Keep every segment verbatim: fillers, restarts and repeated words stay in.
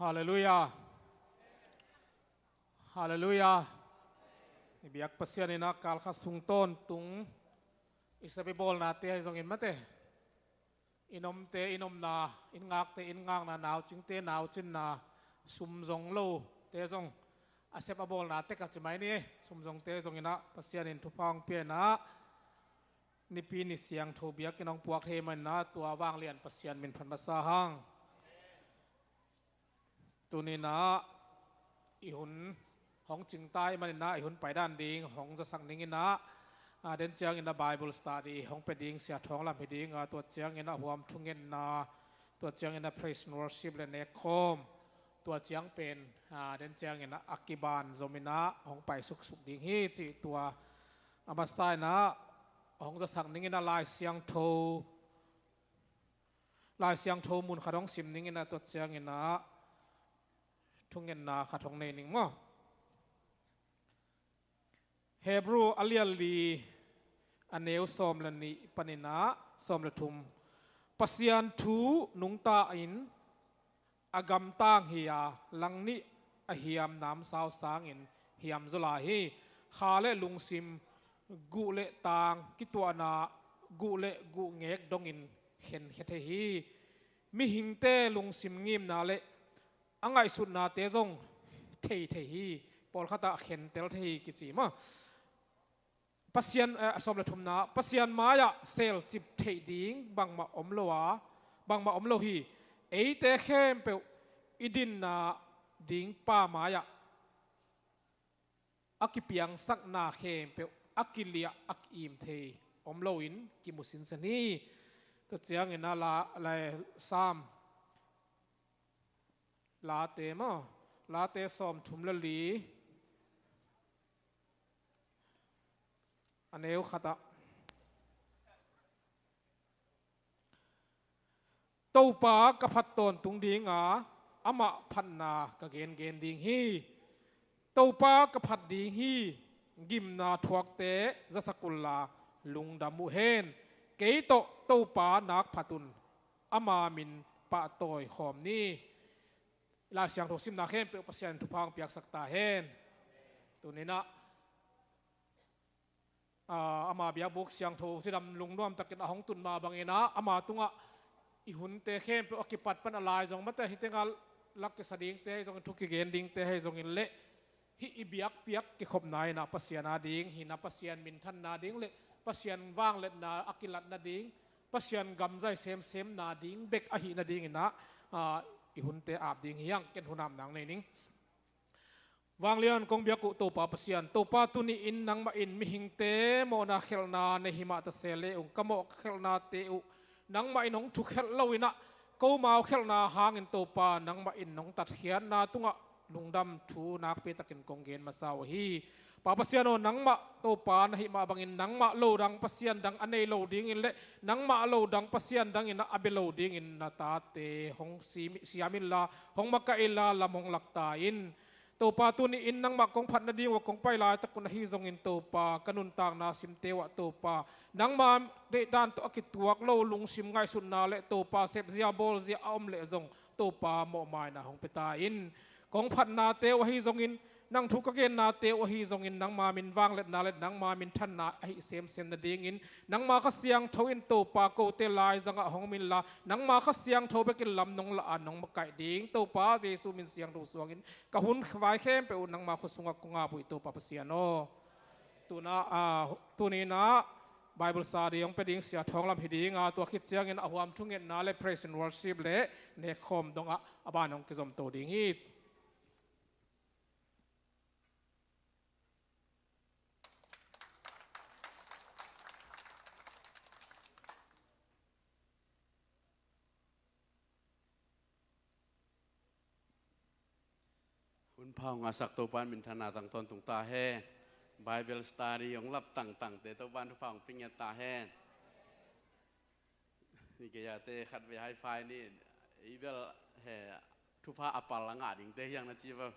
Halleluiah. Halleluiah. I biak Pasian in a kalkha sung tawntung i sep i bawlnate ahi zongin mate, i nomte i nomna, i ngakte i ngakna, naucingte naucinna, sum zong lote zong a sep a bawlna tek a ci mai ni. Sum zongte zongin a Pasian in thupha hong pia in a, nipi ni siangtho biakinn hong puak thei manin a, tua vanglian Pasian min phat masa hang. Tuni-in ah i hun hong cingta ahih manin ah i hun paidan ding hong zasak ning in ah, a, den ciangin ah Bible study hong pia ding Sia Thawng Lam hi ding a, tua ciangin ah huam thungetna, tua ciangin ah praise and worship le nekkhawm, tua ciang pen, a, den ciangin ah a kiban zom in ah hong pai suksuk ding hi cih tua a masa in ah hong zasak ning in ah Lai Siangtho Lai Siangtho mun khat hong sim ning in ah, tua ciangin ah thungetna khat hong nei ning maw. Hebru a lian li, a neu sawm le nih panin ah sawm le thum. Pasian thu nungta in a gamtang hi a, langnih a hiam namsau sangin hiam zaw lai hi. Kha le lungsim, guh le tang kituahna, guh le guh ngek dongin khenkhia thei hi. Mihingte lungsim ngimna le a ngaihsutnate zong thei thei hi. Pawlkhat ah khentel thei hi kici maw. Pasian, eh, a sawm le thumna, Pasian mai-ah selcip theih ding bangmah om lo a, bangmah om lo hi. Eite khempeuh i dinna ding Pa mai-ah a kipiangsakna khempeuh a kiliah a ki-im thei om loin kimu sinsen hi. Tua ciangin a la, la, Sam Late maw, Late sawm thum le li, a neu khat ah, Topa ka phat tawntung ding a, amah phatna ka gengen ding hi. Topa ka phat ding hi, gimna thuakte zasak unla lungdam uh hen. Kei tawh Topa nak phat un, ama min pahtawi khawm ni. Lai Siangtho simna khempeuh Pasian in thupha hong piaksak ta hen. Tuni-in ah, a, ama biakbuk siangtho cidam lungnuam takin a hong tun mah bangin ah, ama tungah i hunte khempeuh a kipat pan a lai zong mate, hih tengah lak kisa dingte ahi zongin, thu kigen dingte ahi zongin le, hih i biakpiak kikhopna in ah Pasian ading hihna, Pasian minthanna ding le Pasian vangliatna a kilatna ding, Pasian gamzai semsemna ding bek ahih nadingin ah, a, i hunte ap ding hi hang. Ken hun ap nang nei ning. Vanglian kong biak uh Topa Pasian, Topa tuni-in nangmah in mihingte mawhna khelhna nei hi mah ta se le ung, ka mawh ka khelhnate uh nangmah in hong thukhelh lo in ah, komau khelhna hangin Topa nangmah in nong tatkhiatna tungah lungdam thu nakpi takin kong gen masa uh hi. Pa Pasian aw, nangmah Topa na hih mah bangin nangmah lo dang Pasian dang a nei lo dingin le nangmah lo dang Pasian dangin ah a bia lo dingin na tate hong si-, siam inla, hong makaih inla, lam hong lak ta in. Topa tuni-in nangmah kong phat nading uh a kong pai laitak un ahi zongin Topa, ka nuntakna simte uh ah Topa, nangma deihdan tawh a kituak lo lungsim ngaihsutna le Topa sepzia bawlzia a om leh zong Topa mawhmaina hong pia ta in. Kong phatnate uh ahi zongin, nang thu ka gennate uh ahi zongin, nangma min vangliatna le nangma minthanna ahi semsem nadingin, nangma Kha Siangtho in Topa kote laizangah hong om inla, nangma Kha Siangtho bekin lam nong la a nong makaih ding Topa Jesu min siangtho suangin ka hun vai khempeuh uh nangma khut sungah kong ap uh hi Topa Pasian aw. Tuna, a, tuni-in ah Bible study hong pia ding Sia Thawng Lam hi ding a, tua khit ciangin a huam thungetna le praise and worship le nekkhawm dongah a ban hong kizomto ding hi. Hun pha hong ngahsak Topa in minthanna tang tawntung ta hen. Bible study hong lap tangtangte Topa in thupha hong pia ngiat ta hen. Hi kei a te khatvei high five ni, ei bel he thupha a pal a ngah dingte hi hang na ci vo.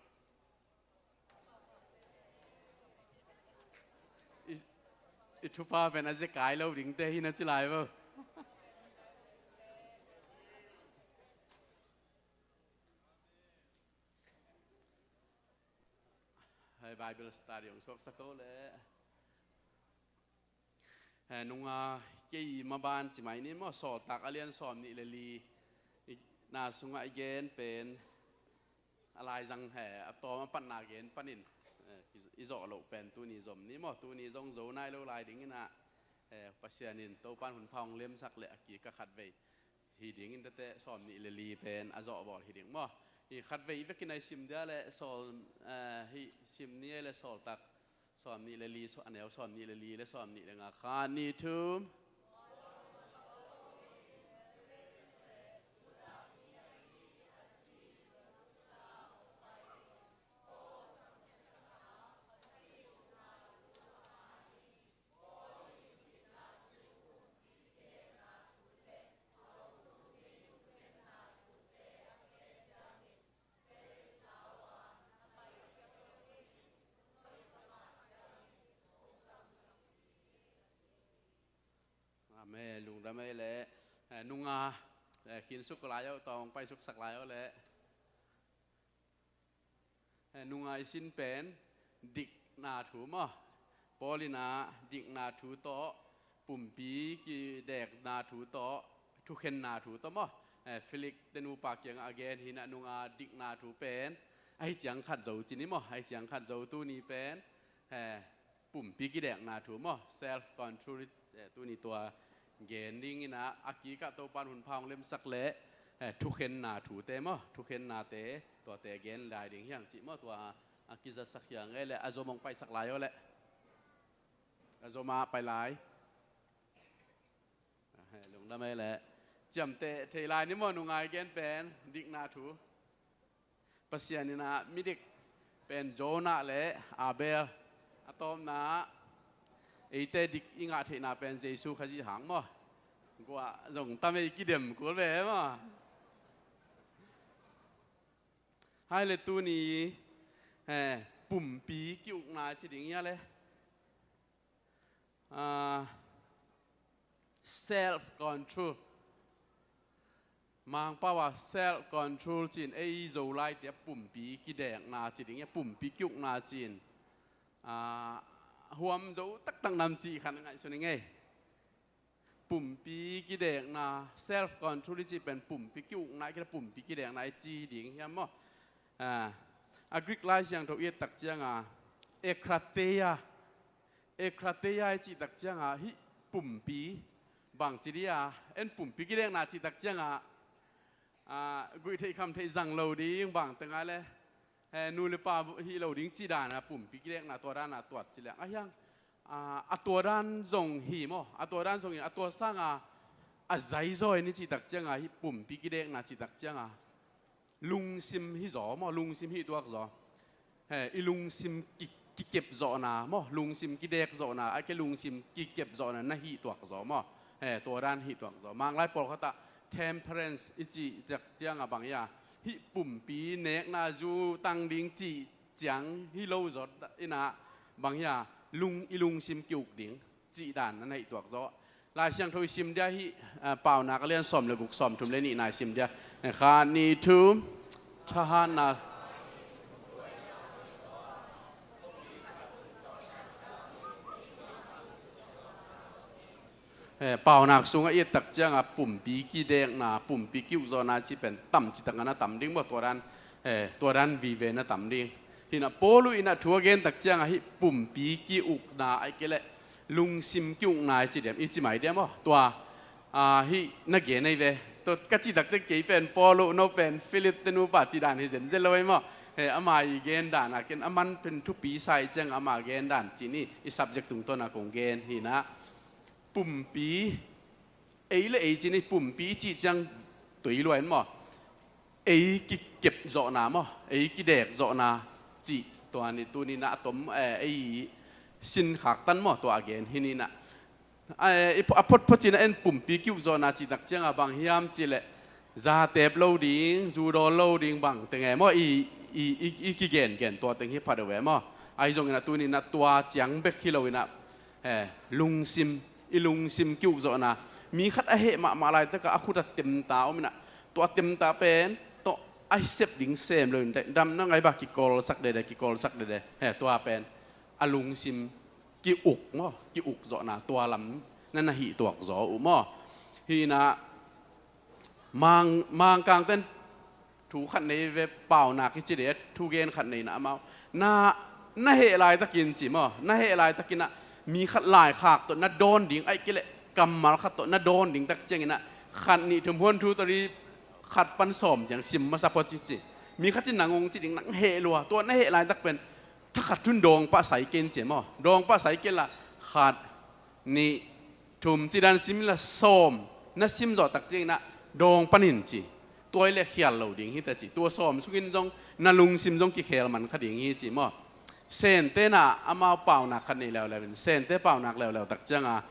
I, i thupha pen a zekai lo dingte hi na ci lai vo. Bible study hong suaksak ko le. Eh, nunga kei maban ci mai ni maw, Sawltak a lian sawm nih le li i na sungah i gen pen a laizang he a tawm a patna gen panin, eh, i zawh loh pen tuni zom ni maw, tuni zong zo nai lo lai dingin ah, eh, Pasian in Topan hun pha hong lemsak le a kik a khatvei hi dingin tete sawm nih le li pen a zawh bawl hi ding maw. Hi khatvei i vekin a i sim dia le sawl, eh, hi sim ni le Sawltak sawm nih le li, saw-, a neu sawm nih le li le sawm nih le nga, khat nih thum. Amen. Lungdam ei le, eh, nunga, eh, khinsuk lai oh, tawng paisuk sak lai oh le. Eh, nunga i sin pen dikna thu maw. Paul in ah dikna thu tawh, pumpi kidekna thu tawh, thukhenna thu tawh maw. Eh, Felix te nupa kiangah a gen hi in ah nunga dikna thu pen ahi ciang khat zo ci ni maw, ahi ciang khat zo tuni pen, eh, pumpi kidekna thu maw, self control, eh, tuni tua gen dingin ah a kikah Topan hun pha hong lemsak le, eh, thukhenna thute maw, thukhennate tuate gen lai ding hi hang cih maw, tua a kizatsak hi hang ei le, a zom hong paisak lai oh le. A zom ah pai lai. Eh, lungdam ei le. Ciamteh thei lai ni maw, nunga i gen pen dikna thu. Pasian in ah midik pen Jonah le Abel, a tawpna eite dik i ngah theihna pen Jesu Khazih hang maw. Guah zong tam ei, kidem kul ve maw. Hai le tuni, eh, pumpi ki-ukna ci ding hia le. Ah, self control. Mangpau ah self control ci-in ei Zolai te ah pumpi kidekna ci ding hia, pumpi ki-ukna ci-in, ah, huam zo taktak nam cih khat ngaihsun ing ei. Pumpi kidekna, self control i cih pen pumpi ki-ukna, kidek pumpi kidekna i ci ding hiam maw? Ah, a Greek Lai Siangtho i et tak ciangah, ekrateia, ekrateia i cih tak ciangah hih pumpi bang ci dia, en pumpi kidekna cih tak ciangah, ah, guih theih kham theih zang lo ding bang teng ai le, eh, nu le pa hi lo ding cih dan a pumpi kidekna tua dan a tuat ci leng a hiang, ah, a tua dan zong hi maw, a tua dan zong hi, a tua sanga a zaizawi ni cih tak cianga hih pumpi kidekna cih tak cianga lungsim hi zaw maw, lungsim hih tuak zaw. He, i lungsim ki, kikep zawhna maw, lungsim kidek zawhna, a ke lungsim kikep zawhna na hih tuak zaw maw. He, tua dan hih tuak zaw. Manglai pawlkhatah temperance i cih tak cianga bang hia, hih pumpi nekna zu tang ding cih ciang hi lo zawh inah bang hia, lung, i lungsim ki-uk ding cih dan na hih tuak zaw. Lai Siangtho i sim dia hih, ah, Paunak a lian sawm le guk, sawm thum le nihna i sim dia. Khat, nih, thum. Thahatna. Eh, Paunak sungah i et tak cianga pumpi kidekna, pumpi ki-ukzawhna cih pen tam citak a na tam ding maw, tua dan, eh, tua dan vive na tam ding. Hinah Paul uh inah thu a gen tak cianga hih pumpi ki-ukna ai kei leh lungsim ki-ukna i ci diam, i ci mai diam aw. Tua, ah, hih na gen ei ve. Tua ka cih tak teh kei pen Paul uh, no pen Philip te nupa cih dan hi zenzen lo ei maw. He, ama i gen dan a ken a man pen thupi sa i ciang ama gen dan cih ni, i subject tungtawn a kong gen hinah. Pumpi, ei le ei cih ni, pumpi i cih ciang tui luai in maw. Ei kikep zawhna maw, ei kidek zawhna cih tua ni, tuni na a tom, eh, ei sin khaktan maw, tua a gen hi ni na. Eh, i pho-, a photphot cih na en pumpi ki-ukzawhna cih tak cianga bang hiam cih leh zatep lo ding, zudawl lo ding bang teng e maw, i, i, i, i kigengen tua teng hi pha deuh e maw. Ahi zongin a tuni na tua ciang bek hi lo inah, eh, lungsim, i lungsim ki-ukzawhna. Mi khat a heh mahmah laitakah a khut a temta om inah, tua a temta pen tawh a sep ding sem lo in, dam na ngai ba, kikolsak dede, kikolsak dede. He, tua pen a lungsim ki-uk maw, ki-uk zawhna tua lam na na hih tuak zaw uh maw. Hi na, Mang, Mangkangten thu khat nei ve, paunak hi ci de, thugen khat nei na amau. Na, na heh laitakin ci maw, na heh laitakin ah mi khat laikhak tawh na dawn ding, ahih kei leh kammal khat tawh na dawn ding tak ciangin ah, khat nih thum huan thu tawh ri khat pan sawm ciang sim masa phot ci ci. Mi khat cin nang ung ci ding, nang heh lua, tua na heh laitak pen thakhat thun dawng pah sai kei in ci maw. Dawng pah sai kei la, khat, nih, thum ci dan sim la, sawm na sim zawh tak ciangin ah dawng panin ci. Tua i le khial lo ding hi ta ci. Tua sawm sungin zong na lungsim zong kikhel man kha ding hi ci maw. Sente na amau paunak khat nei leuleu in, Sente paunak leuleu tak cianga,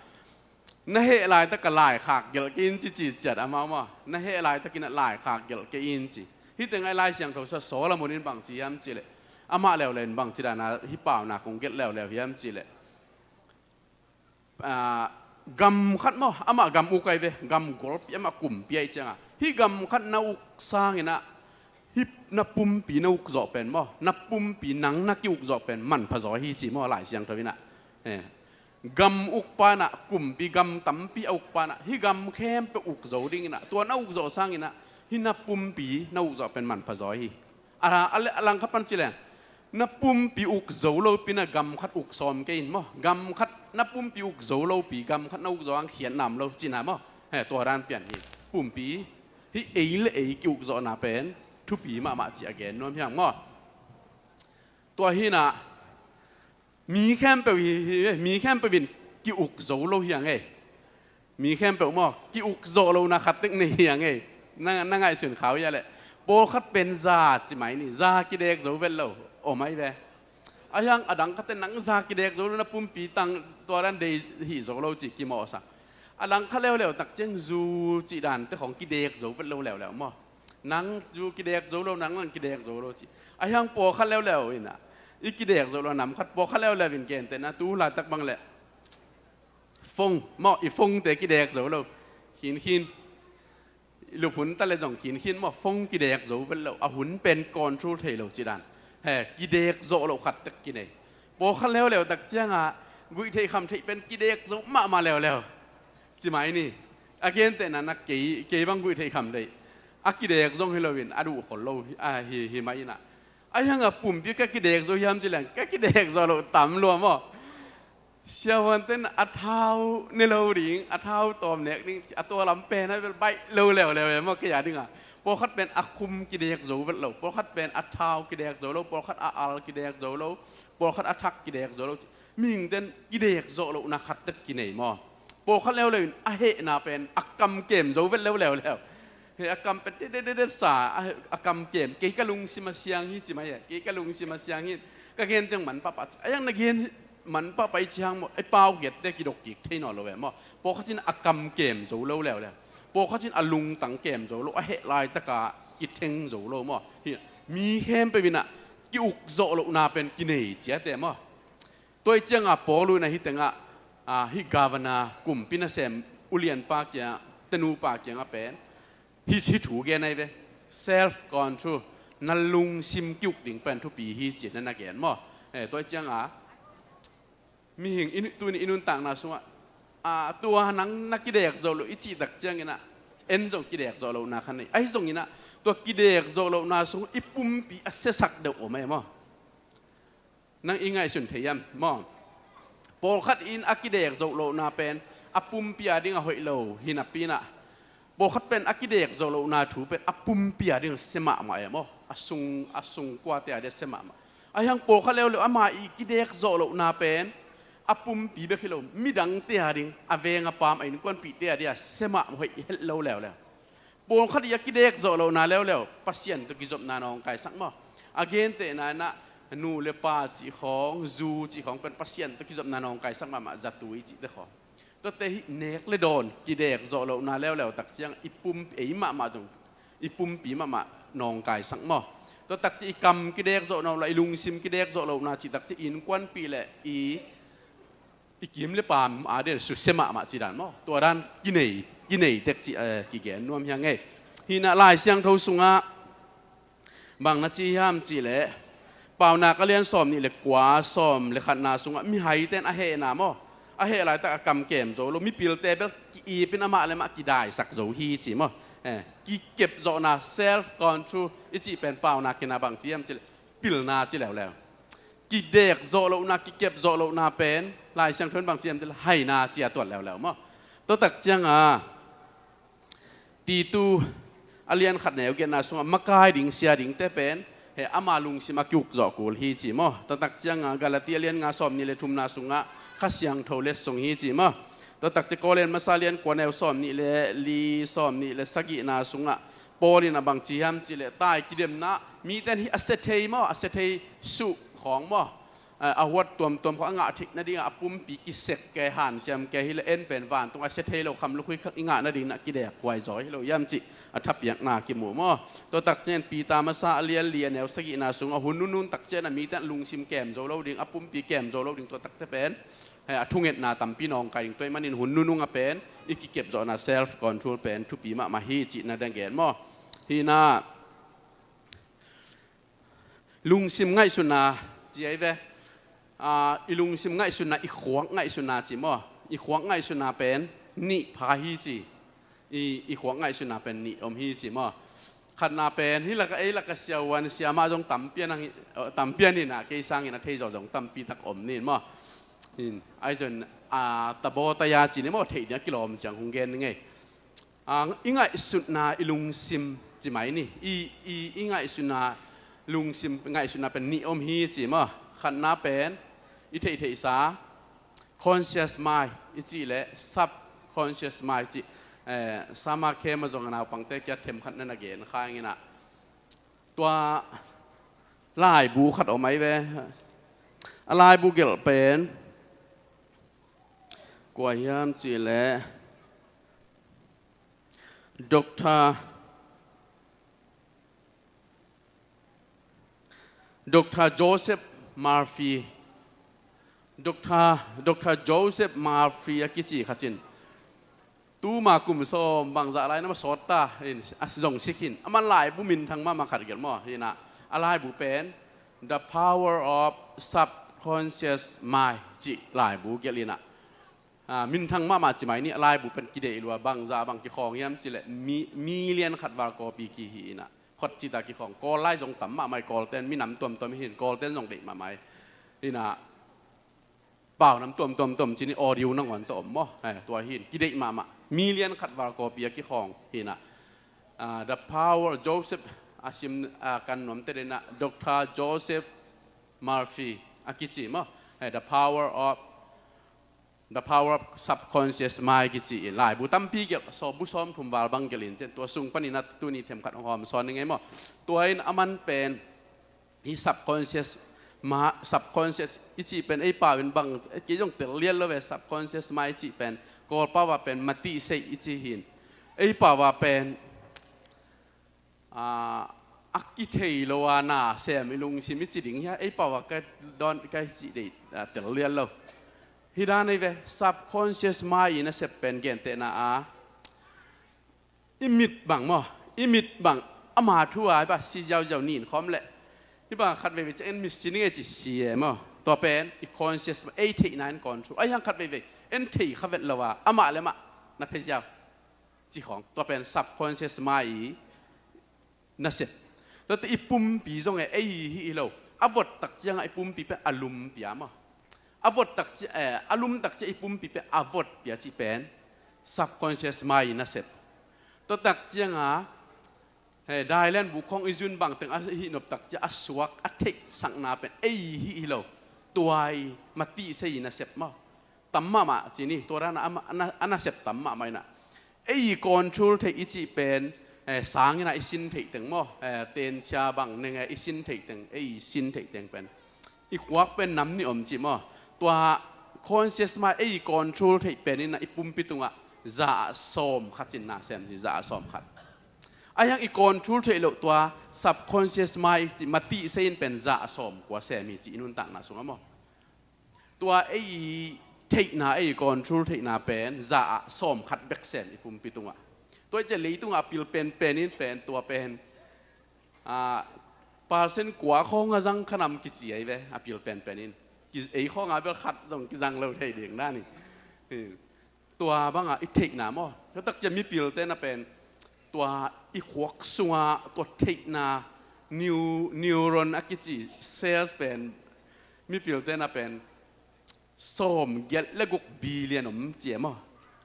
na heh laitak a laikhak gelh kei in ci ci ciat amau maw. Na heh laitakin ah laikhak gelh kei in ci. Hih teng ah i Lai Siangtho sua Solomon in bang ci hiam cih leh, amah leuleu in bang ci dana hih paunak kong gelh leuleu hiam cih leh, ah, gam khat maw, amah gam uk ai ve, gam golpi, amah kumpi ai cianga, hih gam khat na uk sangin ah hih na pumpi na uk zawh pen maw, na pumpi nang na ki-uk zawh pen manpha zaw hi ci maw, Lai Siangtho in ah. Eh. Gam uk pa in ah, kumpi gam tampi a uk pa in ah, hih gam khempeuh uk zo dingin ah, tua na uk zawh sangin ah hih na pumpi na uk zawh pen manpha zaw hi. A, a, a langkhat pan ci leng, na pumpi uk zo lopi na gam khat uk sawm kei in maw. Gam khat na pumpi uk zo lopi, gam khat na uk zo ang khiat nam lo cina maw. He, tua dan pian hi. Pumpi, hih ei le ei ki-uk zawhna pen thupi mahmah ci a gen nuam hiang maw. Tua hi na, mi khempeuh hi, hi, mi khempeuh in ki-uk zo lo hiang ei. Mi khempeuh maw, ki-uk zawh lohna khat tek nei hiang ei. Na, na ngaihsun khau hia leh, pawlkhat pen za ci mai ni, za kidek zo vet lo om ai ve. A hiang a dang khatte nang za kidek zo lo, na pumpi tang tua dan dei hih zo lo ci kimawhsak. A dang kha leuleu tak ciang zu cih dante khong kidek zo vet lo leuleu maw. Nang zu kidek zo lo, nang nang kidek zo lo ci. A hiang pawlkhat leuleu in ah, i kidek zo lo nam khat, pawlkhat leuleu in gentehna tu laitak bang leh, phone maw, i phone te kidek zo lo. Khinkhin. I luphun ta le zong khinkhin maw, phone kidek zo vet lo. A hun pen control thei lo ci dan. He, kidek zo lo khat tek kinei. Pawlkhat leuleu tak cianga, guih theih kham theih pen kidek zo mahmah leuleu ci mai ni. A gentehna na kei, kei bang guih theih kham theih. A kidek zong hi loin, a duh khol lo hi, a hi, hi mai in ah. A hiang a pumpi ka kidek zo hiam ci leng, ka kidek zo lo tam lua maw. Siavuanten a thau ne lo ding, a thau tawm nek ding, a tua lam pen a bel baih lo leuleu e maw, kei a dinga. Pawlkhat pen a khum kidek zo vet lo, pawlkhat pen a thau kidek zo lo, pawlkhat a al kidek zo lo, pawlkhat a thak kidek zo lo. Mihingten kidek zawh lohna khat tek kinei maw. Pawlkhat leuleu in a hehna pen a kam kem zo vet lo leuleu. He, a kam pen dedededet sa, a, a kam kem, kei ka lungsim a siang hi ci mai e, kei ka lungsim a siang hi. Ka gen teng man pahpah ci. A hiang na gen man pahpah i ci hang maw, i pau hiatte kidok kik thei nawn lo e maw. Pawlkhat in a kam kem zo lo leuleu. Pawlkhat in a lungtang kem zo lo, a heh laitaka kitheng zo lo maw. Hi, mi khempeuh in ah ki-uk zawh lohna pen kinei ciate maw. Tua i cianga Paul in ah hih tengah, ah, hih governor, kumpi nasem ulianpa kiang, tenupa kiangah pen hih, hih thu gen ai ve. Self control, na lungsim ki-uk ding pen thupi hi ci-in na na gen maw. Eh, tua i cianga mihing in, tuni i nuntakna sungah, ah, tua nang na kidek zawh loh i cih tak ciangin ah, en zong kidek zawh lohna kha nei. Ahi zongin ah, tua kidek zawh lohna sung i pumpi a siasak deuh om e maw. Nang i ngaihsun thei hiam maw? Pawlkhat in a kidek zawh lohna pen a pumpi a ding a hoih lo hi napi in ah, pawlkhat pen a kidek zawh lohna thu pen a pumpi a ding a sia mahmah e maw? A sung, a sung kuate a ding a sia mahmah. A hiang pawlkhat leuleu ama i kidek zawh lohna pen a pumpi bek hi lo, midangte a ding, a veng a paam, a innkuanpihte a ding a sia mahmah hoih het lo leuleu. Pawlkhat i a kidek zawh lohna leuleu Pasian tawh kizopna nawngkaisak maw? A gentehna in ah nu le pa cih khawng, zu cih khawng pen Pasian tawh kizopna nawngkaisak mahmah, zatui cihte khawng. Tuate hih nek le dawn kidek zawh lohna leuleu tak ciang i pum, ei mahmah zong i pumpi mahmah nawngkaisak maw? Tua tak ciang i kam kidek zawh lohna, i lungsim kidek zawh lohna cih tak ciang innkuanpih le i i kim le paam a ding susia mahmah ci dan maw? Tua dan kinei, kinei tek ci, eh, kigen nuam hiang e. Hi in ah Lai Siangtho sungah Bang na ci hiam cihleh, Paunak a lian sawm nih le kua, sawm le khatna sungah mihaite in a hehna maw, a heh laitak a kam kem zo lo, mipilte bel ki-ip in amah le amah kidaisak zo hi ci maw. Eh, kikep zawhna, self control i cih pen Paunak in a bang ci hiam cihleh, pilna ci leuleu. Kidek zawh lohna, kikep zawh lohna pen Lai Siangtho in bang ci hiam cihleh, haina ci a tuat leuleu maw. Tua tak ciangah Titu a lian khat neu giatna sungah makai ding, sia dingte pen he ama lungsim a ki-uk zawh kul hi ci maw. Tua tak ciangah Galati a lian nga sawm nih le thumna sungah Kha Siangtho letsong hi ci maw. Tua tak ciang Korin masa lian kua neu sawm nih le li, sawm nih le sagihna sungah Paul in a bang ci hiam cihleh, tai kidemna, mite in hih a sia thei maw, a sia thei suh khawng maw, a huat tuamtuam khawng a ngah theih nadingah a pumpi kisek ke, hanciam ke, hi le en pen vantung a sia thei lo kham lukhui khak i ngah nading na kidek huai zaw hi lo hiam cih a thapiakna kimu maw. Tua tak ciangin Peter masa a lian li a neu sagihna sungah hun nunung tak ciangin a mite a lungsim kem zo lo ding, a pumpi kem zo lo ding, tua takte pen he a thungetna tampi nawngkai ding, tua ahih manin hun nunung a pen i kikep zawhna, self control pen thupi mahmah hi cihna dang gen maw. Hi na, lungsim ngaihsutna ci ahi ve. Ah, i lungsim ngaihsutna, i khuak ngaihsutna ci maw. I khuak ngaihsutna pen nih pha hi ci. I, i khuak ngaihsutna pen nih om hi ci maw. Khatna pen, hih laka, ei laka siavuan siamah zong tampian ang, eh, tampian in a, kei sangin a thei zawh zong tampi tak om nin maw. In, ahi zong, ah, tabawtaya ci ni maw, theih ding a kilawm ciang hong gen ni ngei. Ah, i ngaihsutna, i lungsim ci mai ni. I, i, i ngaihsutna, lungsim ngaihsutna pen nih om hi ci maw. Khatna pen i theihtheihsa, conscious mind i cih le subconscious mind i cih. Eh, Sama Khem a zong a naupangte kia themkhat na na gen kha ing in a. Tua laibu khat om ahi ve. A laibu gelh pen kua hiam cihleh, Doctor, Doctor Joseph Murphy. Doctor, Doctor Joseph Murphy a kici khat in, tuma kum sawm bangzah lai na ma sawt ta in, a zong si khin. Aman laibu minthang mahmah khat gelh maw. Hi na, a laibu pen The Power of Subconscious Mind cih laibu gelh in a. Ah, minthang mahmah ci mai ni, a laibu pen kideih lua, bangzah bang kikhawng hiam cihleh mi, million khat val copy kihi in a. Khuat cita kikhawng, Kawl lai zong tam mahmah hi, Kawlten minam tuamtuam hi in, Kawlten zong deih mahmah hi. Hi na, paunam tuamtuam tuam ci ni, audio nangawn tawh om maw. Eh, tua hi in, kideih mahmah. Million khat val copy a kikhawng hi na. Ah, The Power, Joseph a sim, ah, kan nuamte den a, Doctor Joseph Murphy a kici maw. Eh, The Power of The Power of Subconscious Mind kici in laibu tampi gelh, sawm bu sawm thum val bang gelh in, tua sung panin a tuni themkhat hong hawm sawn ning ei maw. Tua in aman pen hih subconscious, ma, subconscious i cih pen ei pau in bang, kei zong tel lian lo ve, subconscious mind i cih pen, Kawl pau a pen mati sei i ci hi in. Ei pau a pen, ah, a kithei lo a nasem i lungsim i ci ding hia, ei pau a ka dawn ka cih deih, ah, tel lian lo. Hi dan ei ve, subconscious mind i nasep pen gentehna a, i mit bang maw, i mit bang, ama thu a hi ba, si ziauziau nin khawm leh. Hi bang khat veivei ciang en mit si ning ei ci si e maw. Tua pen i conscious, ei theihna in control. Ahi hang khat veivei en thei kha vet lo a, amah le amah na phe ziau ci khawng, tua pen subconscious mind i nasep. Tuate i pumpi zong e, ei hi hi lo. A vot tak ciangah i pumpi pen a lum pia maw. A vot tak ci, eh, a lum tak ciang i pumpi pen a vot pia cih pen subconscious mind i nasep. Tua tak ciangah, eh, dailen bu khawng i zun bangteng a hih nop tak ciang a suak, a theihsakna pen ei hi hi lo. Tua i mati sei i nasep maw. Tam mahmah ci ni, tua dan a, a, a nasep tam mahmah in a. Ei control theih i cih pen, eh, sang in a i sin theih teng maw, eh, tenchia bang neng e i sin theih teng, ei sin theih teng pen. I kuak pen nam nih om ci maw. Tua conscious mind ei control theih pen in a i pumpi tungah za ah sawm khat cin na sem ci, za ah sawm khat. Ahi hang i control theih loh tua subconscious mind i cih mati sei in pen za ah sawm kua sem hi ci i nuntakna sungah maw. Tua ei theihna, ei control theihna pen za ah sawm khat bek sem i pumpi tungah. Tua i ciah leitungah a pil penpen in pen tua pen, ah, Percent kua khawng a zang kha nam kici ahi ve, a pil penpen in. Ki-, ei khawng a bel khat zong kizang lo thei ding dan hi. Tua banga i theihna maw? Tua takcia mipilte na pen, tua i khuak sunga tua theihna neu-, neuron a kici cells pen, mipilte na pen sawm giat le guk billion om cia maw?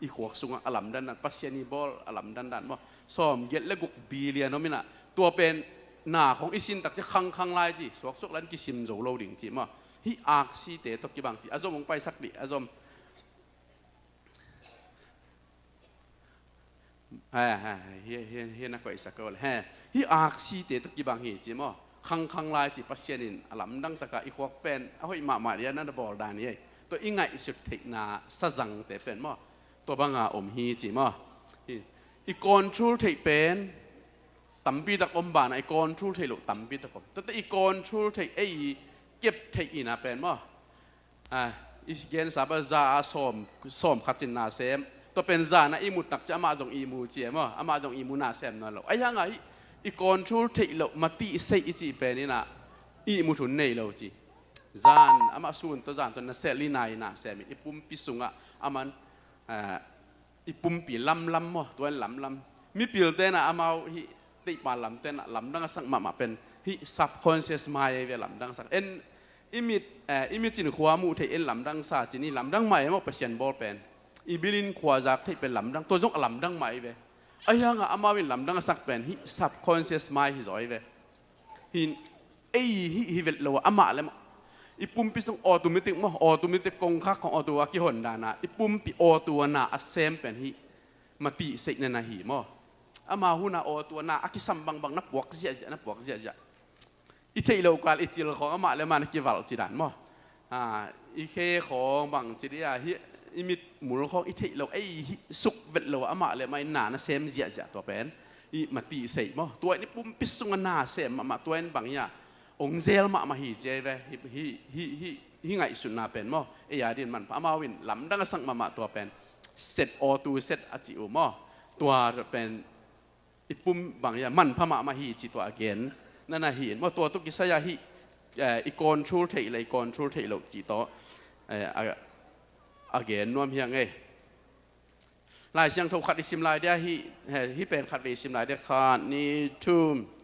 I khuak sungah a lamdan dan, Pasian i bawl a lamdan dan maw? Sawm giat le guk billion om inah, tua pen na khong i sin takcia khangkhang lai ci, suaksuak lan kisim zo lo ding ci maw? Hih aksite tawh kibang ci, a zom hong paisak dih, a zom. He, he, he, hi, hi, hi na koihsak ko le. He, hih aksite tawh kibang hi ci maw? Khangkhang lai ci, Pasian in a lamdang taka i khuak pen a hoih mahmah dia na na bawl dan hi. Tua i ngaihsut theihna sazangte pen maw? Tua banga om hi ci maw? Hi, i control theih pen tampi tak om banah i control theih loh tampi tak om. Tuate i control theih ei i kep theih ina pen maw? A, i gensa bel za a sawm, sawm khat cin na sem. Tua pen za na ihmu takcia amah zong ihmu cia maw? Amah zong ihmu na sem nawn lo. Ahi hanga hih i control theih loh matih seih i cih pen inah ihmu thun nei lo ci. Zan, amah sun tawh zan tawh na selina i na sem in i pumpi sungah aman, a, i pumpi lamlam maw, tua in lamlam. Mipilte na amau hih teihpa lamte na lamdang a sak mahmah pen hih subconscious mind ahi ve lamdang a sak. En i mit, eh, i mit cin khua muh theih en lamdang sa cin i lamdang mah e maw Pasian bawl pen. I bilin khua zak theih pen lamdang, tua zong a lamdang mah ahi ve. Ahi hanga amau in lamdang a sak pen hih subconscious mind hi zaw ahi ve. Hin ei hih hi vet lo a, amah le mah. I pumpi sung automatic maw, automatic kongkhak khong auto a kihon dana, i pumpi auto a na a sem pen hih matih seihna na hi maw? Ama huna auto a na a kisam bangbang na puak ziahziah, na puak ziahziah. I theih loh kal i cil khong amah le mah na kivalh ci dan maw? A, i khe khong bang ci dia, hih i mit mul khong i theih loh, ei hih suk vet lo a, amah le mah in na na sem ziahziah tua pen. I matih seih maw? Tua in i pumpi sung a na sem mahmah tua in bang hia? Ong zel mahmah hi cia hi ve, hih, hih, hih, hih ngaihsutna pen maw? Ei a din manpha, amau in lamdang a sak mahmah tua pen. Set auto set a ci uh maw? Tua pen i pum bang hia manpha mahmah hi ci tua a gen. Na na hi in maw? Tua tuk i sai a hih, eh, i control theih le i control theih loh ci tawh, eh, a, a gen nuam hiang ei. Lai Siangtho khat i sim lai dia hi, he, hih pen khat vei i sim lai dia khat, nih, thum.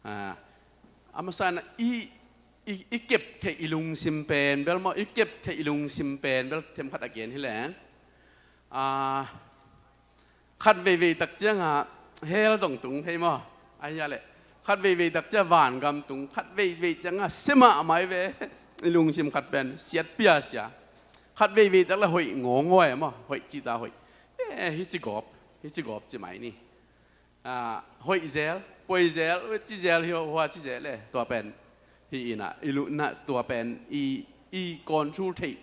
A, a masa na i, i, i kep theih i lungsim pen bel maw, i kep theih i lungsim pen bel themkhat a gen hi leng. A, khat veivei tak cianga hell zong tung thei maw? Ahi a leh khat veivei tak cia vangam tung, khat veivei cianga sia mahmah hi ve. I lungsim khat pen siat piasia. Khat veivei tak le hoih ngawngawai maw, hoih cita hoih. Eh, hi ci gawp, hi ci gawp ci mai ni. A, hoih zel, poi zel, ci zel hi hua ci zel e, tua pen. Hi ina, i lu na, tua pen, i, i control theih,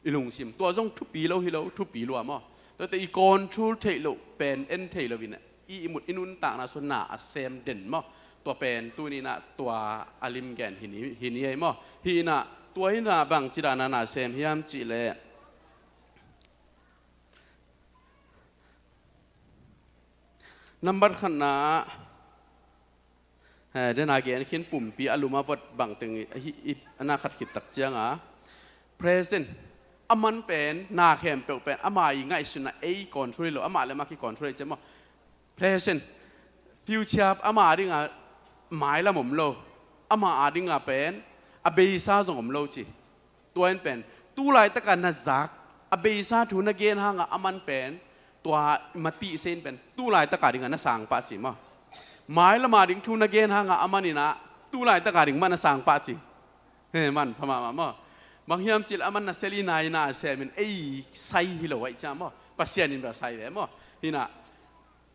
i lungsim. Tua zong thupi lo hi lo, thupi lua maw? Tuate i control theih loh pen, en thei lo ina, i, i mut, i nuntakna sua na a sem den maw? Tua pen, tuni na, tua a lim gen hi ni, hi ni ei maw? Hi ina, tua ina bang ci dana na sem hiam cih leh. Nambat khatna, eh, dena gen khin pumpi a lum a vot bangteng i, i, i, a na khat khit tak cianga. Present. A man pen, na khempeuh pen, ama i ngaihsutna ei control lo, ama le ama ki control cia maw. Present. Future ama dinga mailam om lo. Ama a dinga pen, a beisa zong om lo ci. Tua in pen, tu laitaka na zak, a beisa thu na gen hanga a man pen, tua matih se in pen, tu laitaka dinga na sang pah ci maw. Mailama ding thu na gen hanga a man ina, tu laitaka ding mah na sang pah ci. He, manpha mahmah maw. Bang hiam cil a man na seli nai na semin, ei sai hi lo aih cia maw. Pasian in bel sai ve maw. Hina,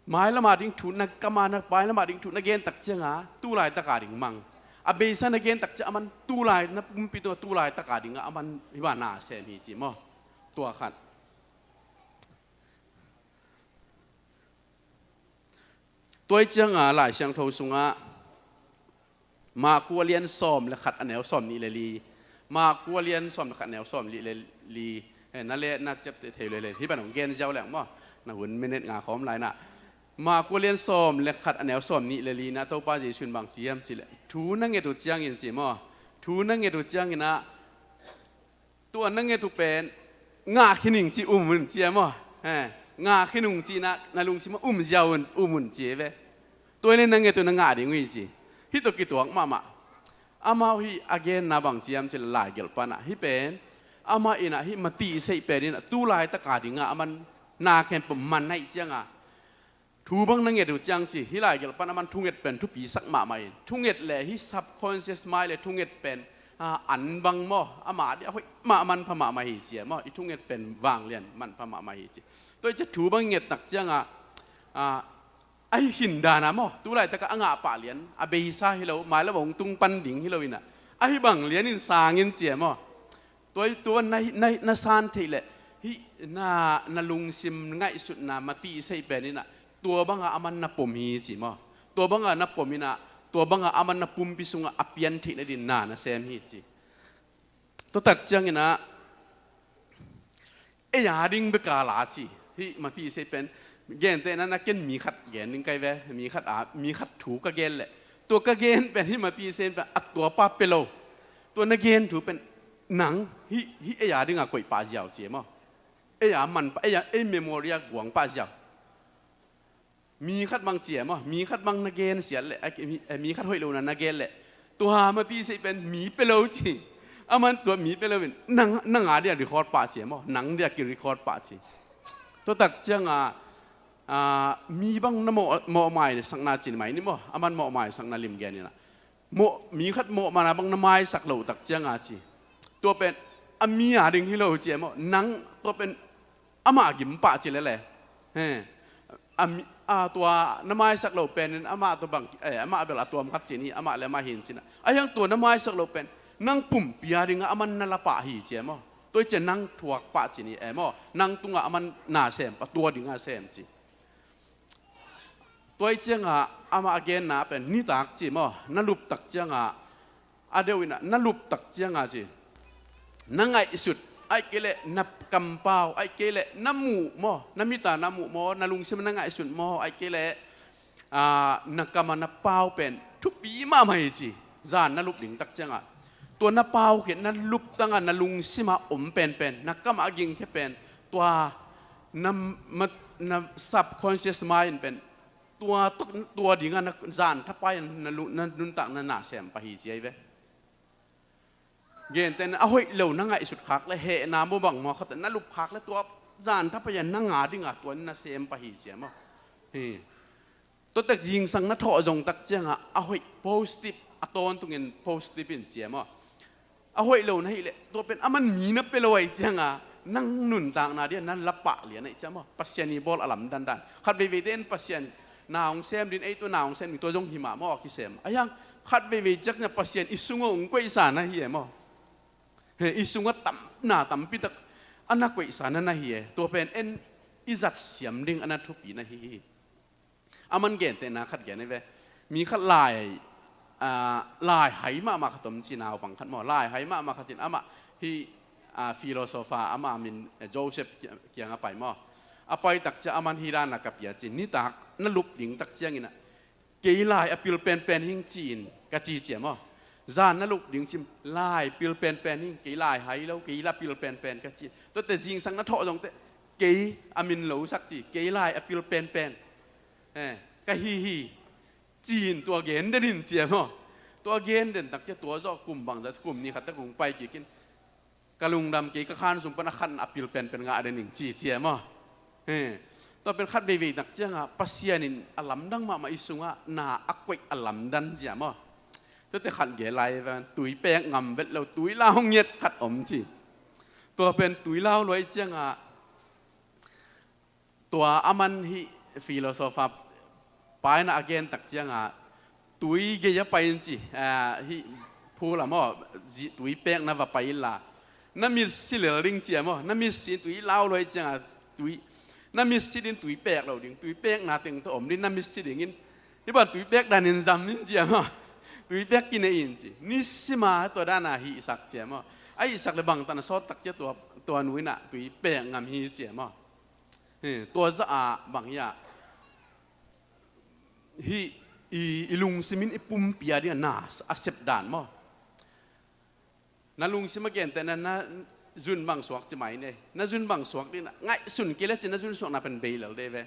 mailama ding thu na kama na, mailama ding thu na gen tak cianga, tu laitaka ding mang. A beisa na gen tak cia a man tu lai, na pumpi tua tu laitaka dinga a man hi ba na sem hi ci maw. Tua khat. Tua ciangah Lai Siangtho sungah Marku a lian sawm le khat a neu sawm nih le li, Marku a lian sawm le khat a neu sawm nih le li, eh, na le na ciapteh thei le le, hih pan hong gen ziau leng maw, na hun minute nga khawm lai na. Marku a lian sawm le khat a neu sawm nih le li na Topa Jesuh in bang ci hiam cih leh, thu na nget uh ciangin ci maw, thu na nget uh ciangin ah, tua na nget uh pen ngah khin ing ci um un ci e maw? He, ngah khin ung ci na, na lungsim ah um ziau un, um un ci e ve. Tua in na nget uh na ngah ding uh hi ci. Hih tawh kituak mahmah. Amau hih a genna bang ci hiam cih leh lai gelh panah hih pen, amah in ah hih Mati i seih pen in ah tu laitak a dingah aman na khempeuh man ahih ciangah thu bang na nget uh ciang ci, hih lai gelh pan aman thunget pen thupi sak mahmah in, thunget le hih subconscious mind le thunget pen, ah, an bang maw, amah dih a hoih mah manpha mahmah hi ci e maw, i thunget pen vanglian manpha mahmah hi ci. Tua i ci thu bang nget tak ciangah, ah, ahi khin dan a maw, tu laitak a ngah pah lian, a beisa hi lo, mailam hong tung pan ding hi lo in ah, ahi bang lian in sang in ci e maw. Tua i tua na, na, na san theih leh hih na, na lungsim ngaihsutna Mati i seih pen in ah tua bangah aman na pom hi ci maw? Tua bangah na pom in ah tua bangah aman na pumpi sungah a pian theih nading na na sem hi ci. Tua tak ciangin ah ei a ding bek a la ci. Hih Mati i seih pen gentehna na ken mi khat gen ding kai ve, mi khat a, mi khat thu ka gen leh, tua ka gen pen hih Mati i seih pen a tuapa pia lo. Tua na gen thu pen nang hih, hih ei a dingah koih pah ziau ci e maw? Ei a man pah, ei a, ei memory ah guang pah ziau. Mi khat bang ci e maw, mi khat bang na gen siat leh, a, mi, eh, mi khat hoih lo na na gen leh, tua Mati i seih pen mi pia lo ci. Aman tua mi pia lo in nang, nang a dingah record pah ci e maw, nang dingah ki record pah ci. Tua tak ciangah, ah, mi bang na mawh, mawh maisakna ci mai ni maw, aman mawh maisakna lim gen in ah, mawh, mi khat mawh mana bang na maisak loh tak ciangah ci, tua pen a mi a ding hi lo ci e maw, nang tua pen amah gim pah ci lele. He. A mi, a tua na maisak loh pen in amah tua bang, eh, amah bel a tuam khat ci ni, amah le amah hi in ci na. A hiang tua na maisak loh pen nang pumpi a dingah aman na la pah hi ci e maw? Tua i ci a nang thuak pah ci ni e maw? Nang tungah aman na sem pah, tua dingah sem ci. Tua i ciangah amah a genna pen nitak ci maw, na lup tak ciangah, a deuh in ah na lup tak ciangah ci, na ngaihsut, ahih kei leh na kampau, ahih kei leh na muh maw, na mit a na muh maw, na lungsim a na ngaihsut maw, ahih kei leh, ah, na kam a na pau pen thupi mahmah hi ci. Zan na lup ding tak ciangah tua na pau khit, na lup tangah na lungsim a om penpen, na kam a gingkhia pen, tua na ma-, na subconscious mind pen tua tuk, tua dingah na zan thapai na lu-, na nuntakna na sem pah hi ci ahi ve. Gentehna a hoih lo na ngaihsut khak leh, hehna maw bang maw khat na lup khak leh tua zan thapai a nang a dingah tua na sem pah hi ci e maw? Hi. Tua tak zingsang na thawh zong tak ciangah a hoih positive, a tawntungin positive in ci e maw? A hoih lo na hih leh tua pen aman mi na pia lo ahih ciangah nang nuntakna dingah na la pah lian ahih ciang maw? Pasian i bawl a lamdang dan. Khat veiveite in Pasian na hong sem ding, ei tua na hong sem ding, tua zong hi mah maw a kisem. A hiang khat veivei ciang na Pasian i sungah hong koihsa na hi e maw? He, i sungah tam, na tampi tak a na koihsa na na hi e. Tua pen en i zat siam ding a na thupi na hi hi. Aman gentehna khat gen hi ve. Mi khat lai, ah, lai hai mahmah khat om ci, naupang khat maw. Lai hai mahmah khat ci in amah hih, ah, philosopher, amah min, eh, Joseph ki-, kiangah pai maw. A pai tak ciang aman hih dan a ka pia ci, nitak na lup ding tak ciangin ah, kei lai a pil penpen hing ci in ka ci ci e maw? Zan na lup ding cin, lai pil penpen hing, kei lai hai lo, kei lai a pil penpen ka ci. Tuate zingsang na thawh zong teh, kei a min lo sak ci, kei lai a pil penpen, eh, ka hi hi ci in tua gen den in ci e maw? Tua gen den tak ciang tua zawh kum bangzah, kum nih khat tak kung pai kik in, ka lungdam kei, ka khan sung pan a khan a pil penpen ngah den ing ci ci e maw? He. Tua pen khat veivei tak ciangah Pasian in a lamdang mahmah i sungah na a koih a lamdang ci e maw? Tuate khat gen lai pen tui pek ngam vet lo, tui lau ngiat khat om ci. Tua pen tui lau luai ciangah tua aman hih philosopher pa in a gen tak ciangah tui gei a pai in ci, ah, hih phul a maw, zi-, tui pekna va pai inla, na mit si lel ding ci e maw, na mit si tui lau luai ciangah tui, na mit si ding, tui pek lo ding, tui pekna teng tawh om ding, na mit si dingin Hih bang tui pek dan in zam in ci a maw. Tui pek kinei in ci. Nisima tua dan a hihsak ci a maw. A hihsak le bangtan a sawt tak ci a tua, tua nu in ah tui pek ngam hi ci a maw. Hi, tua zah a bang hi a. Hih i, i lungsim in i pumpi a ding a na a sep dan maw. Na lungsim a gentehna na zun bang suak ci mai nei. Na zun bang suak ding na ngaihsun kei le ci na zun suakna pen bei lel dei ve.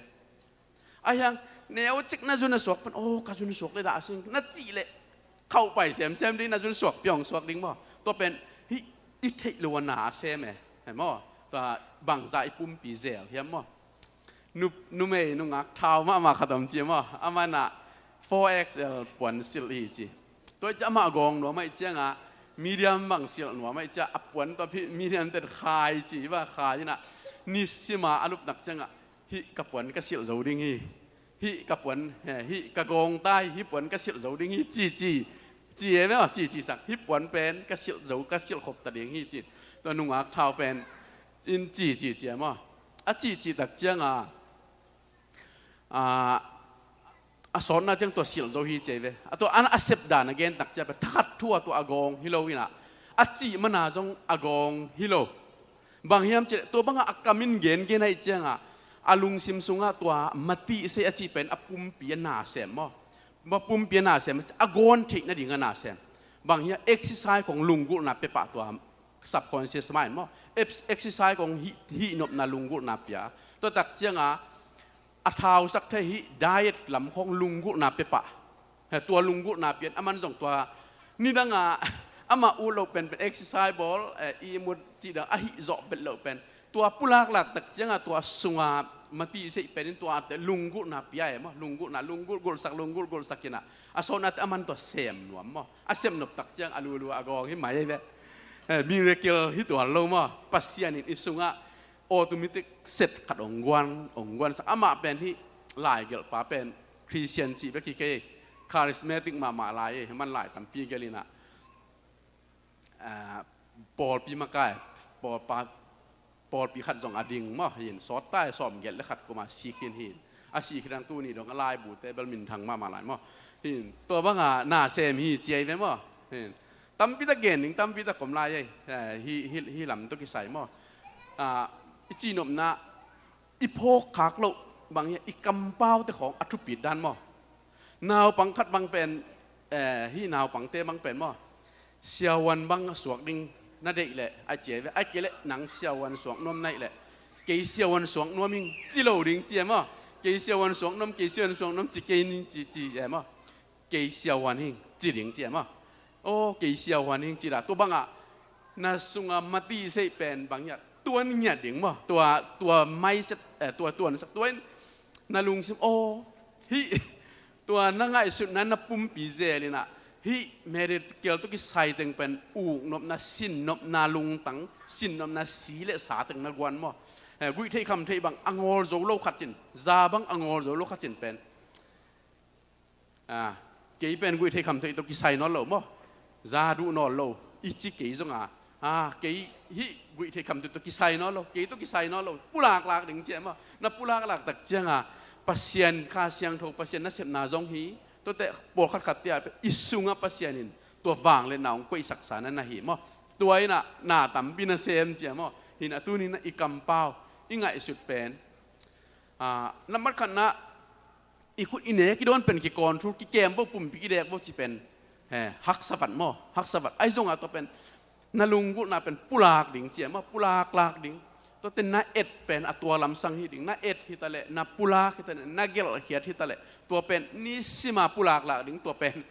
Ahi hang neu cik na zun a suak pen, oh, ka zun suak le dah a sing na cih leh khauh pai semsem ding na zun suak piawng suak ding maw. Tua pen hih i theih lo a na a sem e. He maw? Tua bangza i pumpi zel hiam maw? Nu, numei nungak thau mahmah khat om ci maw? Amah in ah four X L puan silh hi ci. Tua hi ci amah gawng nuam ahih ciangah medium bang silh nuam ahih ciah a puan tua pi medium ten khai ci hi bang khai in ah nisima a lupnak ciangah hih ka puan ka silh zo ding hi. Hih ka puan, he, hih ka gawng ta hi, hih puan ka silh zo ding hi ci ci. Ci e maw, ci ci sak. Hih puan pen ka silh zo, ka silh khop ta ding hi ci. Tua nungak thau pen in ci ci ci e maw? A cihcih tak cianga a, a sawtna ciang tua silh zo hi ci a hi ve. A tua an a sep dan a gen tak ciang pen thakhat thu a tua a gawng hi lo in ah a cih mana zong a gawng hi lo. Bang hiam cih leh tua bangah a kam in gengen ahih cianga a lungsim sungah tua matihsei a cih pen a pumpi a nasem maw? Ma pumpi a nasem a gawn theih nading a nasem. Bang hiam exercise kong lunggulhna pia pah tua subconscious mind maw? Ex-, exercise kong hih, hih nopna lunggulhna pia. Tua tak cianga a thausak thei hih diet lam khong lunggulhna pia pah. He, tua lunggulhna pian a man zong tua nidanga amah ut loh pen, pen exercise bawl, eh, i mut cih dang a hih zawh vet loh pen. Tua pulaklak tak cianga tua sunga matihsei pen in tua te lunggulhna pia e maw? Lunggulhna, lunggulh, gulhsak, lunggulh, gulhsak in ah a sawtna te a man tua sem nuam maw? A sem nop tak ciang a lulu a gawng hi mai e ve. Eh, miracle hi tuan lo maw? Pasian in i sungah automatic set khat ong guan, ong guansak. Amah pen hih laigelhpa pen Christian cih bek hi kei, charismatic mahmah lai e, man lai tampi gelh in ah, ah, pawlpi makai, pawlpa, pawlpi khat zong a ding maw, hin sawt tai sawm gelh le khat kuma sik hin hin. A sik hi dang tuni dong a laibute bel minthang mahmah lai maw. Hin, tua banga nasem hi ci a hi ve maw. Hin, tampi tak gen ding, tampi tak kom lai e. Eh, hi, hi, hi lam tawh kisai maw. Ah, i cihnopna, i phawk khak loh bang hiam, i kampaute khawng a thupit dan maw. Naupang khat bang pen, eh, hih naupangte bang pen maw, siavuan bang a suak ding na deih leh a ci a hi ve. Ahih kei leh nang siavuan suak nuam na hih leh kei siavuan suak nuam ing ci lo ding ci a maw. Kei siavuan suak nuam, kei siavuan suak nuam ci kei ning ci ci a maw. Kei siavuan hing ci ding ci a maw. Aw, kei siavuan hing ci dah. Tua bangah na sunga matihsei pen bang hiam, tuan ngiat ding maw. Tua, tua mindset, eh, tua tuansak tua in na lungsim, aw, hih tua na ngaihsutna na pumpi zel in ah hih miracle tawh kisai teng pen uknopna, sinnopna lungtang, sinnopna si le sa teng na guan maw. Eh, guih theih kham theih bang a ngawl zo lo khat cin, za bang a ngawl zo lo khat cin pen. Ah, kei pen guih theih kham theih tawh kisai nawn lo maw. Za duh nawn lo i ci kei zong a, ah, kei hih guih theih kham theih tawh kisai nawn lo, kei tawh kisai nawn lo, pulaklak ding ci a maw. Na pulaklak tak cianga Pasian Kha Siangtho, Pasian nasepna zong hi. Tuate pawlkhat khat tia i sungah Pasian in tua vangliatna hong koihsaksa na na hi maw. Tua in ah na tampi na sem ci a maw. Hin a tuni na i kampau, i ngaihsut pen, ah, nambat khatna, i khut i nek i dawn pen kicontrol, kikem vo, pumpi kidek vo ci pen, he, haksa vat maw, haksa vat. Ahi zongah tua pen na lunggulhna pen pulak ding ci a maw, pulaklak ding. Tuate na et pen a tua lamsang hi ding, na et hi taleh, na pulak hi taleh, na gelhkhiat hi taleh, tua pen nisima pulaklak ding, tua pen,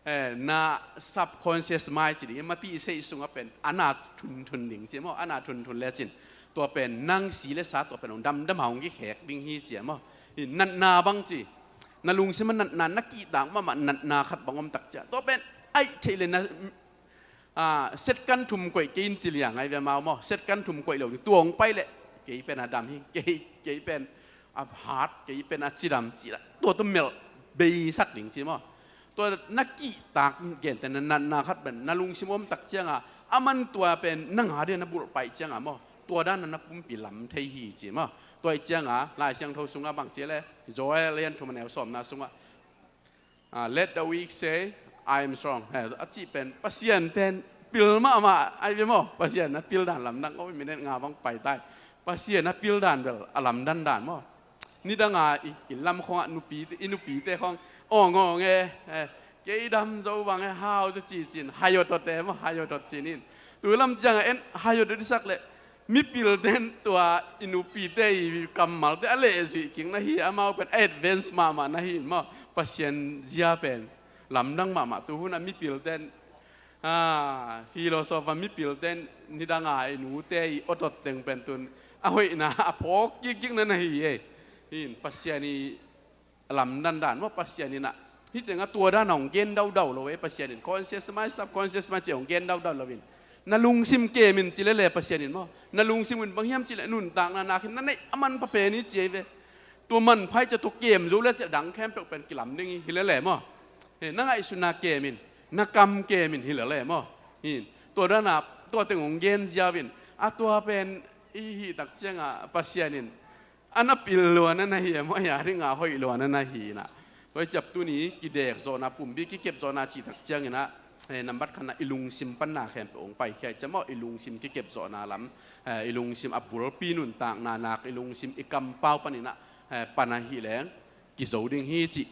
eh, na subconscious mind ci ding, matihsei sungah pen a na thunthun ding ci a maw, a na thunthun lecin tua pen nang si le sa tua pen hong damdam a hong kikhek ding hi ci a maw. Hi natna bang ci, na lungsim a natna, na kihtak mahmah natna khat bang om tak ciah, tua pen aih theih le na, ah, set kan thum koih kei in ci liang ahi ve mau maw. Set kan thum koih lo ding, tua hong pai leh kei pen a dam hi, kei, kei pen a hat, kei pen a cidam ci la, tua tua melh beisak ding ci maw. Tua na kihtak gentehna natna khat pen na lungsim om tak cianga a man tua pen nang a dia na bulh paih cianga maw, tua dan na pumpi lam thei hi ci maw. Tua ih cianga Lai Siangtho sungah bang ci le, Joel lian thum a neu sawmna sungah, Ah, let the weak say, "I am strong." Eh, a cih pen, Pasian pen pil mahmah, ai ve maw? Pasian a pil dan lamdang, oh, minute nga bang pai tai. Pasian a pil dan bel a lamdang dan maw? Nidanga i, i lam khawngah nupi, i nupite khawng, "Aw, ngawng e, eh, kei dam zo bang e, hau zo," ci cin, hai awt awt e maw, hai awt awt cin in. Tu lam ciangah en hai awt awt i sak leh, mipilten tua i nupite i kammalte a lehzuih kik na hi, amau pen a advance mahmah na hi in maw? Pasian zia pen lamdang mahmah. Tu hunah mipilten, ah, philosopher mipilten nidanga i nute i awt awt teng pen tun a hoihna a phawk kik kik na na hi e. Hi in Pasian i lamdang dan maw, Pasian in ah. Hih tengah tua dan a hong gen daudau lo e, Pasian in. Conscious mind, subconscious mind ci hong gen daudau lo in. Na lungsim kem in ci lele Pasian in maw. Na lungsim in bang hiam ci le nuntakna nak in na neih a manpha pen hi ci ei ve. Tua manpha hi ci a tua kem zo le ci a dang khempeuh pen kilam ding hi, hi lele maw. He, na ngaihsutna kem in, na kam kem in hi lele maw. Hi in. Tua dan a, tua teng hong gen ziau in. A tua pen i hih tak ciangah Pasian in a na pil lua na na hi e maw, a ding a hoih lua na na hi inah. Tua i ciap tuni kidek zawhna, pumpi kikep zawhna cih tak cianginah, eh, nambat khatna i lungsim panna khempeuh hong paikhia i ciah maw, i lungsim kikep zawhna lam, eh, i lungsim a bulpi nuntakna nak, i lungsim i kampau paninah, eh, pan ahih leng kizo ding hi cih,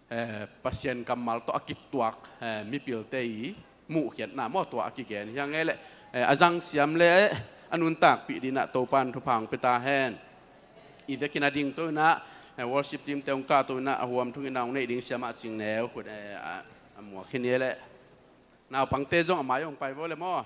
eh, Pasian kammal tawh a kituak, eh, mipilte i muhkhiatna maw, tua a kigen hi hang e leh, eh, a zangsiam le a nuntakpih dinah Topan thupha hong pia ta hen. I vekin a ding to inah, eh, worship team te hong kah to inah a huam thung inah hong neih ding siamah Cing Neu khut, eh, a, a muak hi ni e leh. Naupangte zong a mai hong pai vo le maw.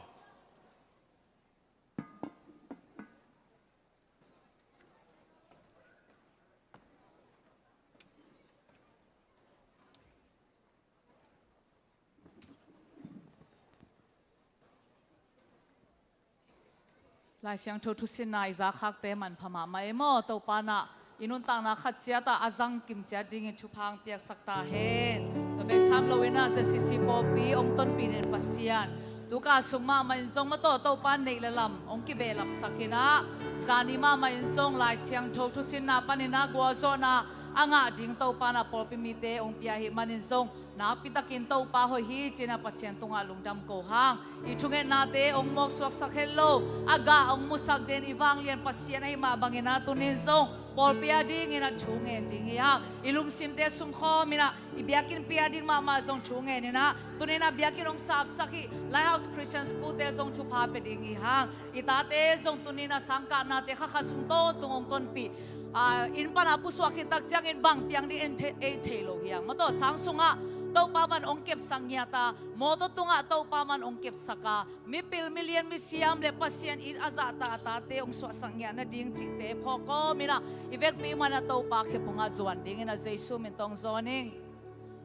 Lai Siangtho thusinna i zakhakte manpha mahmah ei maw? Topa nah i nuntakna khat ciatah a zang kim ciat dingin thupha hong piaksak ta hen. Tua bek tham loinah Z C C pawlpi hong tonpih den Pasian, tu ka sung mahmah in zong maw, Topa neih le lam hong kibehlapsak inah, zani mahmah in zong Lai Siangtho thusinna paninah gualzawhna a ngah ding Topa nah pawlpi mite hong pia ahih manin zong nakpitakin Topa hoih hi cinah Pasian tungah lungdam ko hang. I thungetnate hong mawksuaksak het lo, a gah hong musak den i vanglian Pasian ahih mah banginah tunin zong pawlpi a dinginah thu ngen ding hi hang. I lungsimte sungkhawm inah i biakinn pi a ding mahmah zong thu ngen inah, tuninah biakinn hong sapsak hih Lighthouse Christian School-te zong thupha pia ding hi hang. I tate zong tuninah sangkahnate kha khat sung tawntung hong tonpih, ah, inn pana pusuak khit tak ciangin bang piang ding en thei, ei thei lo hi hang. Maw, tua sang sungah Topa man hong kepsak ngiat a, mawtaw tungah Topa man hong kepsak a, mipil milian misiam le Pasian it a zahta a tate hong suahsak ngiat nading cihte phawk kawm inah i vekpi manah Topa khephungah zuan dinginah Jesu min tawh hong zawn ing.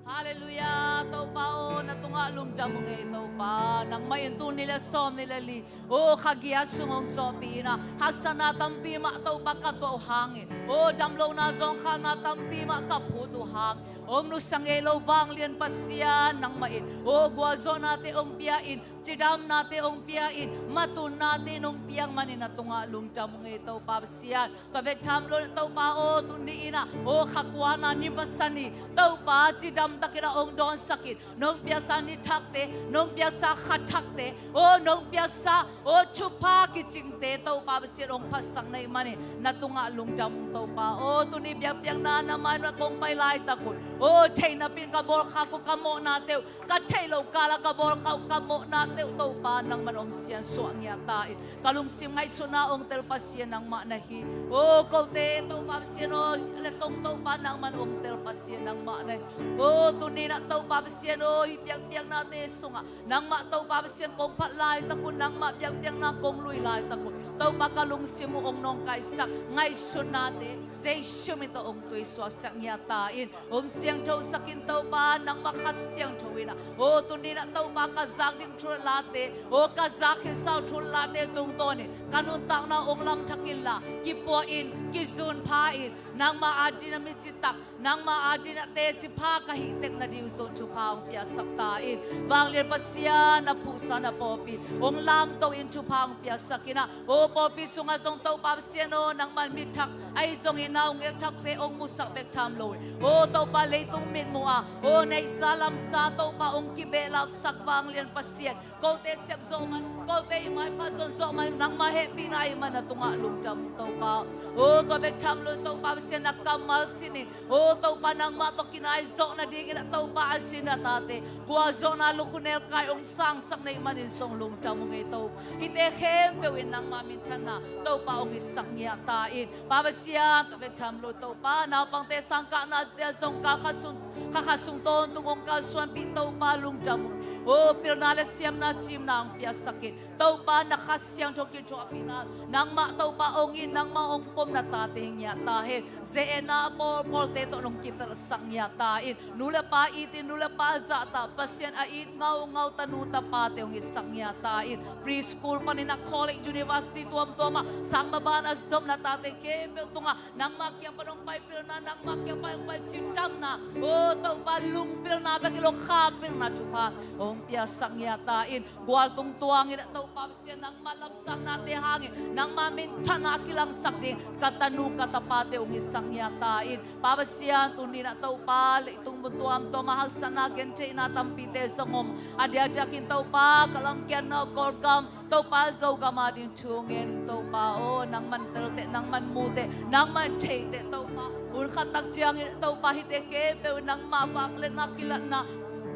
Halleluiah. Topa aw, na tungah lungdam ung ei Topa. Nangmah in tul nih le sawmnih le li, aw, kha giat sung hong zawhpih inah, haksatna tampi mah Topa ka tuah uh hangin, aw, damlohna zawngkhalna tampi mah ka phut uh hang, hong nusia ngei lo vanglian Pasian nangmah in, aw, gualzawhnate hong pia in, cidamnate hong pia in, matunnate in hong piak manin na tungah lungdam ung ei Topa Pasian. Tua bek tham lo Topa aw, tuni inah, aw, kha kuana ni masa ni Topa cidamtakinah hong dawnsak in, nong piaksa ni thakte, nong piaksa kha thakte, aw, nong piaksa, aw, thupha kicingte Topa Pasian hong phatsak na hih manin na tungah lungdam ung Topa. Aw, tuni biakpiakna na mai-ah kong pai laitak un, aw, theih napin ka bawlkhak uh ka mawhnate uh, ka theih loh kala ka bawlkhak uh ka mawhnate uh Topa nangman hong siansuah ngiat ta in. Ka lungsim ngaihsutna hong tel Pasian nangmah na hi. Aw, kote Topa Pasian aw, letong Topa nangman hong tel Pasian nangmah na hi. Aw, tuninah Topa Pasian aw, hih biakpiaknate sungah nangmah Topa Pasian kong phat laitak un, nangmah biakpiakna kong lui laitak un, Topa ka lungsim uh hong nawngkaisak ngaihsutnate Jesu min tawh hong tuisuaksak ngiat ta in. Hong siangthosak in Topa, nangmah kha siangtho inah, aw, tuninah Topa ka zak ding thulate, aw, ka zak khinsa uh thulate tungtawnin ka nuntakna hong lamthak inla, kipuah in, kizun pha in, nangma adingin a mi citak, nangma adingin a teci pha ka hih tek nading zong thupha hong piaksak ta in. Vanglian Pasian, na phuhsa na pawlpi hong lamto in thupha hong piaksak in ah, o pawlpi sungah zong Topa Pasian aw, nangman mi thak ahi zongin na hong et thakte hong musak bek tham lo in, o Topa leitung mitmuh ah, o neihsa lamsa Topa hong kibehlapsak vanglian Pasian, kote sep zawh man, kote i maipha zon zawh man, nangma hehpihna ahih man na tungah lungdam ung Topa. O tua bek tham lo in Topa Pasian, na kammal sin in, o Topa nangmah tawh kinai zawh nadingin ah Topa a sin a tate gualzawhna lukhunel kai hong sangsak na hih manin zong lungdam ung ei Topa. Hihte khempeuh in nangma minthanna Topa hong hisak ngiat ta in. Pa Pasian, tua bek tham lo Topa, naupangte sangkahnate zong kal khat sung, kha khat sung tawntung hong kalsuanpih Topa lungdam ung. O pilna le siamna cimna hong piaksak in Topa, na Kha Siangtho kithuahpihna, nangmah Topa hong it, nangmah hong pom na tate hi ngiat ta hen. Ze-etna a pawlpawlte tawh nong kipelhsak ngiat ta in. Nu le pa it in, nu le pa zahtak, Pasian a it ngaungau tanu tapate hong hisak ngiat ta in. Preschool panin ah college, university tuamtuam ah sang maban a zom na tate khempeuh tungah nangma kiang pan hong pai pilna, nangma kiang pan hong pai ciamtehna, o Topa lungpilna bek hi lo kha pilna thupha hong piaksak ngiat ta in. Gualtung tuangin ah Topa Pasian, nangma lamsaknate hangin nangma minthanna a kilangsak ding ka tanu ka tapate hong hisak ngiat ta in. Pa Pasian, tuni-in ah Topa leitung mun tuamtuam ah haksatna gentheihna tampite zong om. A diakdiakin Topa ka lamkiatna Kawlgam, Topa Zogam ading thu ngen ung Topa aw, nangman telteh, nangman muteh, nangman theihteh Topa. Hun khat tak ciangin Topa hihte khempeuh nangma vangliatna kilatna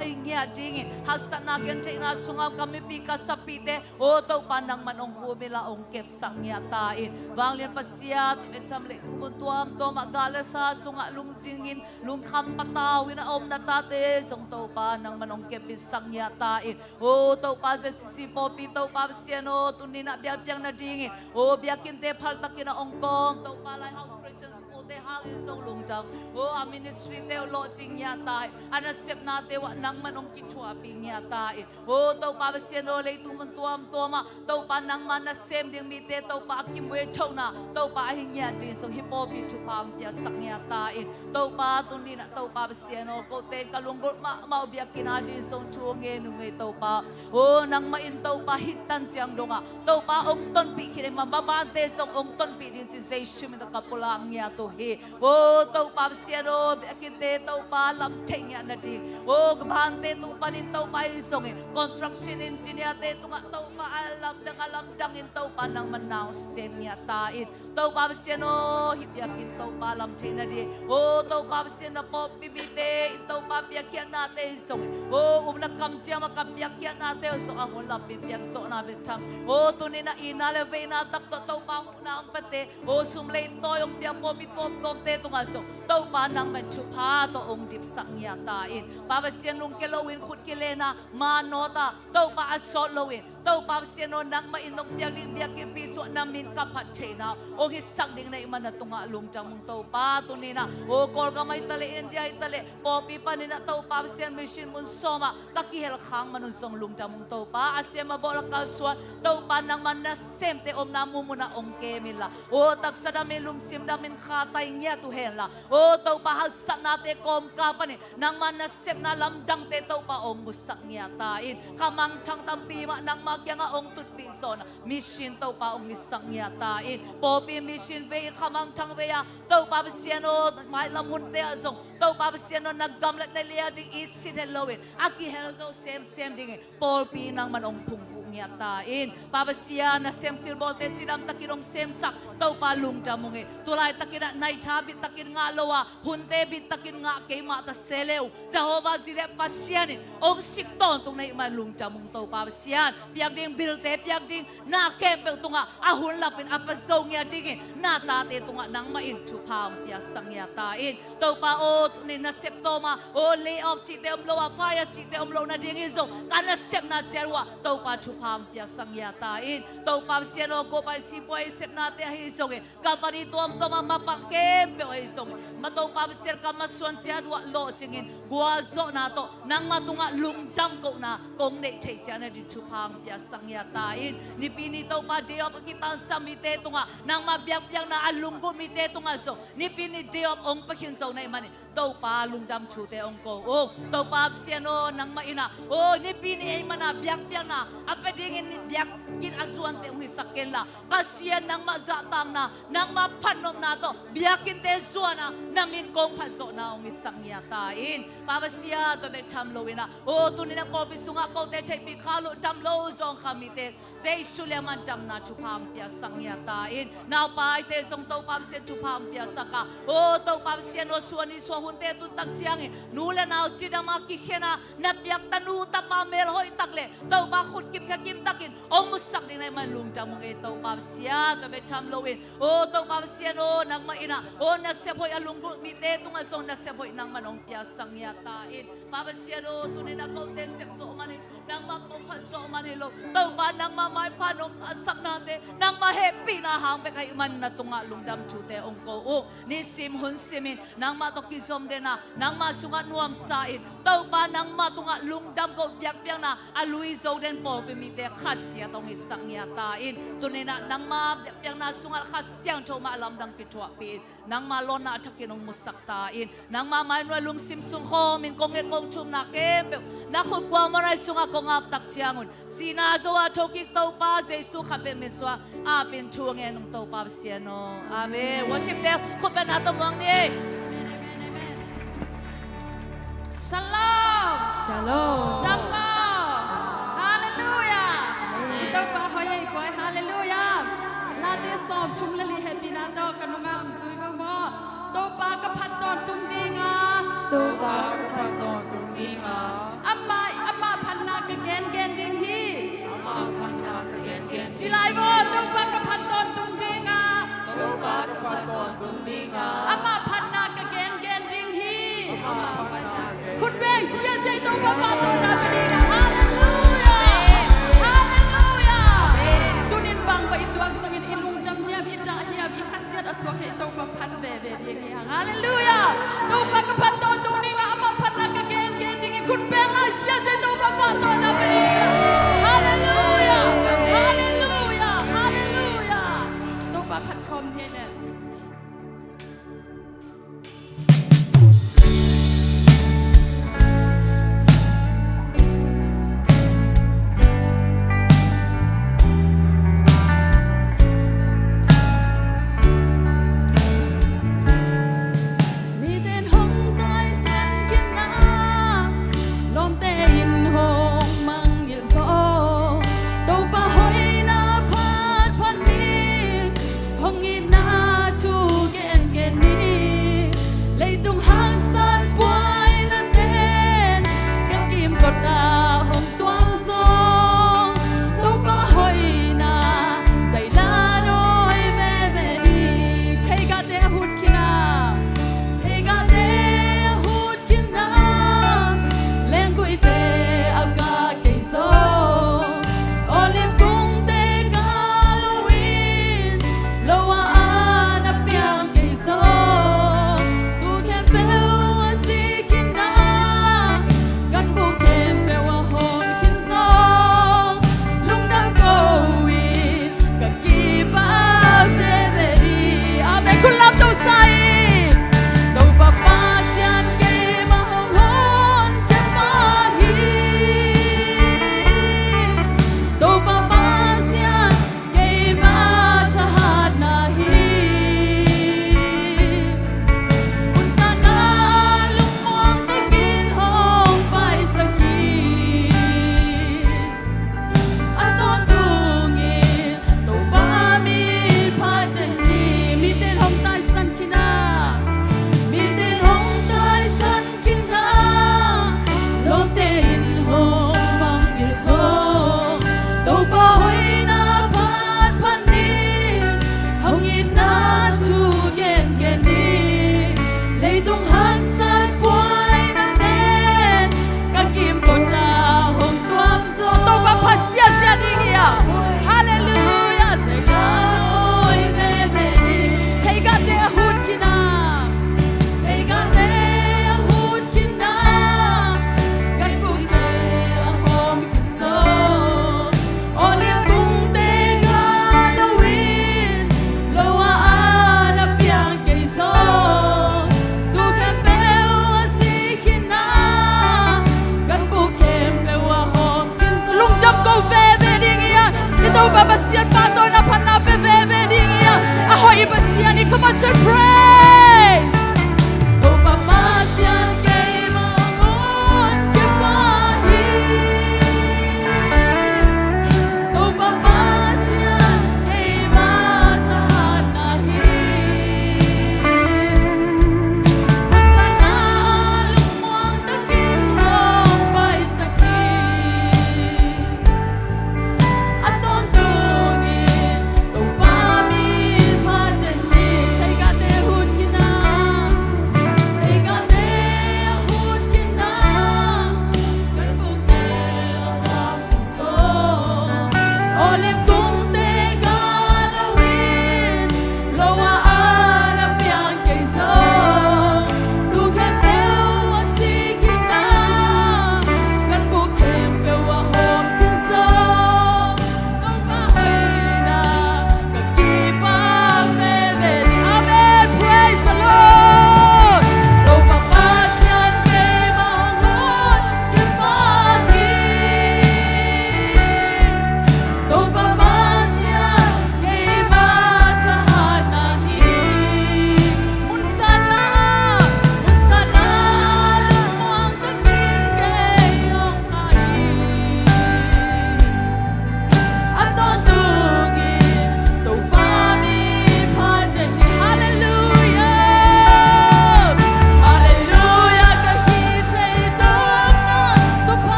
ei ngiat dingin haksatna gentheihna sungah ka mipi ka sapite, o Topa nangman hong humhilh a hong kepsak ngiat ta in. Vanglian Pasian, tua bek tham lo in leitung mun tuamtuam ah gal le sa sungah lungzingin lungkham patau in a om na tate zong Topa nangman hong kep bitsak ngiat ta in. O Topa Z C C pawlpi Topa Pasian aw, tuni-in ah biakpiakna dingin, o biakinnte phaltakin a hong kawm Topa Lighthouse Christian School-te hangin zong lungdam. O a ministry-te uh lawhcing ngiat ta in, a nasepnate uh ah nangman hong kithuahpih ngiat ta in. O Topa Pasian aw, leitung mun tuamtuam ah Topa nangma nasem ding mite Topa a kimuethohna Topa ahi ngiat ding zong hih pawlpi thupha hong piaksak ngiat ta in. Topa tuni-in ah Topa Pasian aw, kote in ka lunggulh mahmah uh biakinn ading zong thu ngen ung ei Topa. O nangmah in Topa hih tan ciang dongah Topa hong tonpih khit ei mah, mabante zong hong tonpih ding ci Jesu min tawh ka pulak ngiat uh hi. O Topa Pasian aw, biakinnte Topa lam theih ngiat nading, o bante tung panin Topa ahi zongin construction engineer-te tungah Topa a lamdang a lamdangin Topa nangman na hong sem ngiat ta in. Topa Pasian aw, hih biakinn Topa lam theih nading, o Topa Pasian na pawlpi mite in Topa piakkhiatnate ahi zongin, o upna kamciam ah ka piakkhiatnate uh zong a hun lapin piangzawhna bek tham, o tuni-in ah itna le veina tak tawh Topa huhna hong piate, o sum lei tawi hong piak pawlpi tuamtuamte tungah zong Topa nangman thupha tawh hong dipsak ngiat ta in. Pa Pasian, lungke loin, khut kilenna, manawta, Topa a sawt loin, Topa Pasian aw, nangmah in nong piak ding biakinnpi sungah na min ka phat theihna hong hisak ding na hih man na tungah lungdam ung Topa. Tuni-in ah o Kawlgam ahi taleh, India ahi taleh, pawlpi panin ah Topa Pasian mission mun sawm ah ka kihel khak man un zong lungdam ung Topa. A sem a bawl a kalsuan Topa nangma nasemte omna mumun ah hong kem inla, o taksa damin, lungsim damin, kha tai ngiat uh henla, o Topa haksatnate kawmkal panin nangma nasepna lamdangte Topa hong musak ngiat ta in. Kha mangthang tampi mah nangma kiangah hong tutpih zawhna mission Topa hong hisak ngiat ta in. Pawlpi mission vei in, kha mangthang vei ah Topa Pasian aw, mailam hunte ah zong Topa Pasian aw, na gam le na lei ading itsit het loin a kihel zo semsem dingin pawlpi nangman hong phungvuh ngiat ta in. Pa Pasian, nasem silbawlte cidam takin hong semsak Topa lungdam ung ei. Tulaitakin ah naitha bittakin ngah lo a, hunte bittakin ngah keimah ta se le uh, Jehovah Jireh Pasian in hong sik tawntung na hih man lungdam ung Topa Pasian. Piak ding bill-te, piak ding na khempeuh tungah a hun lapin a pha zo ngiat dingin na tate tungah nangmah in thupha hong piaksak ngiat ta in. Topa aw, Tuni nasep tawm a, aw, lay off cihte om lo a, fire cihte om lo nadingin zong ka nasepna ciat uh ah Topa thupha hong piaksak ngiat ta in. Topa Pasian aw, ko pai sipuai sepnate ahi zongin, company tuamtuam a mapang khempeuh ahi zongin, ma Topa Pasian ka masuan ciat uh ah lawhcingin gualzawhna tawh nangma tungah lungdam kohna kong neih theih ciat nading thupha hong piaksak ngiat ta in. Nipi ni Topa day off a kitangsam mite tungah, nangma biakpiakna a lunggulh mite tungah zong nipi ni day off hong pia khin zo na hih manin Topa lungdam thute hong ko ung. Topa Pasian aw, nangmah in ah, aw, nipi ni ei man a biakpiakna a pia dingin biakinn a zuante hong hisak kenla, Pasian nangmah zahtakna, nangmah phatnopna tawh biakinnte zuan a na min kong phatzawhna hong hisak ngiat ta in. Pa Pasian, tua bek tham loin ah, aw, tuni-in ah pawlpi sungah kote theihpih kha lo, dam lo zong kha mite Jesu liaman damna thupha hong piaksak ngiat ta in. Naupaite zong Topa Pasian thupha hong piaksak a, aw, Topa Pasian aw, suan ni suan hunte tun tak ciangin nu le nau cidam a kikhen a, na piak tanu tapa melhoih tak le Topa khut kipkhia kim takin hong musak ding na hih man lungdam ung ei. Topa Pasian, tua bek tham loin, aw, Topa Pasian aw, nangmah in ah, aw, nasep hoih a lunggulh mite tungah zong nasep hoih nangman hong piaksak ngiat ta in. Pa Pasian aw, tuni-in ah kote sep zawh manin nangmah kong phat zawh man hi lo, Topa nangmah maipha nong ngaisaknate, nangmah hehpihna hang bek ahih manin na tungah lungdam thute hong ko ung. Nisim hun simin nangmah tawh kizom den a, nangmah sungah nuamsa in, Topa nangmah tungah lungdam koh biakpiakna a lui zo den pawlpi mite khat ciat hong hisak ngiat ta in. Tuni-in ah nangmah biakpiakna sungah Kha Siangtho mah lamdang kithuahpih in, nangmah lawnna a thakin hong musak ta in. Nangmah mainuai lungsim sung khawmin kong nget kong thumna khempeuh na khut kuamah nai sungah kong ap tak ciangun, sihna zo a thokik Topa Jesu khat bek min suang apin thu ngen ung Topa Pasian aw. Amen. Worship te khut bengna tawh muang ni. Shalom. Shalom. Dam maw. Halleluiah. Amen. I Topa hoih hi kuai. Halleluiah. Late sawmthum le li hehpihna tawh ka nungah hong zui vo maw. Topa ka phat tawntung ding a. Topa ka phat tawntung ding a. Amah, amah phatna ka gengen ding hi. Amah phatna ka gengen ding hi. Ci lai vo, Topa ka phat tawntung ding a. Topa ka phat tawntung ding a. Amah phatna ka gengen ding hi. Amah phatna ka gengen ding hi. Khut beng ziahziah Topa pahtawinak pia ding a. Halleluiah. Halleluiah. Amen. Tunin bang bang i tuak sungin i lungdam hiam, i dah hiam, i khasiat a suak hi Topa phat veve ding hi hang. Halleluiah. Topa ka phat tawntung ding a, amah phatna ka gengen ding hi. Khut beng lai ziahziah Topa pahtawinak pia ding a. Halleluiah. Halleluiah. Halleluiah. Topa phat khawm ni le.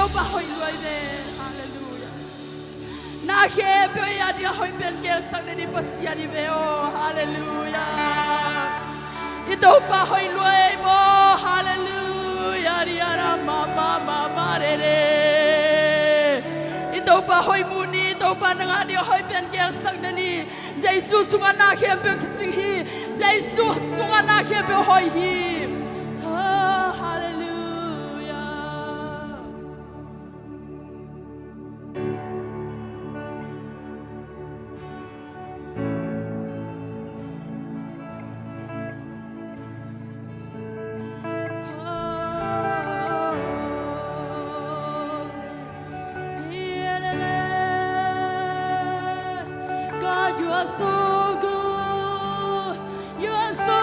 Topa hoih lua hi ve. Halleluiah. Na khempeuh i ading a hoih pen gelsak den i Pasian hi ve aw. Halleluiah. I Topa hoih lua hi maw. Halleluiah. Ri ara ma ma ma ma re re. I Topa hoih mu ni. I Topa nang ading a hoih pen gelsak den hi. Jesu sungah na khempeuh thucing hi. Jesu sungah na khempeuh hoih hi. Ah, halleluiah. God, you are so good. You are so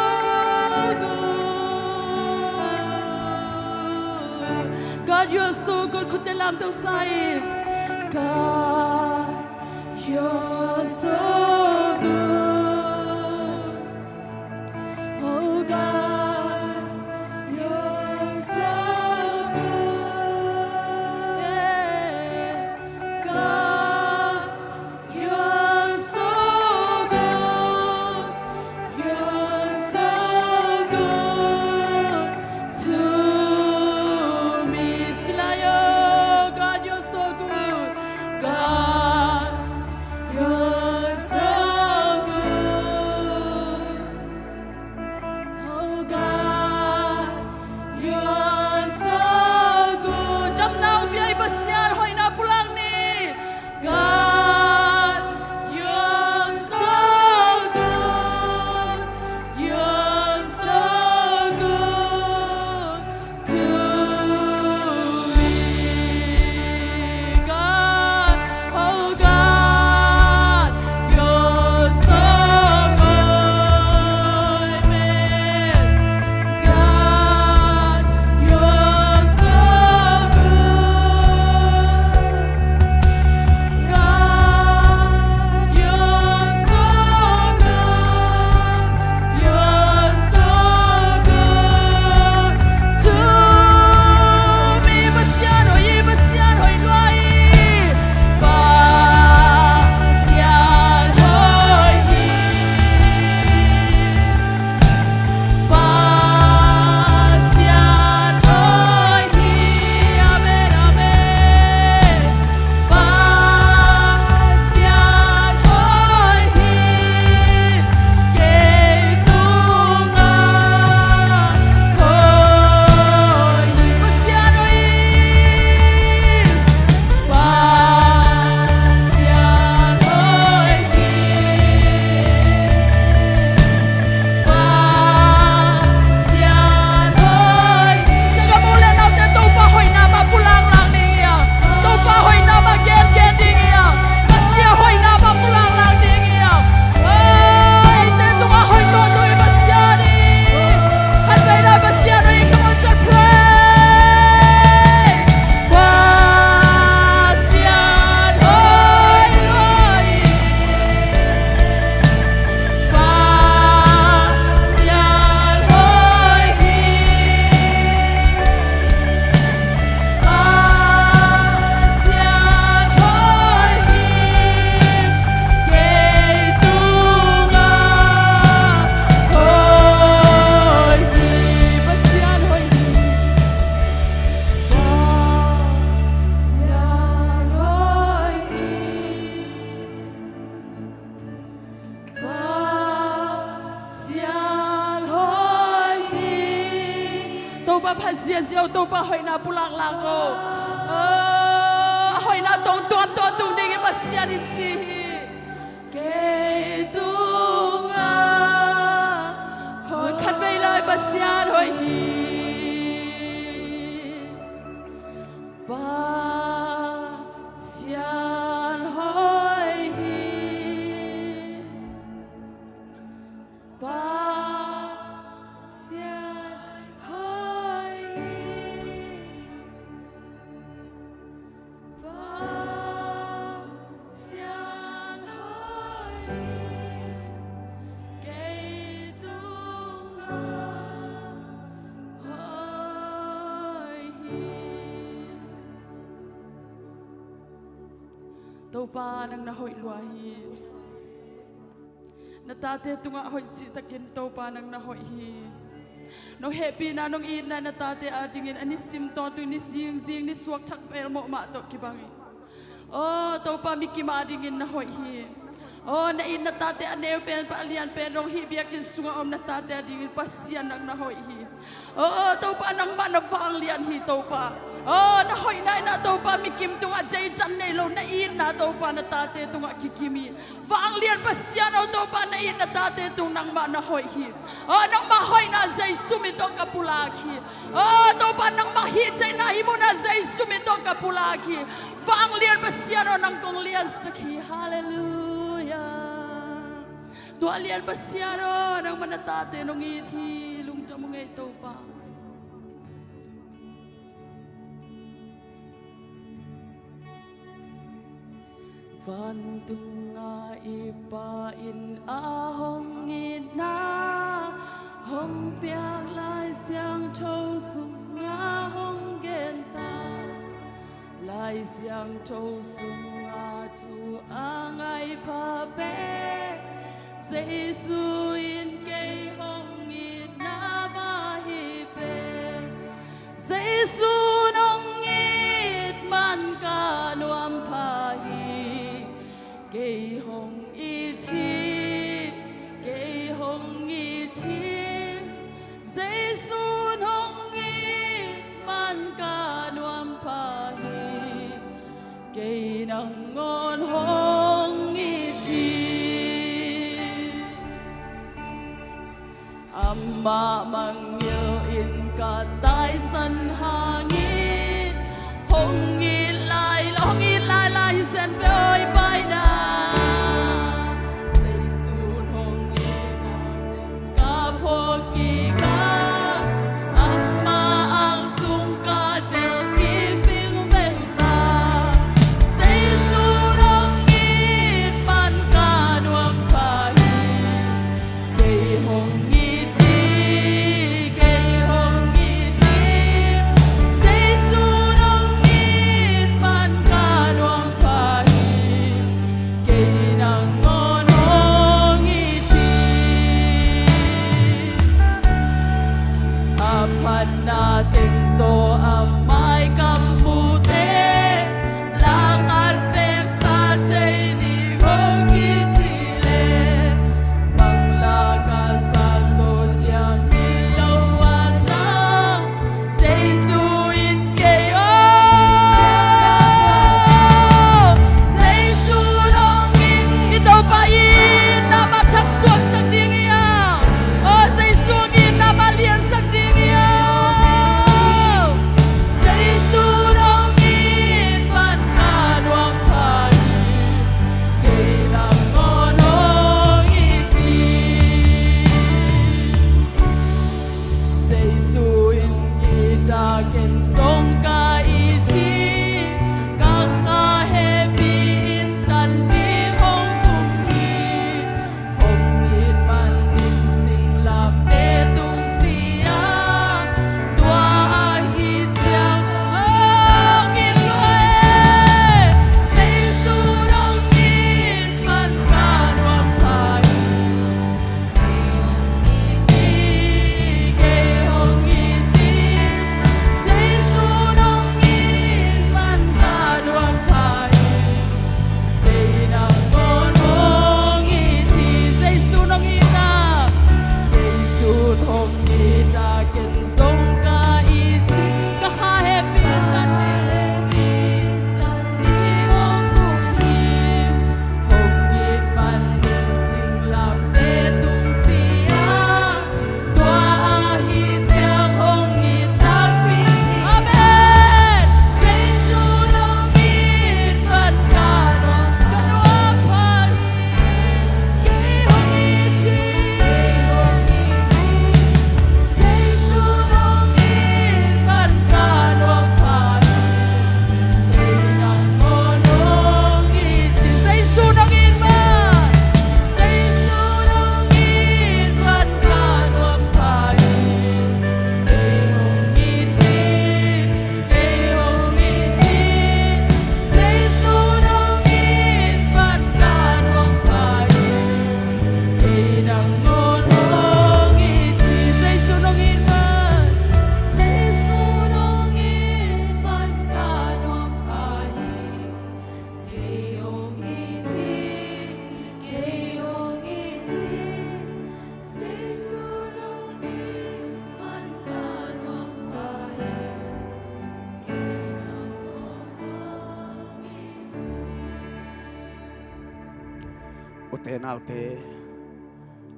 good. God, you are so good. Khutte lamto sa in. God, you're so good. Oh God, you're so good. Yeah. God, you're so good. You're so good to me. Ci lai oh. God, you're so good. God, you're so good. Oh God, you're so good. Damna hong pia i Pasian hoihna pulak ni. God, you're so good. You're so good to me. God, oh God, you're so good. Amen. God, you're so good. God, you're so good. You're so good to me. Pasian hoih hi, Pasian hoih lua hi. Pasian hoih hi. Pasian hoih hi. Amen, amen. Pasian hoih hi. Kei tungah hoih hi. Pasian hoih hi. Pasian hoih hi. Pasian hoih hi. Sia ka mu le naute Topa hoihna mah pulak lak ding hi hang. Topa hoihna mah gen gen ding hi hang. Pasian hoihna mah pulak lak ding hi hang. Oh, eite tungah hoih tuaktuak hi Pasian hi. Khatvei lai Pasian hoih hi. Come on, church, praise. Pasian hoih, hoih. Pasian hoih hi. Pasian hoih hi. Kei tungah hoih hi. Pasian hoih hi. Pasian hoih hi. Pasian hoih hi. Topa phat ziazia uh, Topa hoihna pulak lak uh. Oh, a hoihna tawh tuamtuam tung ding hi Pasian in ci hi. Kei tungah hoih. Khatvei lai Pasian hoih hi. Pasian hoih hi. Pasian hoih hi. Pasian hoih hi. Kei tungah hoih hi. Topa nang na hoih lua hi. Na tate tungah hoih cihtakin Topa nang na hoih hi. Nong hehpihna nong itna na tate adingin a nisim tawntung, ni zingzing, ni suakthak pelmawh mah tawh kibang hi. Aw Topa, mikim adingin na hoih hi. Aw na it na tate a neu pen pan a lian pen dong hih biakinn sungah om na tate adingin Pasian nang na hoih hi. Aw Topa, nangmah na vanglian hi Topa. Aw na hoihna in ah Topa, mikim tungah deidan nei lo na itna Topa na tate tungah kikim hi. Vanglian Pasian aw Topa, na it na tate tung nangmah na hoih hi. Aw nangmah hoihna Jesu min tawh ka pulak hi. Aw Topa, nangmah hih theihna hih muhna Jesu min tawh ka pulak hi. Vanglian Pasian aw, nang kong liansak hi. Halleluiah. Tua lian Pasian aw, nangmah na tate nong it hi. Lungdam ung ei Topa. Vantunga i Pa in a hong itna hong piak Lai Siangtho sunga hong genta. Lai Siangtho sunga thu a ngaipha pen Jesu in kei hong itna mah hi pen. Jesu nong it man ka nuam pha hi. Kei hong it hi, kei hong it hi. Jesu nong it man ka nuam pha hi. Kei nangawn hong it hi. Amah mangngilh in ka taisan hangin hong it lai, hong it lai lai hi zen ve oi paina. Jesu hong it ka phawk kik a, amah ang sung ka delh kik ding veng ta. Jesu hong it man ka nuam pha hi. Kei hong it hi, kei hong it hi. Te naute,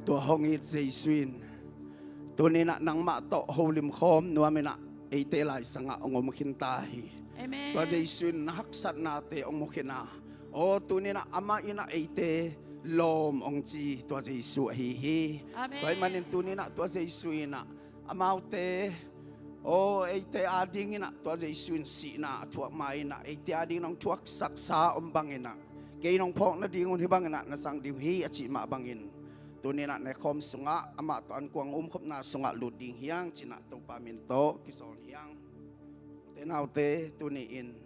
tua hong it Jesu in tuninah nangmah tawh holimkhawm nuaminah eite laisangah hong om khinta hi. Tua Jesu in na haksatnate hong mukhina, aw tuninah amah innah eite lawm hong ci tua Jesu ahi hi. Tua hih manin tuninah tua Jesu innah amaute, aw eite adinginah tua Jesu in sihna a thuak ma innah eite adingin hong thuaksaksa om banginah kei nong phawk nadingun hih banginah na sang ding uh hi a cih mah bangin tuninah nekhawm sungah amah tawh ankuang umkhopna sungah lut ding hiang cinah Topa min tawh kisawn hiang. Te naute, tuni-in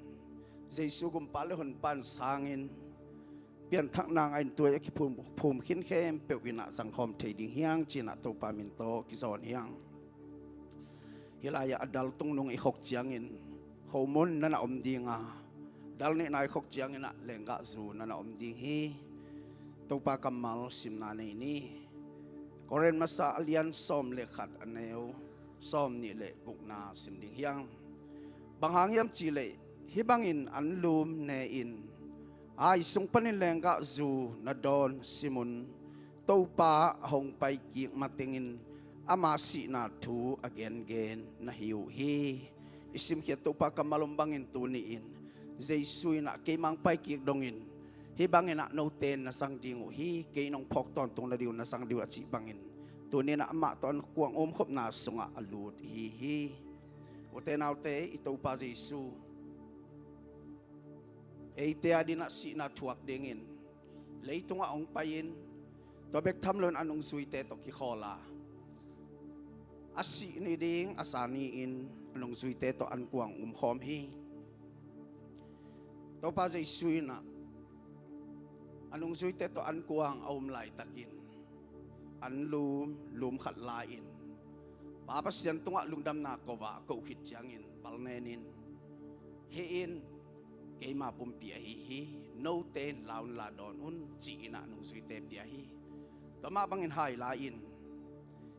Jesu gumpa le honpan sangin pianthakna ngahin tuai a kiphum khin khempeuh innah zangkhawm thei ding hiang cinah Topa min tawh kisawn hiang. Hih lai-ah a dal tungnung i khok ciangin khomun na na om dinga, dal nihna i khok cianginah lenggahzu na na om ding hi. Topa kammal simna nei ni. Korin masa a lian sawm le khat a neu sawm nih le gukna sim ding hiang. Bang hang hiam cihleh hih bangin anlum ne-in ai sung panin lenggahzu na dawn simun Topa a hong paikik matengin ama sihna thu a gengen na hi uh hi. I simkhiat Topa kammal om bangin tuni-in Jesu innah keimang paikik dongin hih banginah note na sang ding uh hi, kei nong phawk tawntung nading uh na sang ding uh a cih bangin tuninah amah tawh ankuang umkhopna sungah a lut ihi hi. Ute naute, i Topa Jesu eite adinah sihna thuak dingin leitungah hong pai-in tua bek tham loin a nungzuite tawh kikhawl a, a sih ni ding a sa ni-in a nungzuite tawh ankuang umkhawm hi. Topa Jesu innah a nungzuite tawh ankuang a um laitakin anlum lum khat la-in Pa Pasian tungah lungdamna ko-a a ko khit ciangin palnenin, hih in keima pumpi ahi hi, note in la un la dawn un ci-inah nungzuite pia hi. Tua mah bangin hai la-in,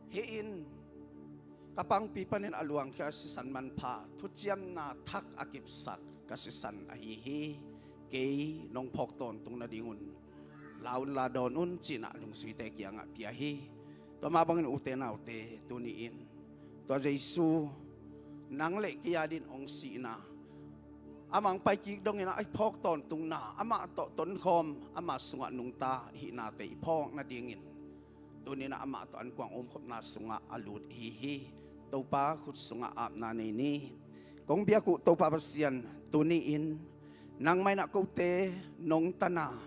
hih in ka pangpi panin a luangkhia sisan manpha thuciamna thak a kipsak ka sisan ahi hi, kei nong phawk tawntung nadingun la un la dawn un cinah nungzuite kiangah pia hi. Tua mah bangin ute naute, tuni-in tua Jesu nang le kei adin hong sihna, amah hong paikik dongin a i phawk tawntungna, amah tawh tonkhawm, amah sungah nungta ihihnate i phawk nadingin tuninah amah tawh ankuang umkhopna sungah a lut ihi hi. Topa khut sungah apna nei ni. Kong biak uh Topa Pasian, tuni-in nangmah innah kote nong tana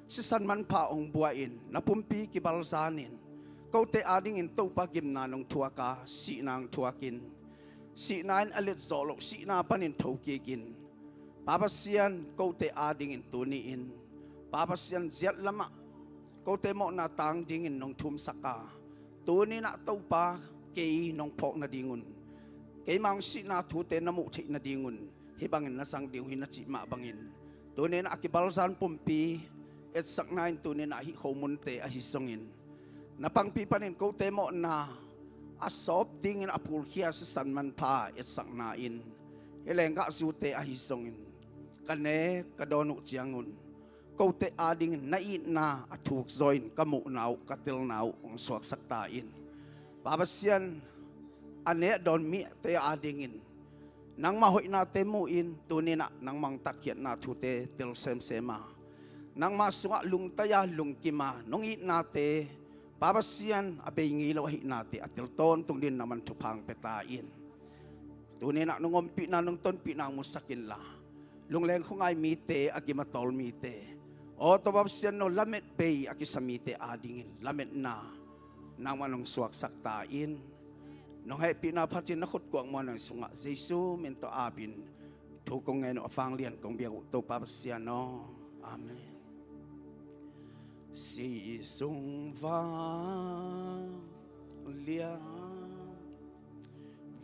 sisan manpha hong bua-in na pumpi kibalzanin kote adingin Topa gimna nong thuaka, sihna hong thuakin, sihna in a letzawh loh sihna panin thokikin, Pa Pasian kote adingin tuni-in Pa Pasian ziat lamah kote mawhna tang dingin nong thumsaka, tuninah Topa kei nong phawk nadingun, keima hong sihna thute na muh theih nadingun hih bangin na sang ding uh hi na cih mah bangin tuninah a kibalzan pumpi etsakna in tuninah hih khomunte ahi zongin na pangpi panin kote mawhna a sawp dingin a phulkhia sisan manpha etsakna in hih lenggahzute ahi zongin ka ne ka dawn uh ciangun kote adingin na itna a thukzaw in ka muhna uh ka telna uh hong suaksak ta in. Pa Pasian, a ne a dawn mite adingin nangmah hoihnate mu-in tuninah nangmah hong tatkhiatna thute tel semsem a, nangmah sungah lungtai-a lungkima nong itnate, Pa Pasian, a bei ngei lo ahihnate a tel tawntung dingin nangman thupha hong pia ta in. Tuninah nong ompihna nong tonpihna hong musak inla, lungleng khuangai mite, a gim a tawl mite, aw Topa Pasian, no lamet bei a kisa mite adingin lametna nangman hong suaksak ta in. Nong hehpihna phatin na khutkuak muanhuai sungah Jesu min tawh apin thu kong ngen uh, a vanglian kong biak uh Topa Pasian aw. Amen. Sisung vanglian,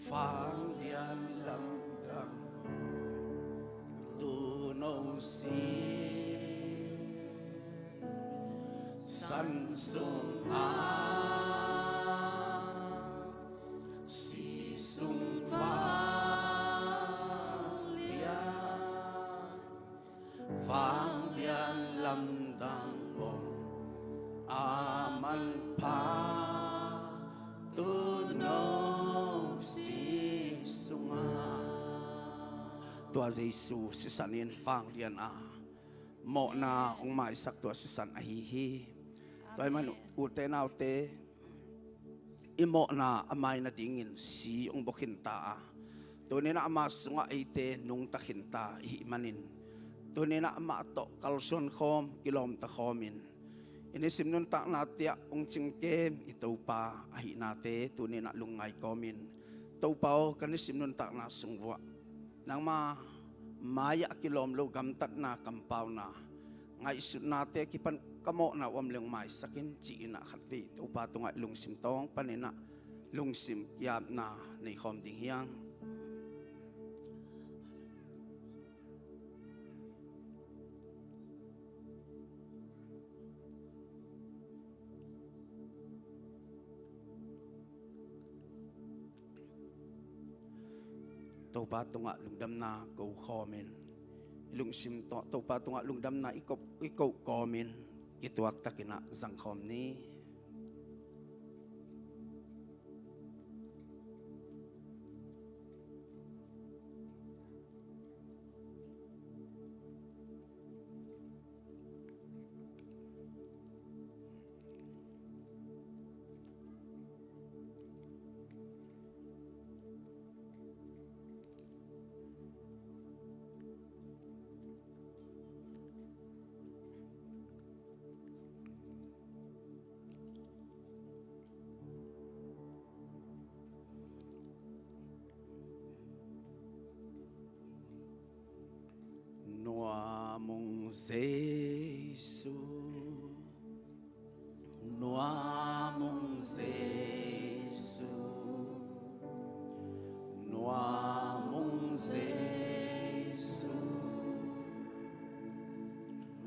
vanglian lamdang tuno si san sungah sisung vanglian, vanglian lamdang om. Tua Jesu sisan in vanglian a mawhna hong maisak tua sisan ahi hi. Tua ahih manin ute naute, i mawhna a mai nadingin si hong bua khinta a, tuni-in ah ama sungah eite nungta khinta i hih manin, tuni-in ah amah tawh kalsuan khawm, kilawmta khawmin, i nisim nuntaknate ah hong cingkem i Topa ahihnate tuni-in ah lungngai kawmin, Topa aw, ka nisim nuntakna sung vuah nangma mai-ah kilawm lo gamtatna, kampauna, ngaihsutnate kipan ka mawhna uh om leng maisak in, ci-in ah khatvei Topa tungah i lungsim tawng panin ah lungsim i apna nei khawm ding hi hang. Topa tungah lungdamna ko khawmin, i lungsim tawh Topa tungah lungdamna i ko, i ko kawmin, kituak takin ah zang khawm ni. Nuam ung Jesu, nuam ung Jesu, nuam ung Jesu,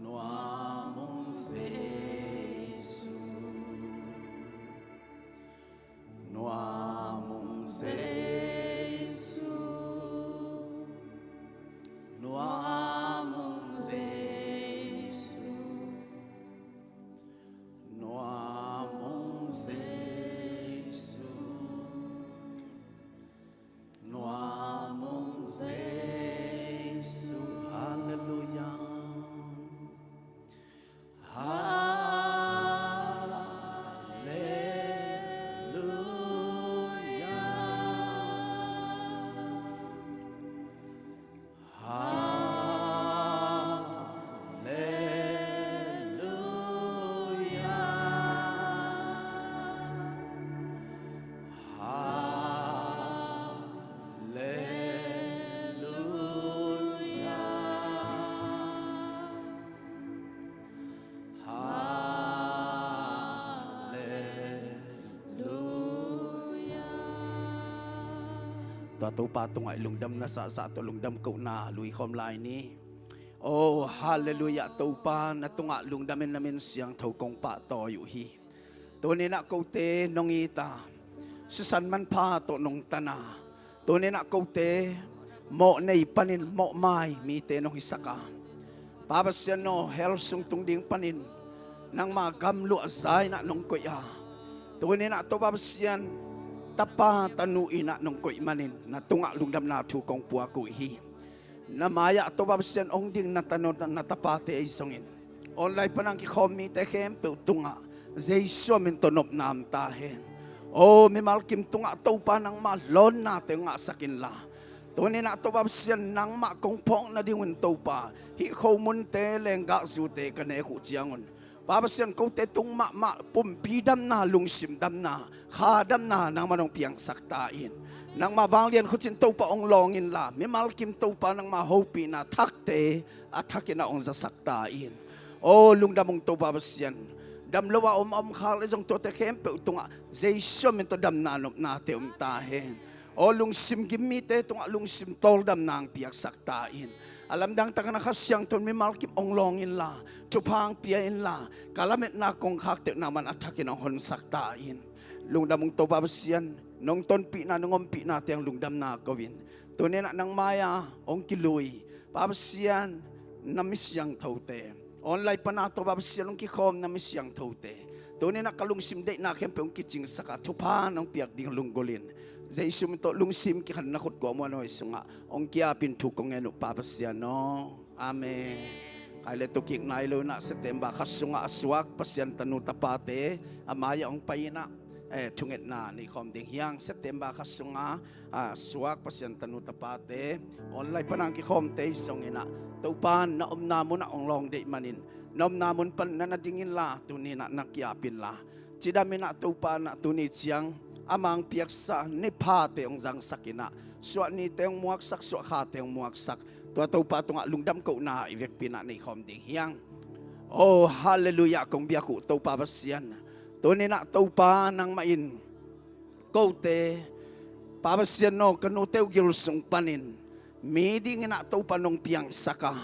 nuam ung Jesu. Nuam ung Jesu, nuam ung Jesu, nuam ung Jesu, nuam ung Jesu. Halleluia. Halleluia. Halleluia. Halleluia. Tua Topa tungah i lungdamna sahsah tawh lungdam kohna lui khawm lai ni. Oh, halleluia. Topa, na tungah lungdam in na min siangtho kong pahtawi uh hi. Tuni-in ah kote nong it a, sisan manpha tawh nong tan a, tuni-in ah kote mawh nei panin mawhmai mite nong hisak a, Pa Pasian aw, hell sung tung ding panin nangma gam luahza in ah nong koih a, tuni-in ah Topa Pasian, tapa tanu in ah nong koih manin na tungah lungdamna thu kong puak uh hi. Na mai-ah Topa Pasian hong ding na tanu, na tapate ahi zongin, online pan a kikhawm mite khempeuh tungah Jesu min tawh nopna om ta hen. Oh, mimal kim tungah Topa nangma lawnnate ngahsak inla, tuni-in ah Topa Pasian nangmah kong phawk nadingun Topa, hih khomunte lenggahzute ka nek uh ciangun, Pa Pasian, kote tung mahmah pumpi damna, lungsim damna, kha damna nangman hong piangsak ta in. Nangma vanglian khutin Topa hong lawng inla, mimal kim Topa nangma hopihna thakte a thakin ah hong zasak ta in. Oh, lungdam ung Topa Pasian. Dam lo a om a om khak le zong tuate khempeuh tungah Jesu min tawh damna nopnate om ta hen. Aw, lungsim gim mite tungah lungsim tawldamna hong piaksak ta in. A lamdang takin a Kha Siangtho in mimal kim hong lawng inla, thupha hong pia inla, ka lametna kongkhakte uh nangman a thakin hong honsak ta in. Lungdam ung Topa Pasian, nong tonpihna, nong ompihnate hong lungdamna ko in. Tuni-in ah nang mai-a hong kilui, Pa Pasian, na mi siangthote, online pan a Topa Pasian hong kikhawm na mi siangthote, tuni-in ah ka lungsim deihna khempeuh hong kicingsak a, thupha nong piak ding lunggulh in. Jesu min tawh lungsim kikhan na khut kua muanhuai sungah hong kiapin thu kong ngen uh Pa Pasian aw. Amen. Kai le tukik nai lo inah September kha sungah a suak Pasian tanu tapate a mai-ah hong pai inah, eh, thungetna nei khawm ding hiang. September kha sungah a suak Pasian tanu tapate online panang kikhawmte hi zong inah Topa na omna munah hong lawng deih manin na omna mun pan na na ding inla tuni inah na kiap inla cidam inah Topa inah tuni ciang amang piaksa ni phate hong zangsak inah suah nite hong muaksak, suah khate hong muaksak, tua Topa tungah lungdam kohna i vekpi inah nei khawm ding hiang. Oh, halleluiah, kong biak uh Topa Pasian. Tuni inah Topa nangmah in kote, Pa Pasian aw, ka nute uh gil sung panin mi ding inah Topa nong piangsak a,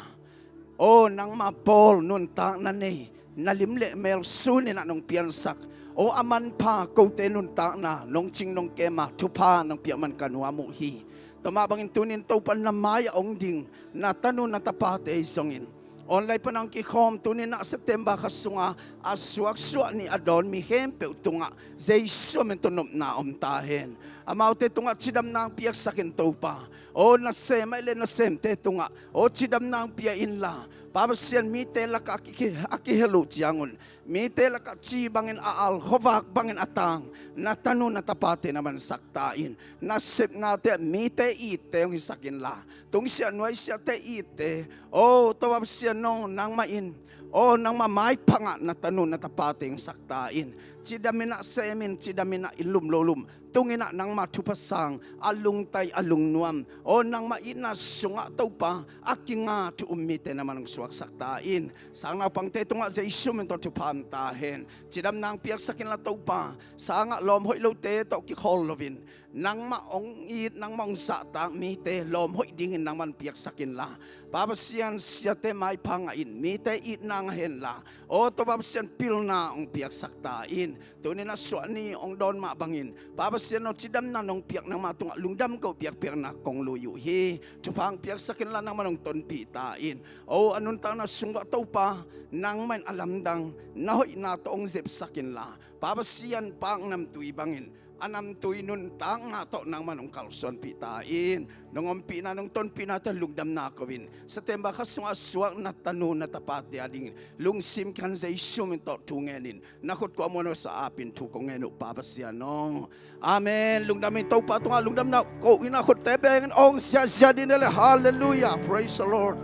aw nangmah pawl nuntakna nei, na lim le mel sun inah nong piansak, aw a manpha kote nuntakna nong cing nong kem a thupha nong piak man ka nuam uh hi. Tua mah bangin tuni in Topa na mai-ah hong ding na tanu na tapate hi zongin online panang kikhawm tuni inah September kha sunga a suaksuah ni a dawn mi khempeuh tungah Jesu min tawh nopna om ta hen. Amaute tungah cidamna hong piaksak in Topa. Aw nasem ahih leh nasemte tungah aw cidamna hong pia inla, Pa Pasian, mite lakah a ki, a kihel uh ciangun mite lakah ci bangin a al, khuavak bangin a tang na tanu na tapate na mansak ta in. Nasepnate ah mite itte hong hisak inla, tungsiah nuaisiahte itte, aw Topa Pasian aw, nangmah in, aw nangmah maipha ngah na tanu na tapate hong sak ta in. Cidam inah sem in, cidam inah inn lum lo lum tung inah nangmah thupha sang a lungtai a lungnuam, aw nangmah itna sungah Topa a kinga thu um mite na man hong suaksak ta in. Sang naupangte tungah Jesu min tawh thupha om ta hen. Cidamna hong piaksak inla Topa, sangah lawm hoih lote tawh kikhawl loin nangmah hong it, nangmah hong zahtak mite lawm hoih dingin nangmah hong piaksak inla, Pa Pasian, siate maipha ngah in mite itna ngah henla, aw Topa Pasian, pilna hong piaksak ta in. Tuni inah suah ni hong dawn mah bangin Pa Pasian aw, cidamna nong piak nangmah tungah lungdam ko, biakpiakna kong lui uh hi. Thupha hong piaksak inla nangmah hong tonpih ta in. Aw a nuntakna sungah Topa, nangmah in a lamdang na hoihna tawh hong zepsak inla, Pa Pasian, pak namtui bangin a namtui nuntakna tawh nangmah in hong kalsuanpih ta in. Nong ompihna, nong tonpihnate lungdamna ko in September kha sungah suak na tanu na tapate a dingin lungsim khan Jesu min tawh thu ngenin na khut kua muanhuai sa apin thu kong ngen uh Pa Pasian aw. Amen. Lungdam in Topa tungah lungdamna ko inah khutte bengin hong siahsiah ding le. Halleluiah. Praise the Lord.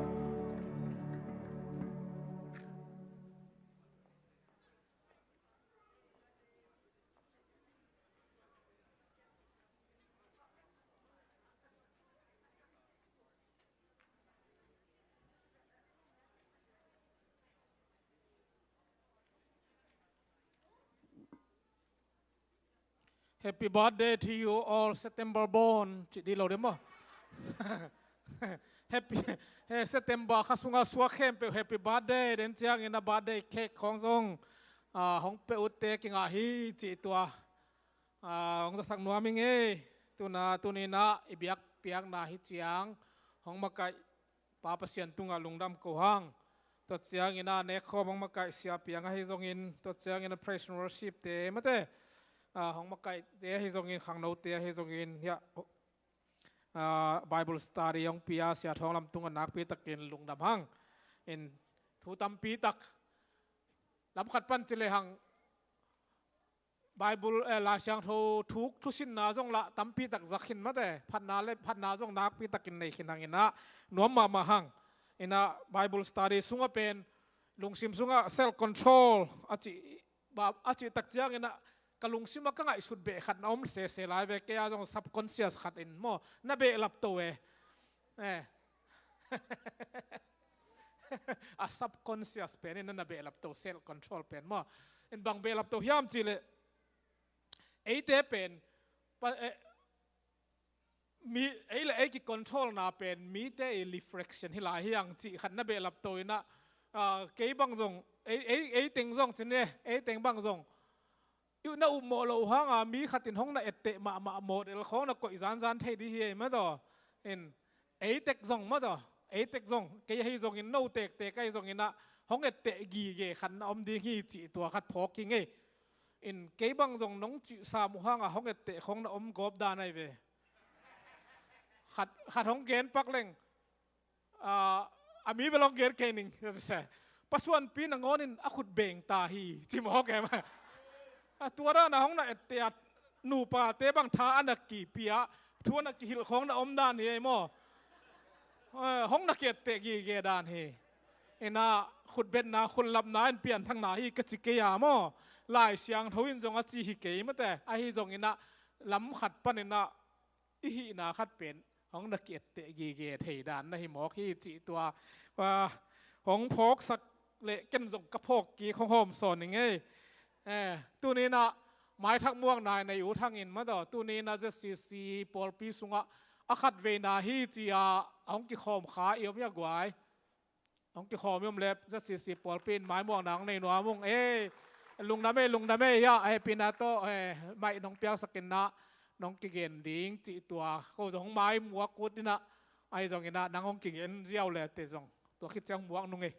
Happy birthday to you all, September born. Cih dih lo dih maw? Happy, eh, September kha sunga suak khempeuh happy birthday. Den ciangin a birthday cake khawng zong, ah, hong pia utte kingah hi cih tua, ah, hong zasak nuam ing ei. Tuna, tuni inah i biakpiakna hi ciang hong makaih Pa Pasian tungah lungdam ko hang. Tua ciangin a nekkhawm hong makaih siapiang ahi zongin, tua ciangin a praise and worship te mate, ah, hong makaihte ahi zongin, khangnote ahi zongin, hiah, ah, Bible study hong pia Sia Thawng Lam tungah nakpi takin lungdam hang. In thu tampi tak lam khat pan ci lehang Bible, eh, Lai Siangtho thuk thusinna zong lah tampi tak zak khin mate, phatna le phatna zong nakpi takin nei khin hang inah nuam mahmah hang. Inah Bible study sungah pen lungsim sungah self control a cih, a cih tak ciang inah ka lungsim ah ka ngaihsut beh khat na om sese lai ve, kei a zong subconscious khat in maw na behlap to e. Eh. A subconscious pen in na na behlap to, self control pen maw. In bang behlap to hiam cih leh eite pen pa, eh, mi, ei le ei kicontrolna pen mite i reflection hi lai hiang cih khat na behlap to inah, ah, kei bang zong ei, ei, ei teng zong cin e, ei teng bang zong na upmawh loh hanga mi khatin hong na etteh mahmah model khawng na koih zanzan thei dih hi ei mataw. In ei tek zong mataw, ei tek zong, kei ahi zongin no tektek ahi zongin ah hong etteh gige khat na om ding hi cih tua khat phawk hi ngei. In kei bang zong nong cihsa muh hanga hong etteh khong na om gawp dan ahi ve. Khat, khat hong gen pak leng, a, a mi bel hong gen kei ning. Pasuanpi nangawnin a khut beng ta hi ci mawk em. A tua dana hong na etteh a, nupate bang tha a na kipia, thu a na kihilh khong na om dan hi ei maw? Eh, hong na kietteh gige dan hi. Ina khutbetna, khutlamna in pianthakna hi ka ci kei a maw? Lai Siangtho in zong a ci hi kei mate. Ahi zong ina lam khat pan ina i hihna khat pen hong na kietteh gige thei dan na hi mawk hi cih tua, ah, hong phawksak le ken zong ka phawk kik hong hawm sawn ning ei. Eh, tuni ina maithak muakna nei ut hangin mataw, tuni ina Z C C pawlpi sungah a khatveina hi ci-a hong kikhawm kha i om ia guai. Hong kikhawm i om le Z C C pawlpi in maimuakna hong nei nuam ung ei. Lungdam ei, lungdam ei, hia, eh, pina tawh, eh, maih nong piaksak ina nong kigen ding cih tua. Ko zong hong maimuak ut ina, ahi zong ina nang hong kigen ziau le te zong tua khit ciang muak nung ei.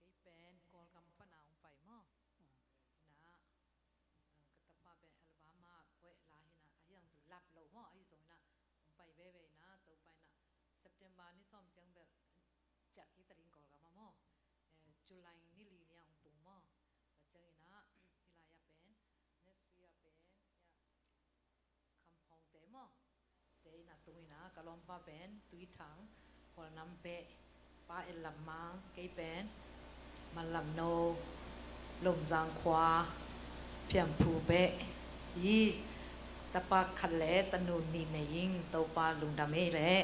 Kei pen Kawlgam pana hong pai maw? Ina, ah, ka tapa beh Alabama kueh la hina, ahi ang lap lo maw, ahi zong ina hong pai veve ina, Topa ina September ni sawm ciang bel ciah kik ta ding Kawlgam ah maw? Eh, July ni li ni a hong tung maw? Tua ciang ina, hih lai ah pen, Nashville ah pen, ya, Khamphawngte maw? Te ina tung ina ka lawmpa pen Tuithang, Khualnam peh, pa Ellam Mang, kei pen Manlam No, Lomzang khua, Phiamphu peh. Hi, tapa khat le tanu nih nei ing, Topa lungdam ei leh.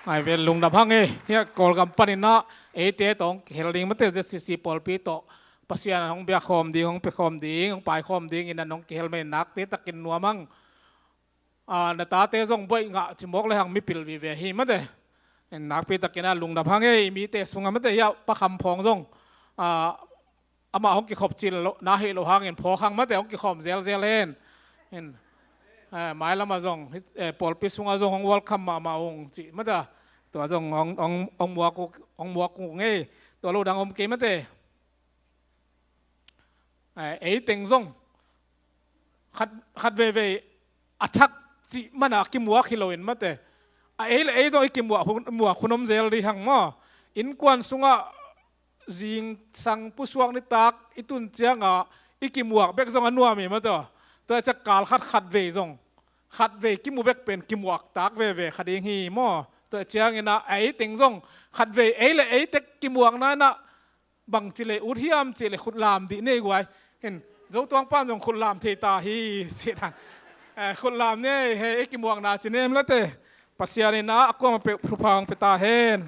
Ngai vel lungdam hang ei. Hia Kawlgam pan ina eite tawh hong kihel ding mate Z C C pawlpi tawh Pasian hong biak khawm ding, hong pia khawm ding, hong pai khawm ding ina nong kihel mei nakpi takin nuam ang. Ah, na tate zong buaih ngah ci mawk le hang mipil vive hi mate. Nakpi takin a lungdam hang ei, mite sungah mate, hia Pa Kham Phawng zong, ah, amah hong kikhop cil lo, na hih lo hangin phawk hang mate, hong kikhawm zelzel hen. Hin, eh, mailamah zong, eh, pawlpi sungah zong hong welcome mahmah ung ci mate. Tua zong hong, hong, hong muak uh, hong muak uh ngei. Tua lo dang om kei mate. Eh, ei teng zong khat, khat veivei a thak cih mana kimuak hi loin mate. A ei le ei zong i kimuak hun, muak hun om zel dih hang maw? Innkuan sungah zingsang pusuak nitak i tun cianga i kimuak bek zong a nuam hi mate. Tua ciah kal khat khat vei zong khat vei kimu bek pen kimuak tak veve kha ding hi maw? Tua ciangina a ei teng zong khat vei ei le ei tek kimuakna ina bang ci le ut hiam ci le khutlam dih nei guai. Hin, Zotuang pan zong khutlam thei ta hi ci dan. Eh, khutlam nei, he, ei kimuakna ci nem late. Pasian ina a kuama peuh thupha hong pia ta hen.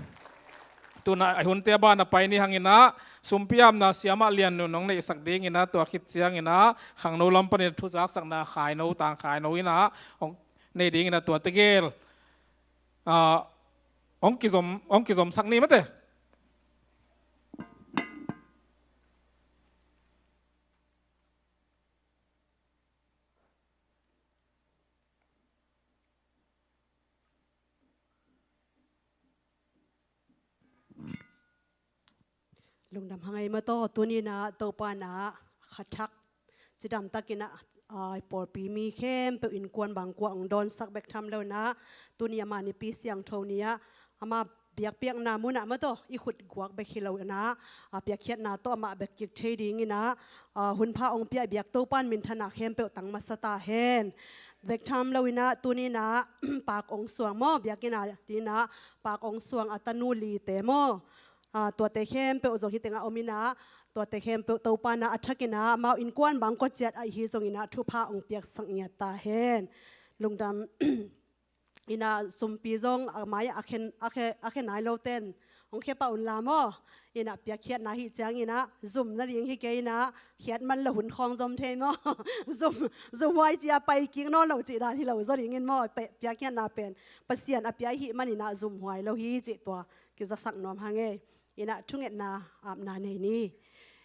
Tuna a hunte a bana pai ni hangina sumpi amna siama Lian Nu nong neihsak dingina tua khit ciangina khangno lam panin thuzaksakna Khaino, Tang Khaino ina hong nei dingina tua tegel, ah, hong kizom, hong kizomsak ni mate. Lungdam hang ei mataw, tunina Topa na khathak cidamtakina, ah, pawlpi mi khempeuh innkuan bangkua hong dawnsak bek tham lo ina, tuni ama nipi siangtho ni-a ama biakpiakna munah mataw i khut guak bek hi lo ina, a piakkhiatna tawh amah bek kik thei dingina, a, hunpha hong pia biak Topan minthana khempeuh tang masa ta hen. Bek tham lo ina tunina Pak Ong Suang maw, biakina dina Pak Ong Suang a tanu lite maw, a, tuate khempeuh zong hi tenga om ina, tuate khempeuh Topa na a thakina amau innkuan bang kua ciat ahi zongina thupha hong piaksak ngiat ta hen. Lungdam. Ina sumpi zong a mai a khen, a khe, a khe nai lo ten hong khe pah un la maw? Ina piakkhiatna hi ciangina zum nading hi kei ina, khiat man lo hun khawng zom thei maw? Zum, zum huai cia pai kik nawn lo cih dan hi lo zaw dingin maw? Pe-, piakkhiatna pen Pasian a pia hi manina zum huai lo hi cih tua kizasak nuam hang ei. Ina thungetna apna nei ni.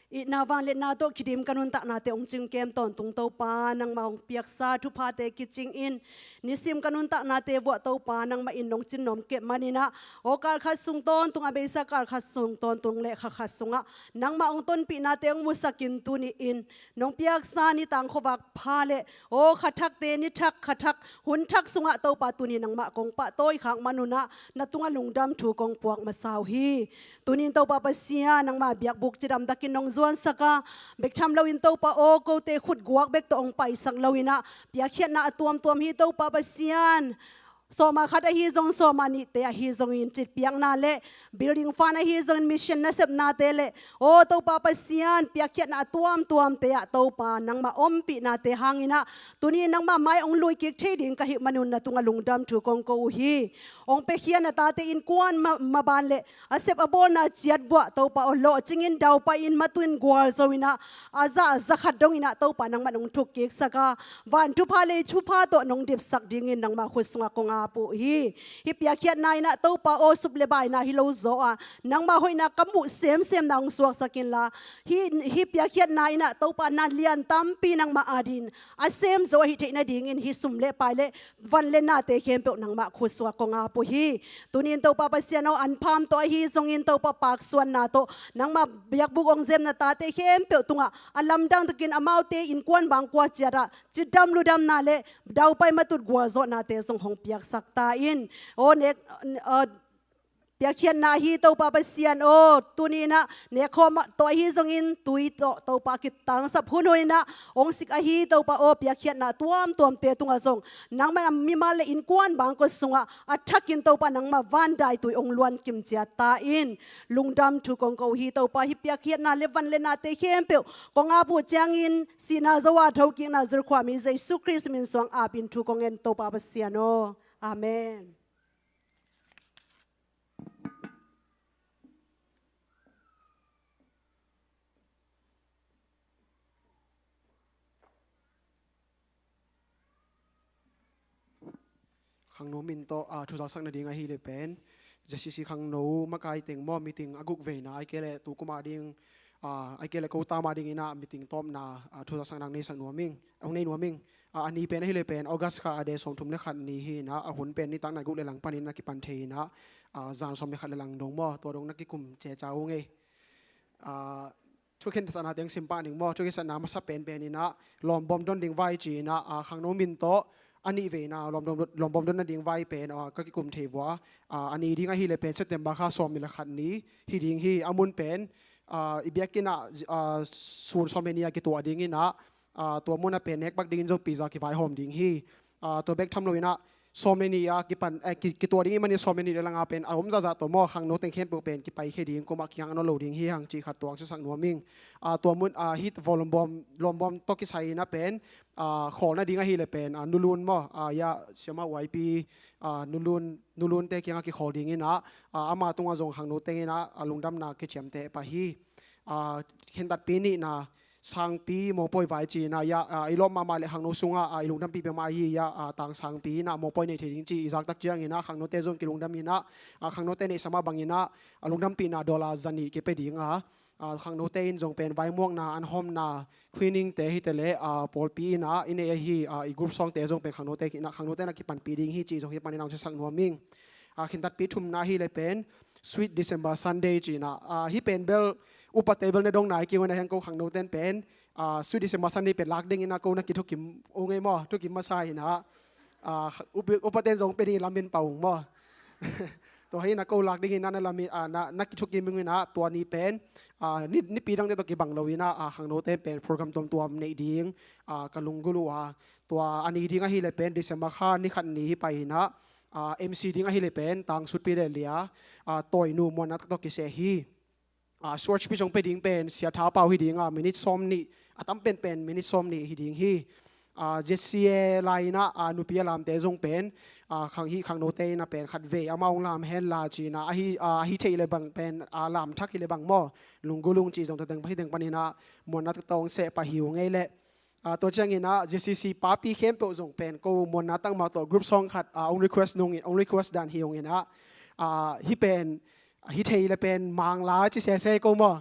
Itna vangliatna tawh kidim ka nuntaknate hong cingkem tawntung Topa, nangmah hong piaksa thuphate kicingin nisim ka nuntaknate vuah Topa, nangmah in nong cinnom kep maninah, aw kal khat sung tawntung, a beisa kal khat sung tawntung le kha khat sungah nangmah hong tonpihnate hong musakin tuni-in nong piaksa nitang khuavak pha le aw kha thakte, ni thak kha thak hun thak sungah Topa tuni nangmah kong pahtawi khak manunah na tungah lungdam thu kong puak masa uh hi. Tunin Topa Pasian, nangmah biakbuk cidam takin nong zuansaka, bek tham loin Topa aw, kote khutguak bek tawh hong paisak loinah piakkhiatna a tuamtuam hi Topa Pasian. Sawma khat ahi zong, sawma nihte ahi zongin citpiakna le building fund ahi zongin mission nasepnate le aw Topa Pasian, piakkhiatna a tuamtuamte ah Topa nangmah ompihnate hanginah tuni nangmah mai hong lui kik thei ding ka hih manun na tungah lungdam thu kong ko uh hi. Hong piakhia na tate innkuan ma- maban le a sep a bawlna ciat vuah Topa aw, lawhcingin daupai in matuin gualzo inah a za a za khat donginah Topa nangmah nong thukkiksak a, van thupha lei thupha tawh nong dipsak dingin nangmah khut sungah kong ap uh hi. Hih piakkhiatna inah Topa aw, sup le baina hi lo zaw a, nangmah hoihna ka muh semsemna hong suaksak inla, hih, hih piakkhiatna inah Topa na lian tampi nangmah adin a sem zo ahi theih nadingin hih sum le pai le van le nate khempeuh nangmah khut sungah kong ap uh hi. Tunin Topa Pasian aw, anpham tawh ahi zongin Topa paksuanna tawh nangmah biakbuk hong zem na tate khempeuh tungah a lamdang takin amaute innkuan bangkua ciatah cidam ludamna le daupai matut gualzawhnate zong hong piaksak ta in. Aw nek aw, piakkhiatna ahi Topa Pasian aw, tuninah nekhawm tawh ahi zongin tui tawh Topa kitangsap hunhuninah hong sik ahi Topa aw, piakkhiatna tuamtuamte tungah zong nangmah mimal le innkuan bangkua sungah a thakin Topa nangmah vandaitui hong luan kimciat ta in. Lungdam thu kong ko uh hi Topa, hih piakkhiatna le van le nate khempeuh kong ap uh ciangin sihna zo-a thokikna zulkhuami Jesu Khrist min suang apin thu kong en Topa Pasian aw. Amen. Khangno min tawh, ah, thu zaksak nading ahih leh pen J C C khangno makai teng maw, meeting a guk veina ahih kei leh tu kum a ding, ah, ahih kei leh ko tam a dingin ah meeting tawpna, ah, thu zaksak nang nei sak nuam ing, hong nei nuam ing. Ah, a ni pen ahih leh pen August kha a de sawmthum le khat ni hi inah, a hun pen nitak nai guk le lang panin a kipan thei inah, ah, zan sawm le khat le lang dong maw, tua dong na kikum ceca ung ei. Ah, thu khensatna teng sim pah ning maw, thu khensatna masa penpen inah lawmbawm don ding vai ci inah, ah, khangno min tawh a nih veina lawmbawm, lawmbawm don nading vai pen, ah, ka kikum thei vua. Ah, a ni ding ahih leh pen September kha sawm le khat ni hi ding hi. A mun pen, ah, i biakinn ah, ah, sun sawm le ni a kituah ding inah, ah, tua mun a pen nekpak dingin zong pizza kivaihawm ding hi. Ah, tua bek tham lo inah sawm le ni a kipan, eh, ki, kituah ding i hih manin sawm le ni le lang a pen a om zahzah tawh maw, khangno teng khempeuh pen kipaikhia ding, kuamah kihang nawn lo ding hi hang cih khat tua hong cisak nuam ing. Ah, tua mun, ah, hih lawmbawm, lawmbawm tawh kisai inah pen, ah, khawl nading ahih leh pen, ah, Nulun maw, ah, ya, Siamah Y P, ah, Nulun, Nulunte kiangah kikhawl ding inah, ah, ama tungah zong khangno teng inah, ah, lungdamna kiciamteh pah hi. Ah, khentatpi nihna, Sangpi mawpawi vai ci inah, ya, ah, i lawp mahmah le khangno sungah, ah, i lungdampipa mah hi, ya, ah, Tang Sangpi inah mawpawi nei thei ding ci i zaktak ciang inah khangnote zong kilungdam inah, ah, khangnote neihsa mah bang inah, ah, lungdampihna dollar zanih kipia ding a, ah, khangnote in zong pen vaimuakna, an hawmna, cleaning te hi te le, ah, pawlpi inah i nei ahi, ah, i group songte zong pen khangnote inah, khangnote na kipanpih ding hi cih zong hih panin hong cisak nuam ing. Ah, khentatpi thumna ahih leh pen Sweet December Sunday ci inah, ah, hih pen bel upate bel na dong nai kei un a, heng ko khangnoten pen, ah, Sweet December Sunday pen lak ding inah ko na kithukim ung ei maw, thukim masa inah, ah, upa, upaten zong pia ding lamen pah ung maw. Tua hi inah ko lak ding inah na lamen, ah, na, na kithukim ung inah tua ni pen, ah, ni, nipi dangte tawh kibang lo inah, ah, khangnoten pen program tuamtuam neih ding, ah, ka lunggulh uh a, tua a ni ding ahih leh pen December kha ni khat ni hi pai inah, ah, M C ding ahih leh pen Tang Sutpi le Lia, ah, Tawinu Muanna tawh kiseh hi. Ah, short speech hong pia ding pen Sia Tha Pau hi ding a, minute sawm nih, a tam penpen minute sawm nih hi ding hi. Ah, Z C A lai inah, ah, nupi a lamte zong pen, ah, khang hih khangnote inah pen khat vei amah hong lam hen la ci inah, ahi, ah, ahi theih le bang pen, ah, lam thak hi le bang maw, lunggulh ung ci zong tua teng pan, hih teng pan inah Muanna tawh hong seh pah hi ung ei leh. Ah, tua ciang inah Z C C papi khempeuh zong pen ko Muanna tangmah tawh group song khat, ah, hong request nung, hong request dan hi ung inah, ah, hih pen, hih thei le pen Mangla ci sese ko maw.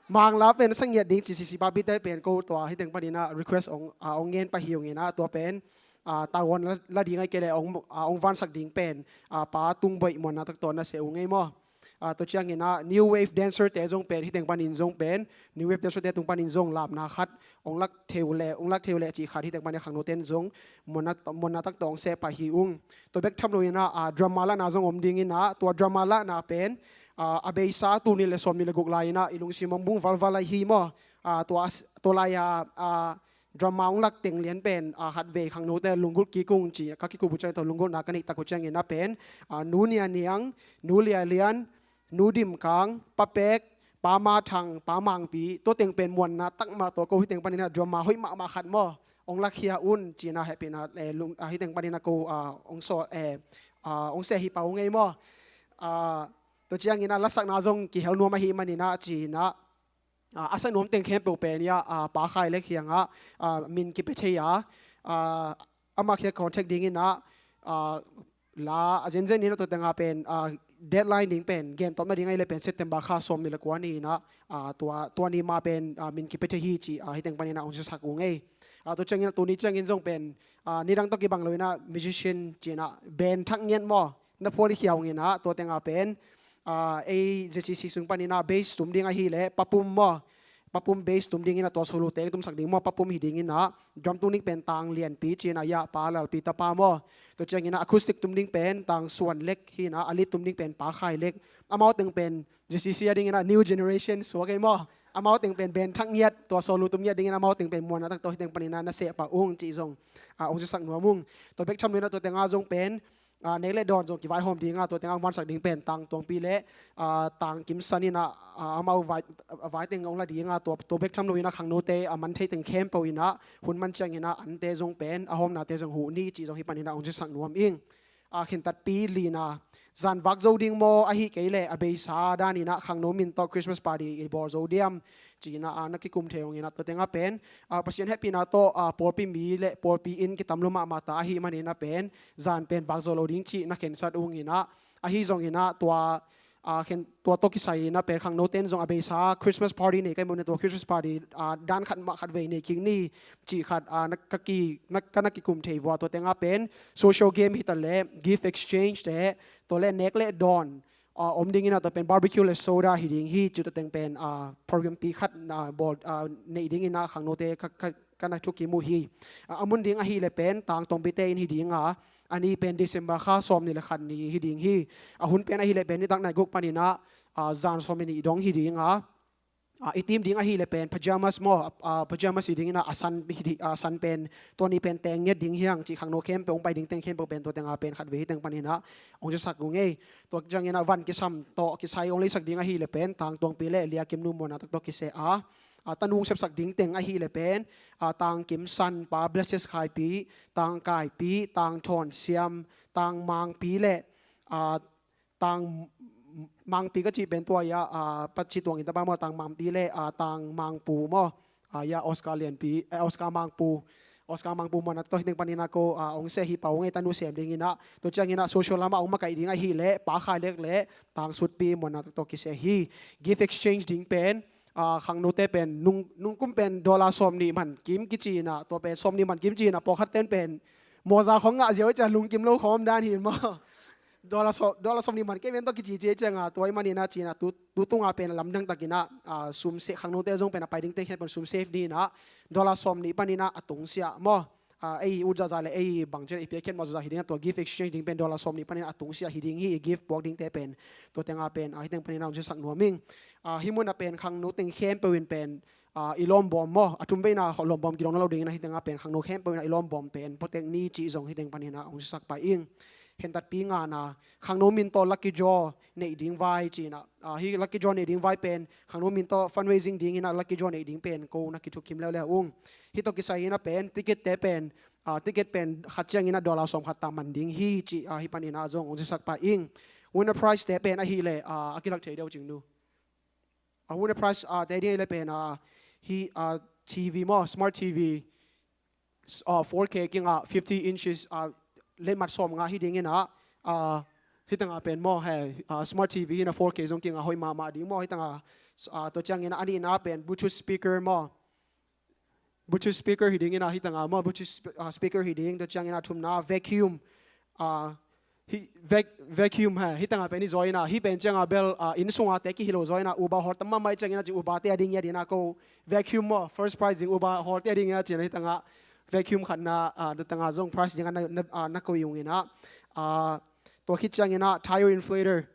Mangla pen sang ngiat ding ci sisi papi te pen ko tua hiteng panin ah request ong, ah, ong ngen pah hi ung in ah tua pen, ah, tagon la, la ding ai kei le ong, ah, ong vansak ding pen, ah, Pa Tung Boih Muanna Taktak na se ung ei maw. Ah, tua ciangin ah New Wave Dancer te zong pen hiteng panin zong pen New Wave Dancer te tung panin zong lamna khat ong lak theu le, ong lak theu le ci khat hiteng panin khangno ten zong Muanna, Muanna Taktak ong se pah hi ung. Tua bek tham lo in ah, ah, drama lahna zong om ding in ah tua drama lahna pen, ah, a beisa tul nih le sawm nih le guk lai in ah i lungsim ong bung valval ahi maw. Ah, tua, tua lai ah, ah, drama ong lak teng lian pen, ah, khat vei khangnote lunggulh kik ung ci ka kikup uh ciang tua lunggulhna ka neih tak uh ciangin ah pen, ah, Nu Nia Niang, Nu Lia Lian, Nu Dim Kang, Pa Pek, Pa Ma Thang, Pa Mangpi, tua teng pen muanna tak mah tua ko hiteng panin ah drama hoih mahmah khat maw ong lakhia un ci in ah hehpihna, eh, lung, ah, hiteng panin ah ko, ah, ong sawl, eh, ah, ong se hi pah ung ei maw. Ah, tua ciangin ah lasakna zong kihel nuam ahi manin ah ci in ah, ah, a sa nuam teng khempeuh pen ah, ah, Pa Khai Lek kiangah, ah, min kipia thei a, ah, amah kiang contact ding in ah, ah, la a zenzen in ah tua tengah pen, ah, deadline ding pen gentawpna ding ahih leh pen September kha sawm nih le kua ni in ah, ah, tua, tua ni mah pen, ah, min kipia thei hi ci, ah, hiteng panin ah ong siasak ung ei. Ah, tua ciangin ah tuni ciangin zong pen, ah, nidang tawh kibang lo in ah musician ci in ah band thak ngiat maw na phuan i khia ung in ah tua tengah pen, ah, ei Z C C sung panin ah bass tum ding ahih leh Pa Pum maw. Pa Pum bass tum ding in ah tua solo teng tumsak ding maw, Pa Pum hi ding in ah drum tuning pen Tang Lianpi ci in ah, ya, Pa Lalpi tapa maw. Tua ciangin ah acoustic tum ding pen Tang Suan Lek hi in ah, a lead tum ding pen Pa Khai Lek. Amau teng pen Z C C a ding in ah new generation suak ei maw. Amau teng pen band thak ngiat, tua solo tum ngiat ding in ah amau teng pen Muanna Taktak hiteng panin ah na se pah ung ci zong, ah, ong siasak nuam ung. Tua bek tham lo in ah tua tengah zong pen, ah, nek le dawn zong kivaihawm ding a, tua tengah vansak ding pen Tang Tuangpi le, ah, Tang Kim San in ah, ah, amau vai, vai teng ong la ding a, tua, tua bek tham lo in ah khangnote a man thei teng khempeuh in ah hun man ciangin ah ante zong pen a hawmnate zong huh ni ci zong hih panin ah ong siasak nuam ing. Ah, khentatpi lina, zan vak zo ding maw, ahih kei leh a beisa dan in ah khangno min tawh Christmas party i bawl zo diam ci in ah, ah, na kikum thei ung in ah tua tengah pen, ah, Pasian hehpihna tawh, ah, pawlpi mi le pawlpi inn kitam lo mahmah ta ahih manin ah pen zan pen vak zo lo ding cih na khensat ung in ah, ahi zongin ah tua, ah, khen, tua tawh kisai in ah pen khangnote in zong a beisa Christmas party nei ka hih manin tua Christmas party, ah, dan khat mah khat vei nei kik ni cih khat, ah, na, ka ki, na, ka na kikum thei uh a, tua tengah pen social game hi ta leh gift exchange te, tua le nek le dawn, ah, om ding in ah tua pen barbecue le soda hi ding hi, ci tua teng pen, ah, program pi khat, ah, bawl, ah, neih ding in ah khangnote ka, ka, ka na thukim uh hi. Ah, a mun ding ahih leh pen Tang Tuangpi te inn hi ding a, a ni pen December kha sawm nih le khat ni hi ding hi. A hun pen ahih leh pen nitak nai guk panin ah, ah, zan sawm nih dong hi ding a, ah, i team ding ahih leh pen pajamas maw, ah, pajamas hi ding in ah, a san hi di, a san pen tua ni pen teng ngiat ding hi hang cih khangno khempeuh ong pai ding teng khempeuh pen tua tengah pen khat vei hiteng panin ah ong siasak ung ei. Tua ciangin ah van kisam tawh kisai ong leisak ding ahih leh pen Tang Tuangpi le Lia Kim Nu Muanna Taktak kisia a, ah, tanu ong sepsak ding teng ahih leh pen, ah, Tang Kim San, Pa Blesses Khaipi, Tang Kaipi, Tang Thawn Siam, Tang Mangpi le, ah, Tang Mangpi ka cih pen tua ia, ah, Pa Ci Tuang in tapa maw, Tang Mangpi le, ah, Tang Mangpu maw, ah, ia Oscar Lianpi, eh, Oscar Mangpu, Oscar Mangpu Muanna Taktak hiteng panin ah ko, ah, ong se hi pah ung ei, tanu sem ding in ah. Tua ciangin ah social lamah ong makaih ding ahih leh Pa Khai Lek le Tang Sutpi Muanna Taktak kisia hi. Gift exchange ding pen, ah, khangnote pen nung, nung kum pen dollar sawm nih man kim kici in ah, tua pen sawm nih man kim ci in ah, pawlkhat ten pen mawza khong ngah ziau i ciang lungkim lo khawm dan hi maw. Dollar sawm, dollar sawm nih man kei ven tawh kici ci i ciang a, tua ahih manin ah ci in ah tu, tu tung a pen lamdang takin ah, ah, sum save, khangnote zong pen a pai ding teng khempeuh sum save ni in ah dollar sawm nih panin ah a tungsiah maw. Ah, ei ut zahzah le ei bang ci le i piakkhiat mawk zahzah hi ding a, tua gift exchange ding pen dollar sawm nih panin a tungsiah hi ding hi, i gift puak dingte pen. Tua tengah pen, ah, hiteng panin a ong siasak nuam ing. Ah, hih mun ah pen khangno teng khempeuh in pen, ah, i lawmbawm maw, a thumveina lawmbawm kidong na lo ding in ah hiteng ah pen khangno khempeuh in ah i lawmbawm pen puak tek ni cih zong hiteng panin a ong siasak pah ing. Khentatpi ngana, khangno min tawh lucky draw neih ding vai ci in ah, ah, hih lucky draw neih ding vai pen khangno min tawh fundraising ding in ah lucky draw neih ding pen ko na kithukim leuleu ung. Hih tawh kisai in ah pen ticket te pen, ah, ticket pen khat ciangin ah dollar sawm khat ta man ding hi cih, ah, hih panin ah zong ong siasak pah ing. Winner prize te pen ahih leh, ah, a kilak thei deuh cing nu. Ah, winner prize, ah, te ding ahih leh pen, ah, hih, ah, T V maw, smart T V, s-, ah, four K kingah, fifty inches, ah, letmat sawmnga hi ding in ah, ah, hiteng ah pen maw, he, ah, smart T V hi in ah four K zong kingah hoih mahmah ding maw, hiteng ah So, ah, tua ciangin a nihna pen Bluetooth speaker maw. Bluetooth speaker hi dingin a hi tangah maw, Bluetooth sp-, ah, speaker hi ding, tua ciangin a thumna vacuum. Ah, hi, vac-, vacuum hi, hi tangah pen hi zaw in a, hi pen ciangah bel, ah, inn sunga te kihi lo zaw in a, Uber hawl tam mahmah ciangin a ci Uber te a ding hi a ding a ko vacuum maw, first prize ding Uber hawl te a ding hi a ci in a hi tangah vacuum khatna, ah, tua tangah zong prize ding a na, na, ah, na koih ung in a, ah, tua khit ciangin a tire inflator.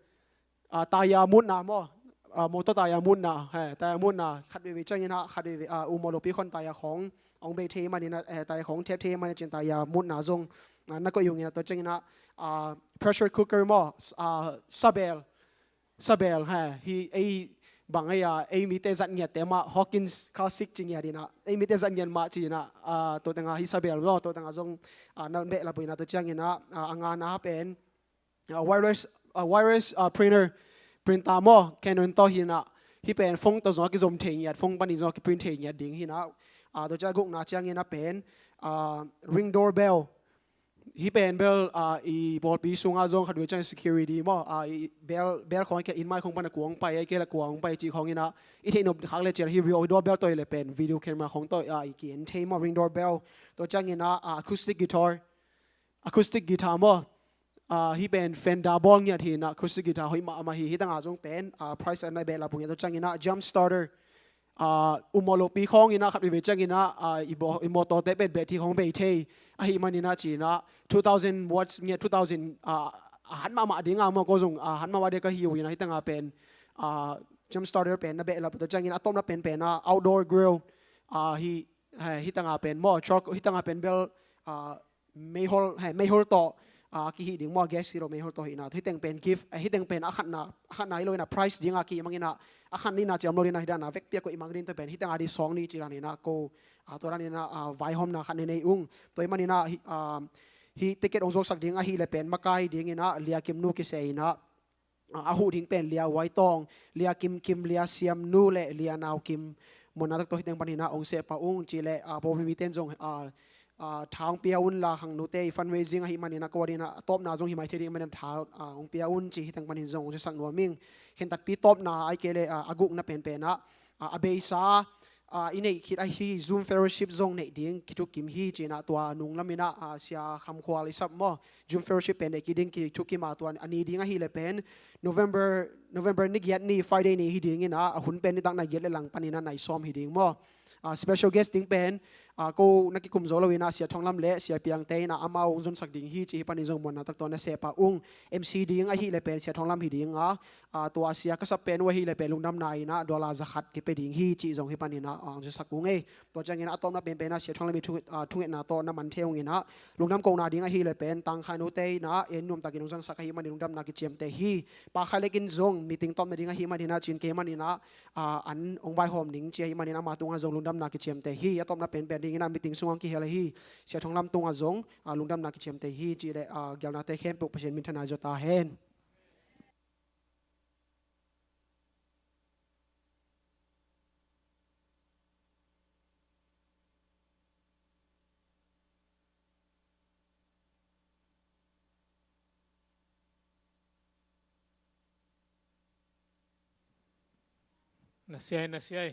Ah, taya mutna maw? Ah, motor taya mutna, he, taya mutna, khat veve ciangin a, khat veve, ah, u mawh lopi khon taya khong, ong bei thei manin a, eh, taya khong thep thei manin a cin taya mutna zong, ah, na koih ung in a tua ciangin a, ah, pressure cooker maw? S-, ah, sabel, sabel, he, hi, ei, bang ei a, ei mite zat ngiat te mah, Hawkins Classic ci ngiat in a, ei mite zat ngiat mah ci in a, ah, tua tengah hi sabel maw, tua tengah zong, ah, na behlap uh in a tua ciangin a, ah, a ngana pen, ah, wireless, ah, wireless, ah, printer, printer maw, Canon tawh hi in a, hi pen phone tawh zong a kizom thei ngiat, phone panin zong a kiprint thei ngiat ding hi in a, ah, tua ciang a gukna ciangin a pen, ah, Ring doorbell, hi pen bel, ah, i pawlpi sungah zong khat vei ciang security maw, ah, i bel, bel khong a kei in mai khong pan a kuang pai, a kei la kuang pai ci khong in a, i theih nop khak le ciang hi video doorbell tawh hi le pen video camera khong tawh, ah, i ki-en thei maw, Ring doorbell, tua ciangin a, ah, acoustic guitar, acoustic guitar maw? Ah, hi pen Fender bawl ngiat hi in a, acoustic guitar hoih mahmah hi, hi tangah zong pen, ah, prize a na behlap uh ngiat, tua ciangin a jump starter. Ah, u mawh lopi khong in a khat veve ciangin a, ah, i bo-, i mawtaw te pen battery khong bei thei ahih manin a ci in a, two thousand watts ngiat, two thousand, ah, a hat mahmah ding a maw, ko zong, ah, hat mahmah ding ka hi uh in a hi tangah pen, ah, jump starter pen na behlap, tua ciangin a tawpna pen pen a outdoor grill, ah, hi, hi, hi tangah pen maw, charcoal, hi tangah pen bel, ah, meihol, he, meihol tawh, ah, kihih ding maw, gas hi lo meihol tawh hi in a, hi teng pen gift, eh, hi teng pen a khatna, a khatna hi lo in a prize ding a kihih mang in a, a khat ni na ciam lo ding a hi dan a, vekpi a koih mang ding tua pen, hi teng a ding sawng ni ci dan in a ko, ah, tua dan in a, ah, vaihawmna khat nei nei ung. Tua hi manin a, hi, ah, hi ticket ong zuaksak ding ahih le pen makai ding in a, Lia Kim Nu kisai in a, ah, a huh ding pen Lia Wai Tawng, Lia Kim Kim, Lia Siam Nu le Lia Nau Kim, muanna tak tawh hi teng panin a ong seh pah ung ci le, ah, pawlpi mite in zong, ah, ah, tha ong pia un la, khangnote i fundraising ahih manin a ko a ding in a tawpna zong hi mai thei ding manin tha, ah, ong pia un ci hi teng panin zong ong siasak nuam ing. Khentatpi tawpna ahih kei le, ah, a gukna pen pen a, ah, a beisa, ah, i neih khit ahi Zoom fellowship zong neih ding kithukim hi ci in a tua nung lam in a, ah, Sia Kham Khual i sap maw, Zoom fellowship pen neih kik ding kithukim a, tua a ni ding ahih le pen November, November ni giat ni Friday ni hi ding in a, a hun pen nitak nai giat le lang panin a nai sawm hi ding maw. Ah, special guest ding pen, ah, ko na kikum zo lo in a Sia Thong Lam le Sia Piang te in a amau ong zonsak ding hi ci hi panin zong muanna tak tawh na seh pah ung. M C ding ahih le pen Sia Thong Lam hi ding a, ah, tua Sia ka sap pen uh ahih le pen lungdamna in a dollar za khat kipia ding hi ci zong hi panin a, ah, ong siasak ung ei. Tua ciangin a tawpna pen pen a Sia Thong Lam i thu-, ah, thungetna tawh na man thei ung in a, lungdam kohna ding ahih le pen tangkhainote in a en nuamtakin ong zangsak ahih manin lungdamna kiciamteh hi. Pa Khai Lek in zong meeting tawpna ding ahih manin a cin kei manin a, ah, an ong vaihawm ning ci ahih manin ama tungah zong lungdamna kiciamteh hi. A tawpna pen pen ding in a meeting sungah ong kihel hi. Sia Thong Lam tungah zong, ah, lungdamna kiciamteh hi ci le, ah, gelnate khempeuh Pasian minthanna zaw ta hen. Na siai, na siai.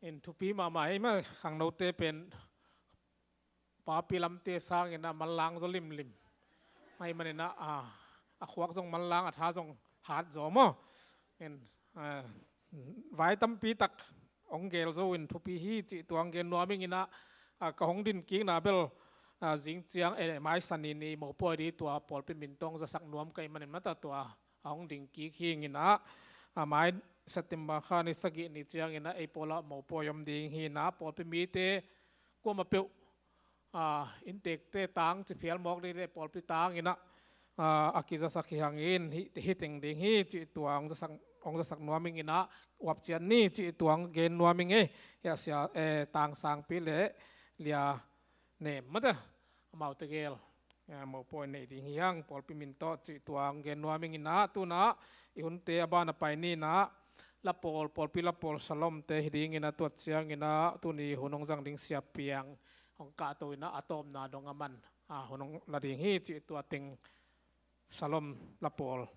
In thupi mahmah ei mah khangnote pen papi lamte sangin a manlang zaw limlim. Ahih manin a, a, a khuak zong manlang, a tha zong hat zaw maw. In, a, vai tampi tak ong gel zo in thupi hi cih tua ong gen nuam ing in a, a, ka hong din kikna bel, a, zing ciang, e, mai Sani ni Mopawi di tua pawlpi min tawh ong zasak nuam ka hih manin mata tua a hong ding kik hi ing in a, a, mai September kha ni sagih ni ciangin a ei pawl ah Mopawi om ding hi in a, pawlpi mite kuamah peuh, a, inntekte tang ci phial mawk ding le pawlpi tang in a, a, a kizasak hi hang in hi, hi teng ding hi cih tua hong zasak, hong zasak nuam ing in a, uap ciat ni cih tua hong gen nuam ing ei. Hia sia, e, Tang Sangpi le Lia Nem mate, amaute gel, a, Mopawi neih ding hi hang, pawlpi min tawh cih tua hong gen nuam ing in a, tu in a i hunte a ban a pai ni in a, lapawl, pawlpi lapawl Shalom te hi ding in a, tua ciangin a tuni hun hong zang ding Sia Piang hong kahto in a, a tawpna dong aman, a, hun hong la ding hi cih tua teng Shalom lapawl.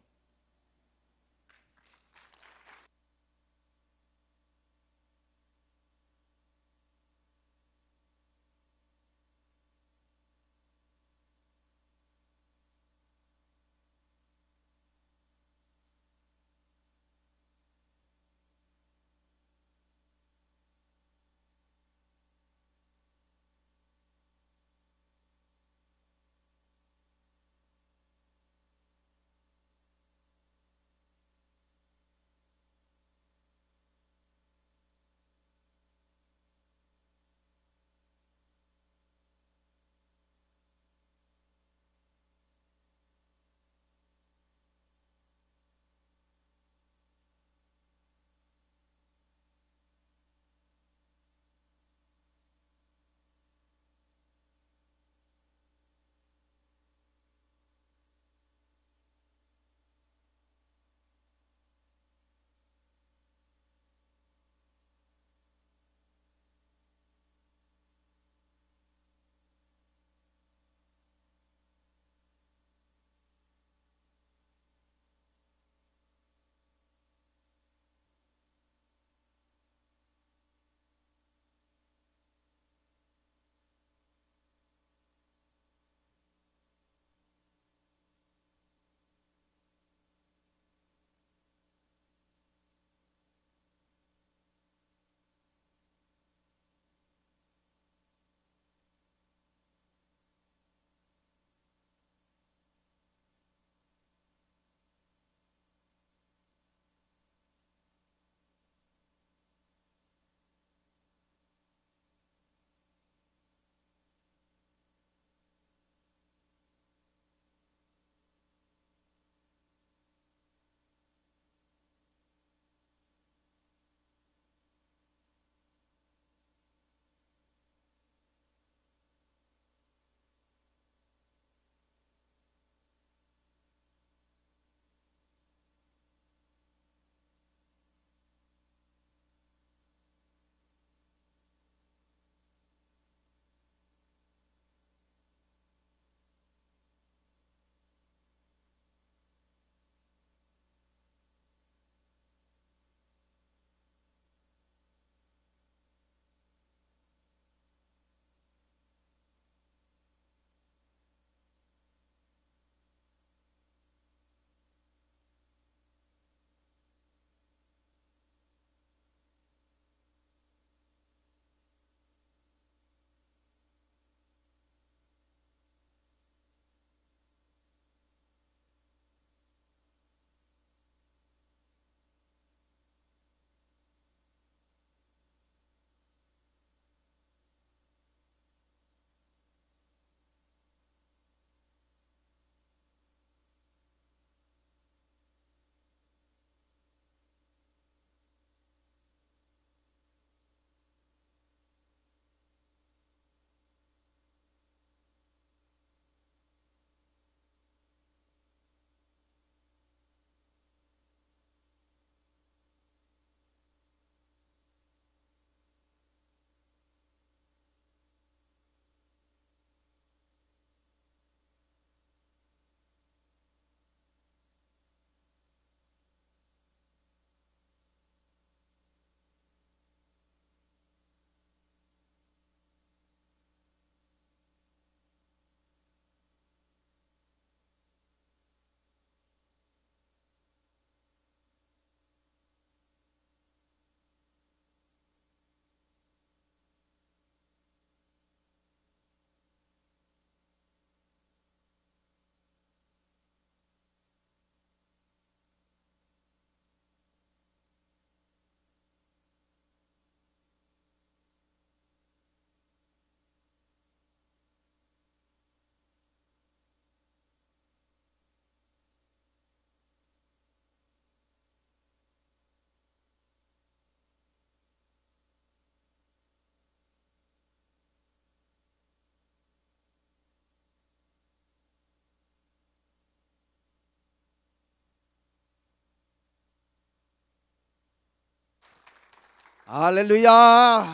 Halleluiah.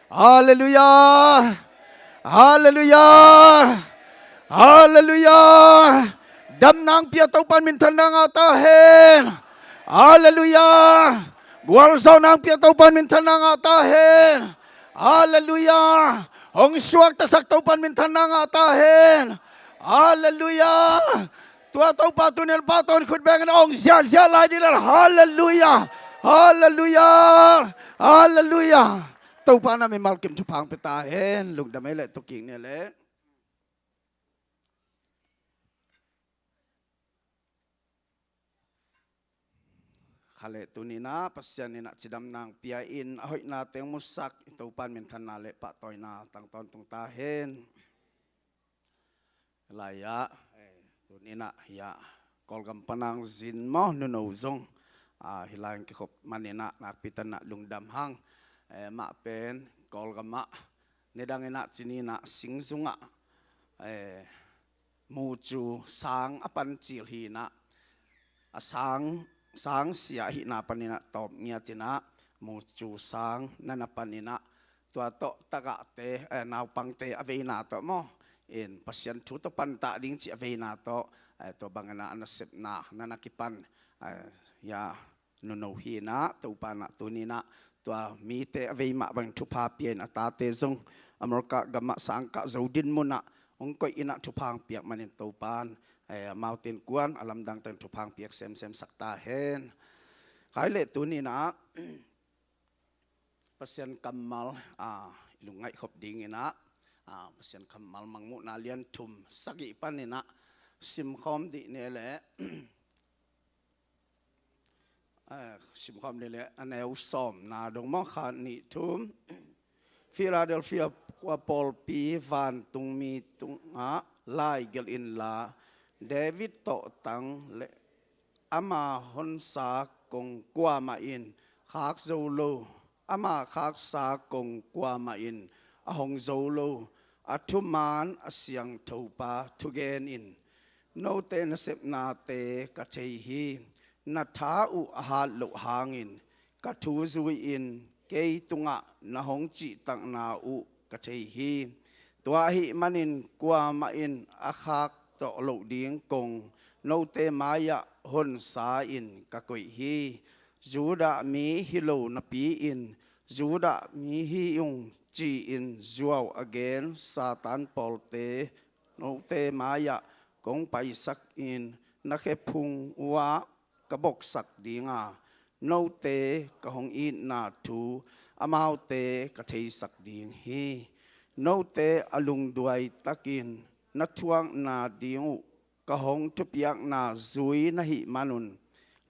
Halleluiah. Halleluiah. Halleluiah. Damna hong pia Topa in minthanna ngah ta hen. Halleluiah. Gualzawhna hong pia Topa in minthanna ngah ta hen. Halleluiah. Hong suaktasak Topa in minthanna ngah ta hen. Halleluiah. Tua Topa tuni-in pahtawi in khut bengin hong ziahziah lai ding lel. Halleluiah. Halleluiah. Halleluiah. Topa in a mimal kim thupha hong pia ta hen. Lungdam ei leh, tawh kik ni leh. Kha leh, tuni-in ah Pasian in ah cidamna hong pia in a hoihnate hong musak i Topa in minthanna leh pahtawina tang tawntung ta hen. Lai-ah, eh, tuni-in ah, hiah, Kawlgam pan hong zin maw, Nuno zong, ah, hih lai hong kikhop manin ah, nakpi takin ah lungdam hang, eh, mah pen, Kawlgam ah, nidang in ah, ci ni-in ah, singzung ah, eh, mucu sang a pan cil hi-in ah, a sang, sang sia ahihna panin ah tawp ngiat in ah, mucu sang na na panin ah, tua tawh tagahte, eh, naupangte a veina tawh maw, in Pasian thu tawh pantah ding cih a veina tawh, eh, tua bangin ah a nasepna na na kipan, eh, hiah, Nuno hi-in ah, Topa in ah tuni-in ah tua mite a vei mah bangin thupha pia in a tate zong America gam ah sangkah zo dinmun ah hong koih in ah thupha hong piak manin Topa in, eh, amaute innkuan a lamdang takin thupha hong piak semsem sak ta hen. Kha leh, tuni-in ah Pasian kammal, ah, i lungngaih khop dingin ah, ah, Pasian kammal Mangmuhna lian thum, sagih panin ah simkhawm dih ni leh. Eh, simkhawm ni leh, a neu sawmna dong maw, khat, nih, thum. Philadelphia khua pawlpi vantungmi tungah laigelh inla, David tawhtang leh ama honsa kong kuamah in khak zo lo, ama khaksa kong kuamah in a hong zo lo, a thuman a siangthopa thugen in note nasepnate ka thei hi. Na tha uh a hat loh hangin ka thu zui-in kei tungah na hong cihtakna uh ka thei hi. Tua ahih manin kuamah in a khak tawh loh ding kong note mai-ah honsa in ka koih hi. Judah mi hi lo napi-in, Judah mi hi ung ci-in zuau a gen Satan pawlte note mai-ah kong paisak in na khephung uh ah ka boksak ding a, note ka hong itna thu amaute ka theisak ding hi. Note a lungduai takin na thuakna ding uh ka hong thupiakna zui na hih manun,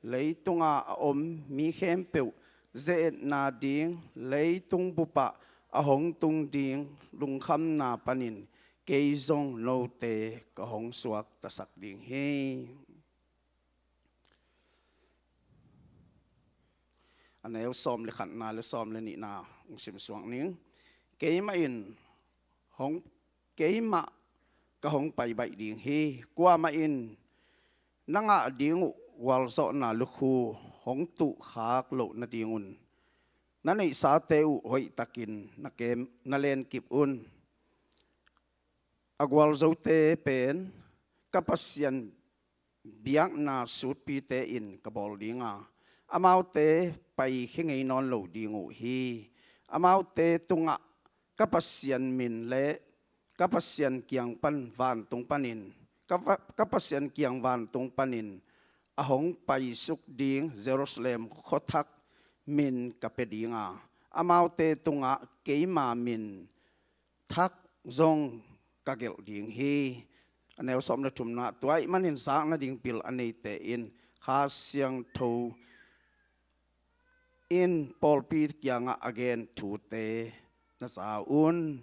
leitunga a om mi khempeuh ze-etna ding leitung bupah a hong tung ding lungkhamna panin kei zong note ka hong suaktasak ding hi. A neu sawm le khatna le sawm le nihna hong simsuak ning. Keimah in hong, keimah ka hong pai baih ding hi. Kuamah in na ngah ding uh gualzawhna lukhu hong tuhkhak loh nadingun na neihsate uh hoihtakin na kem, na lenkip un. A gualzote pen ka Pasian biakna sutpite in ka bawl ding a, amaute paikhia ngei nawn lo ding uh hi. Amaute tungah ka Pasian min le ka Pasian kiang pan vantung panin, ka va-, ka Pasian kiang vantung panin a hong paisuk ding Jerusalem khuathak min ka pia ding a, amaute tungah keima min thak zong ka gelh ding hi. A neu sawm le thumna, tua ahih manin zak nading pil a neite in Kha Siangtho in pawlpi kiangah a gen thute na za un.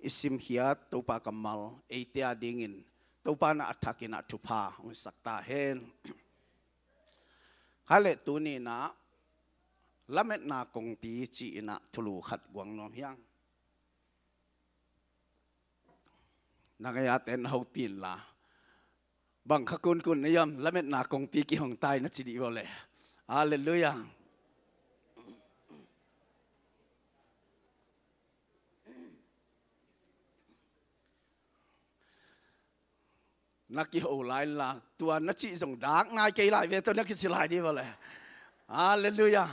I simkhiat Topa kammal eite a dingin Topa in a thakin a thupha hong sak ta hen. Kha leh, tuni-in ah lametna kongpi ci-in ah thulu khat guang nuam hi hang. Na ngai-ate na hopih inla, bang kha kunkun na hiam, lametna kongpi kihong ta hi na ci dih uh leh. Halleluiah. na kiho lai la, tua na cih zong dak nai kei lai ve, tua na kici lai dih vawle. Halleluiah.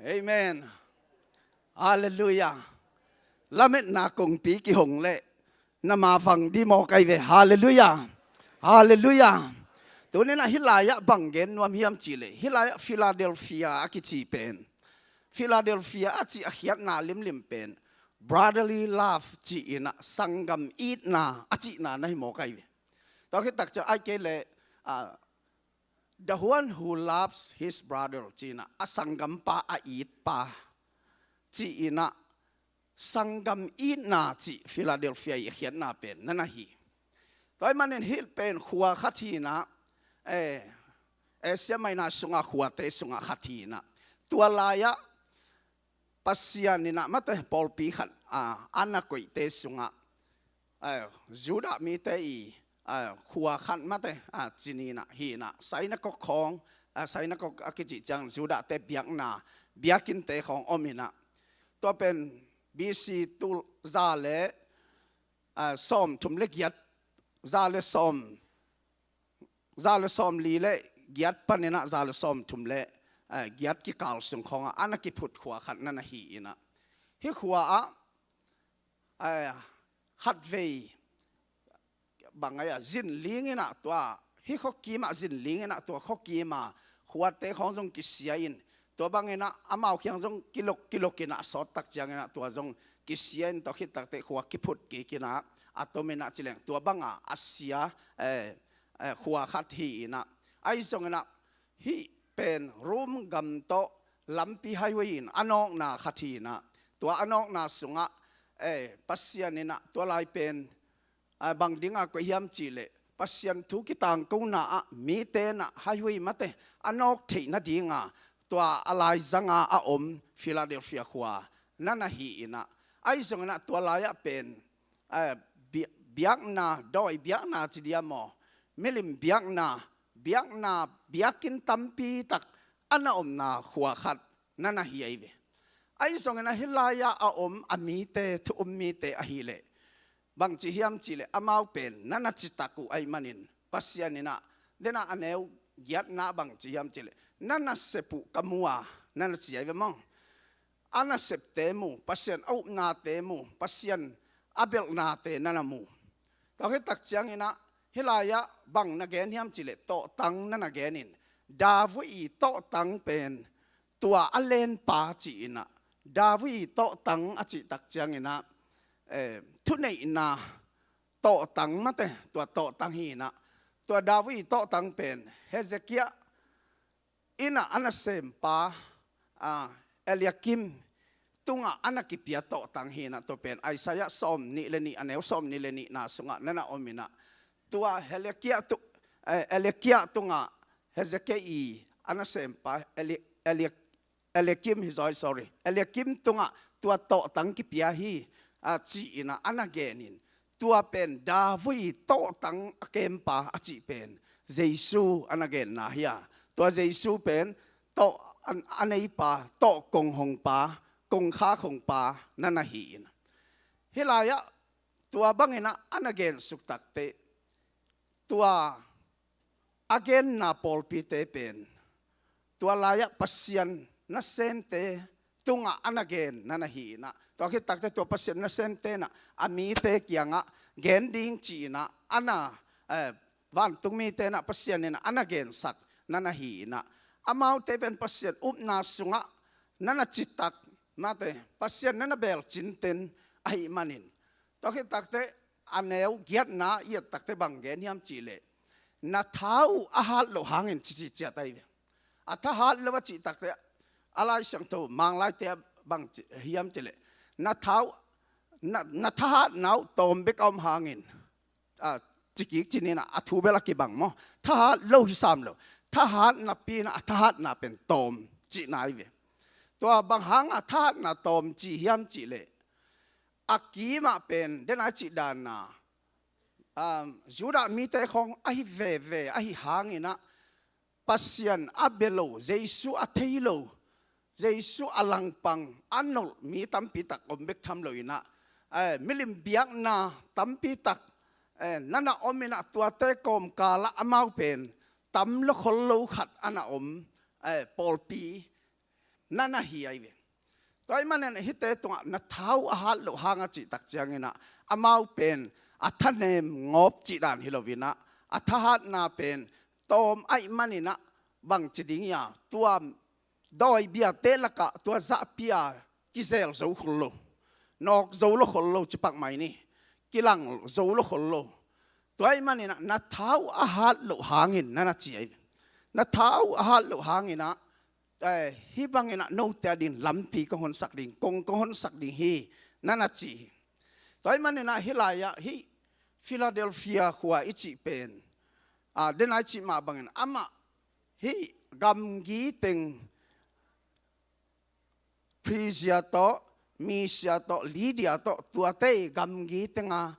Amen. Halleluiah. Lametna kongpi kihong leh na mavang dih mawk ai ve. Halleluiah. Halleluiah. Tuninah hih lai-ah bang gen nuam hiam cihleh, hih lai-ah Philadelphia a kici pen, Philadelphia a cih a khiatna limlim pen brotherly love ci-inah, sanggam itna a cihna na hi mawk ai ve. Tua khit takciang ai kei leh, ah, the one who loves his brother ci-inah, a sanggampa a itpa ci-inah, sanggam itna cih Philadelphia i a khiatna pen na na hi. Tua ahih manin hih pen khua khat hi-inah, eh, Asia Minor sungah khuate sungah khat hi-inah, tua lai-ah Pasian inah mate pawlpi khat, ah, a na koihte sungah, eh, Judah mite i, eh, khua khat mate, ah, cinin ah hi-inah, synagogue khawng, ah, synagogue a kicih ciang Judah-te biakna, biakinnte khawng om inah, tua pen B C tul za le, ah, sawmthum le giat, za le sawm, za le sawmli le giat paninah za le sawmthum le, eh, giat kikal sung khawngah a na kiphut khua khat na na hi-inah, hih khua-ah, eh, khatvei bang ai-ah zinling inah tua, hih khuakim ah zinling inah tua khuakim ah khuate khawng zong kisia in, tua bang inah amau khiang zong kilok kilok inah a sawt takcianginah tua zong kisia in, tua khit takteh khua kiphut kik inah a tom inah ci leng tua bangah a sia, eh, eh, khua khat hi-inah, ahi zonginah hih pen Rom gam tawh lampi highway in a nawkna khat hi-inah, tua a nawkna sungah, eh, Pasian inah tua lai pen, ah, bang dinga koih hiam cihleh, Pasian thu kitangkona ah mite inah highway mate a nawk theih nadinga tua a laizanga a om Philadelphia khua na na hi-inah, ahi zonginah tua lai-ah pen, eh, bi-, biakna, dawi biakna ci dia maw, milim biakna, biakna, biakinn tampi tak a na omna khua khat na na hi ai ve. Ahi zonginah hih lai-ah a om a mite, thu um mite ahileh, bangci hiam cihleh, amau pen na na citak uh ahih manin, Pasian inah, denah a neu giatna bangci hiam cihleh, na nasep uh ka mu a, na na ci ai ve maw. A nasepte mu, Pasian a upnate mu, Pasian a belhnate na na mu. Tua khit takcianginah hih lai-ah bang na gen hiam cihleh, tawhtang na na gen in, David i tawhtang pen tua a lenpa ci-inah, David i tawhtang a cih takcianginah, eh, thuneihna tawhtang mate, tua tawhtang hi-inah, tua David i tawhtang pen Hezekiah inah a nasempa, ah, Eliakim tungah a na kipia tawhtang hi-inah, tua pen Isaiah sawmnih le nih, a neu sawmnih le nihna sungah na na om inah, tua Hezekiah tu-, eh, Eliakim tungah Hezekiah i a nasempa Eli-, Eli-, Eliakim hi zaw, sorry, Eliakim tungah tua tawhtang kipia hi, ah, ci-inah a na gen in, tua pen David tawhtang a kempa a cih pen Jesu a na genna hi a, tua Jesu pen tawh a, a neipa, tawh kong hongpa, kongkhak hongpa na na hi-inah, hih lai-ah tua banginah a na gensuk takteh, tua a genna pawlpite pen tua lai-ah Pasian nasemte tungah a na gen na na hi-inah, tua khit takteh tua Pasian nasemte inah a mite kiangah gen ding ci-inah a na, eh, vantung mite inah Pasian inah a na gensak na na hi-inah, amaute pen Pasian upna sungah na na citak mate, Pasian na na belh cinten ahih manin, tua khit takteh a neu giatna i et takteh bang gen hiam cihleh, na tha uh a hat loh hangin ci, ci ciat ai ve. A thahat lo a cih takteh, a Lai Siangtho Manglaite ah bang ci hiam cihleh, na tha uh, na, na thahatna uh tawm bek a om hangin, ah, ci kik ci-in ah, a thu bel a kibang maw. Thahat lo hi sam lo. Thahat napi-in ah a thahatna pen tawm cihna ai ve. Tua bang hanga thahatna tawm ci hiam cihleh, a kimah pen, den a cih dan a, um, Judah mite khawng ahi veve ahi hangin ah, Pasian a bia lo, Jesu a thei lo, Jesu a langpang a nolh mi tampi tak om bek tham lo-in ah, eh, milim biakna tampi tak eh, na na om inah tuate kawmkalah amau pen tam lo khol lo khat a na om, eh, pawlpi na na hi ahi ve. Tua ahih manin hihte tungah na tha uh a hat loh hang a cih tak cianginah amau pen a thanem ngawp cih dan hi lo inah a thahatna pen tawm ahih maninah bangci ding hia, tua dawi biate lakah tua zahpi-a kizel zo khol lo, nawk zo lo khol lo ci pak mai ni, kilang zo lo khol lo. Tua ahih maninah na tha uh a hat loh hangin na na ci ahi ve. Na tha uh a hat loh hanginah, eh, hih banginah note a dingin lampi kong honsak ding, kong kong honsak ding hi, na na ci hi. Tua ahih maninah hih lai-ah hih Philadelphia khua i cih pen, ah, den a i cih mah bangin amah hih gamgi teng, Phrygia tawh, Mysia tawh, Lydia tawh, tuate i gamgi tenga,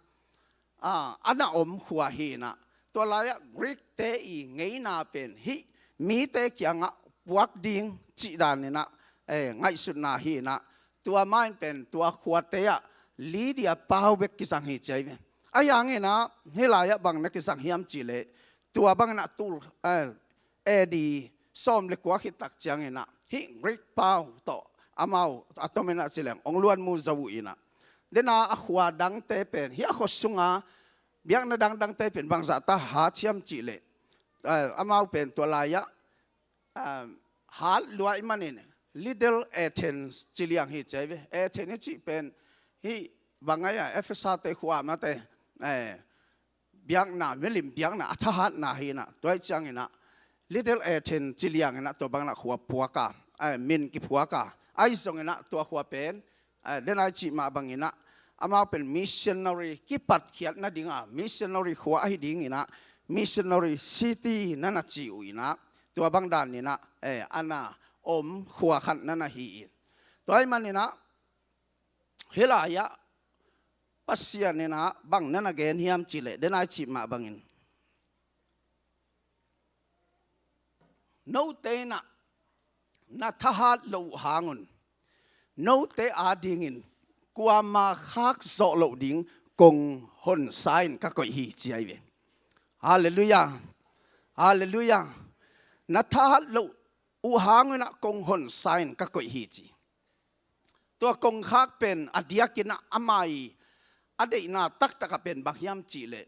ah, a na om khua hi inah, tua lai-ah Greek-te i ngeina pen hih mite kiangah puak ding cih daninah, eh, ngaihsutna hi inah, tua mah in pen tua khuate ah Lydia pau bek kizang hi ci ahi ve. Ahi hanginah hih lai-ah bang na kizang hiam cihleh, tua banginah tul, eh, A D sawm le kua khit tak cianginah hih Greek pau tawh amau a tominah ci leng hong luanmu zo uh inah, dena a khua dangte pen hih a khua sunga biakna dangdangte pen bangzahta hat hiam cihleh, eh, amau pen tua lai-ah, eh, hat lua ahih manin Little Athens ci liang hi ci ahi ve. Athens i cih pen hih bang ai-a Efesa-te khua mate, eh, biakna, milim biakna a thahatna hi inah, tua ahih cianginah Little Athens ci lianginah tua banginah khua phuak a, eh, min kiphuak a, ahi zonginah tua khua pen, eh, den a i cih mah banginah amau pen missionary kipatkhiat nadinga missionary khua ahi dinginah missionary city na na ci uh inah, tua bang daninah, eh, a na om khua khat na na hi in. Tua ahih maninah hih lai-ah Pasian inah bang na na gen hiam cihleh, den a i cih mah bangin note inah na thahat loh uh hangun note adingin kuama khak zawh loh ding kong honsa-in ka koih hi ci ahi ve. Halleluiah. Halleluiah. Na thahat loh uh hangunah kong honsa-in ka koih hi ci. Tua kongkhak pen a diakinah ama i a deihna taktakah pen bang hiam cihleh,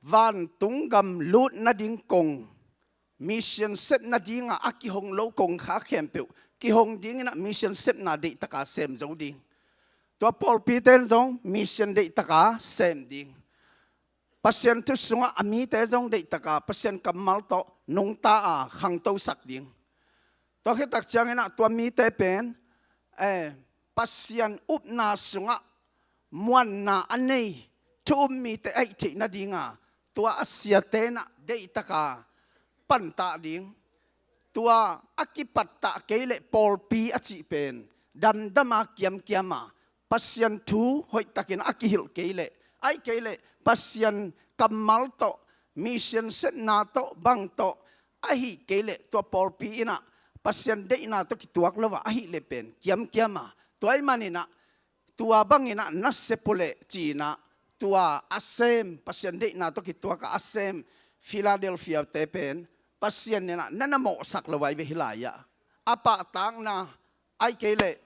vantung gam lut nading kong, mission sep nadinga a kihong lo kongkhak khempeuh kihong dinginah mission sepna deihtaka sem zo ding. Tua pawlpite in zong mission deihtaka sem ding. Pasian thu sungah a mite zong deihtaka Pasian kammal tawh nungta a khangtosak ding. Tua khit tak cianginah tua mite pen, eh, Pasian upna sungah muanna a nei thu um mite a hih theih nadinga tua a siate inah deihtaka pantah ding. Tua a kipattah kei leh pawlpi a cih pen damdama kiamkiama Pasian thu hoihtakin a kihilh kei leh, ahih kei leh Pasian kammal tawh, mission sepna tawh, bang tawh ahih kei leh tua pawlpi inah Pasian deihna tawh kituak lo a ahih leh pen kiamkiama. Tua ahih maninah tua banginah na sep uh leh ci-inah tua a sem, Pasian deihna tawh kituaka a sem Philadelphia-te pen Pasian inah na na mawhsak lo ahi ve hih lai-ah. A pahtakna ahih kei leh,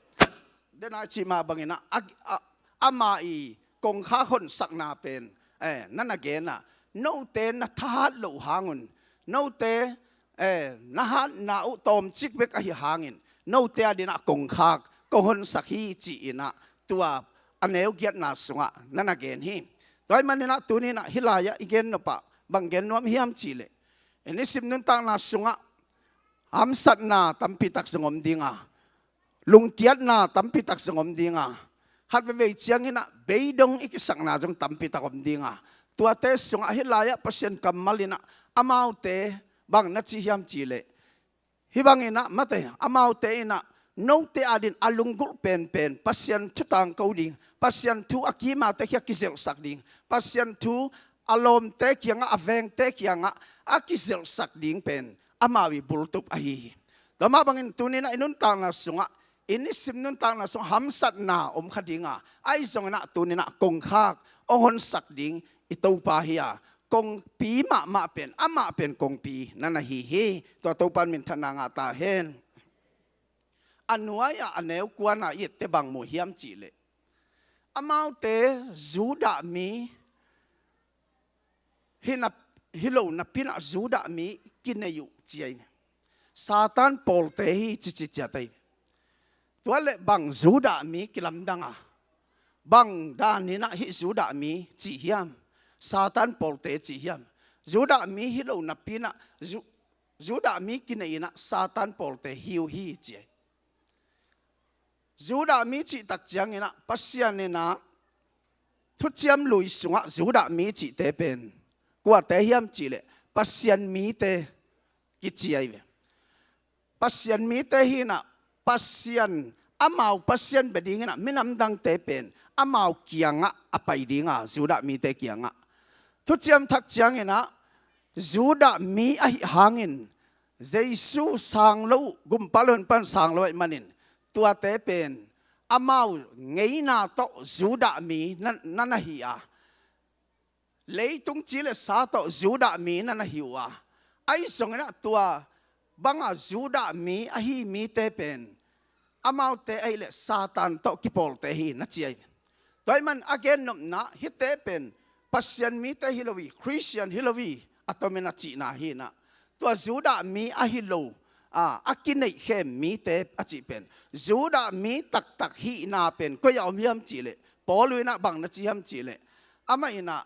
den a i cih mah banginah a, a, ama i kongkhak honsakna pen, eh, na na gen a, note na thahat loh hangun, note, eh, na hatna uh tawmcik bek ahi hangin note adinah kongkhak kong honsak hi ci-inah tua a neu giatna sungah na na gen hi. Tua ahih maninah tuninah hih lai-ah i gen nopah bang gen nuam hiam cihleh, i nisim nuntakna sungah hamsatna tampitak zong om dinga, lungkiatna tampitak zong om dinga, khat veivei cianginah beidong i kisakna zong tampitak om dinga. Tuate sungah hih lai-ah Pasian kammal inah amaute bang na ci hiam cihleh, hih banginah mate, amaute inah note adin a lunggulh penpen Pasian thu tangko ding, Pasian thu a kimate kiangah kizelhsak ding, Pasian thu a lawmte kiangah, a vengte kiangah a kizelhsak ding pen amau i bultup ahi hi. Tua mah bangin tuninah i nuntakna sungah, i nisim nuntakna sungah hamsatna om kha dinga, ahi zonginah tuninah kongkhak hong honsak ding i Topa hi a, kongpi mahmah pen, amah pen kongpi na na hi hi. Tua Topa in minthanna ngah ta hen. A nuai-ah a neu kuana i ette bang mu hiam cihleh, amaute Judah mi hi na, hi lo napi-in ah Judah mi kinei uh ci ahi ve. Satan pawlte hi cici ciat ahi ve. Tua leh bang Judah mi kilamdang a, bang dan in ah hih Judah mi ci hiam, Satan pawlte ci hiam? Judah mi hi lo napi-in ah Ju-, Judah mi kinei in ah Satan pawlte hi uh hi ci ahi. Judah mi cih tak ciangin ah Pasian in ah Thuciam Lui sungah Judah mi cihte pen kuate hiam cihleh, Pasian mite kici ahi ve. Pasian mite hi in ah, Pasian, amau Pasian bia dingin ah minam dangte pen amau kiangah a pai ding a, Judah mite kiangah. Thuciam Thak ciangin ah Judah mi ahih hangin Jesu sang lo uh, Gumpa le Honpa in sang lo ahih manin, tuate pen amau ngeina tawh Judah mi na, na na hi a, leitung ci le sa tawh Judah mi na na hi uh a, ahi zongin ah tua banga Judah mi ahi mite pen amaute ahih leh Satan tawh kipawlte hi na ci ahi ve. Tua ahih man a gennopna hihte pen Pasian mite hi lo hi, Khristian hi lo hi, a tomin a cihna hi in ah, tua Judah mi ahi lo, a, a kineihkhem mite a cih pen, Judah mi taktak hihna pen koi-ah om hiam cihleh, Paul in ah bang na ci hiam cihleh, amah in ah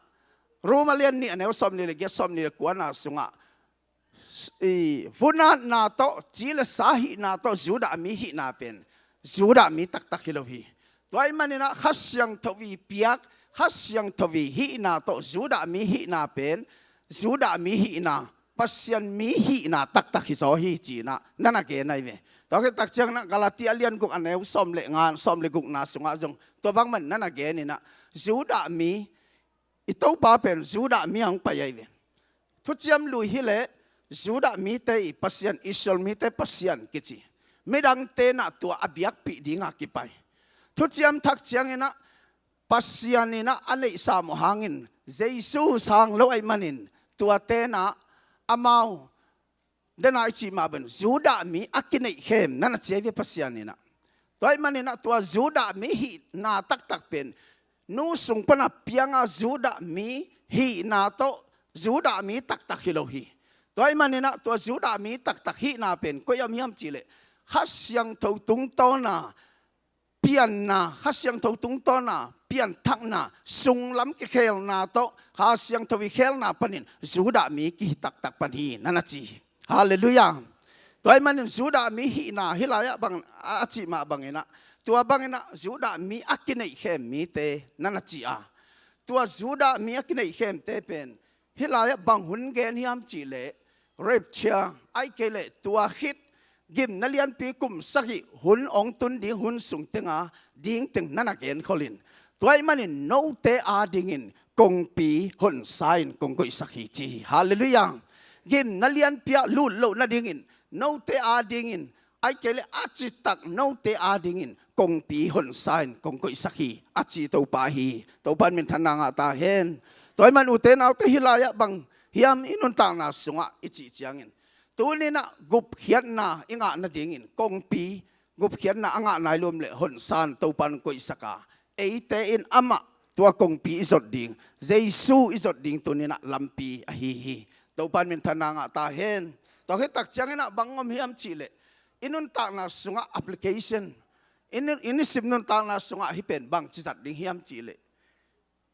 Roma lian nih a neu sawmnih le giat, sawmnih le kuana sungah, i, vunatna tawh, ci le sa hihna tawh Judah mi hihna pen Judah mi taktak hi lo hi. Tua ahih manin ah Kha Siangtho i piak, Kha Siangtho i hihna tawh Judah mi hihna pen Judah mi hihna, Pasian mi hihna taktak hi zaw hi ci-in ah na na gen ahi ve. Tua khit tak ciangin ah Galatia lian guk a neu sawm le nga, sawm le gukna sungah zong tua bangmah in na na gen in ah, Judah mi, i Topa pen Judah mi hong pai ahi ve. Thuciam Lui hi leh Judah mite i Pasian, Israel mite Pasian kici. Midangte in ah tua a biakpih ding a kipai. Thuciam Thak ciangin ah Pasian in ah a neihsa mawh hangin Jesu sang lo ahih manin tuate in ah amau, den a i cih mah bangin Judah mi a kineihkhem na na ci ahi ve Pasian in ah. Tua ahih manin ah tua Judah mi hihna taktak pen nu sung pan a piang a Judah mi hihna tawh Judah mi taktak hi lo hi. Tua ahih manin ah tua Judah mi taktak hihna pen koi-ah om hiam cihleh, Kha Siangtho tungtawn a pianna, Kha Siangtho tungtawn a pianthakna, sunglam kikhelna tawh Kha Siangtho i khelna panin Judah mi kihi taktak pan hi na na ci hi. Halleluiah. Tua ahih manin Judah mi hihna hih lai-ah bang a, a cih mah bangin ah, tua bangin ah Judah mi a kineihkhem mite na na ci a, tua Judah mi a kineihkhemte pen hih lai-ah bang hun gen hiam cihleh, rapture, ahih kei leh tua khit gimna lianpi kum sagih hun hong tun ding hun sung teng a ding teng na na genkhol in. Tua ahih manin note adingin kongpi honsa in kong koihsak hi ci hi. Halleluiah. Gimna lianpi ah lut loh nadingin note adingin, ahih kei leh a citak note adingin kongpi honsa in kong koihsak hi a ci Topa hi. Topa in minthanna ngah ta hen. Tua ahih man ute naute, hih lai-ah bang hiam i nuntakna sungah i cih ciangin, tuni-in ah gupkhiatna i ngah nadingin kongpi, gupkhiatna a ngah nai lo om leh honsa in Topa in koihsak a, eite in amah tua kongpi i zot ding, Jesu i zot ding tuni-in ah lampi ahi hi. Topa in minthanna ngah ta hen. Tua khit tak ciangin ah bang om hiam cihleh, i nuntakna sungah application, i ni, i nisim nuntakna sungah hih pen bangci zat ding hiam cihleh,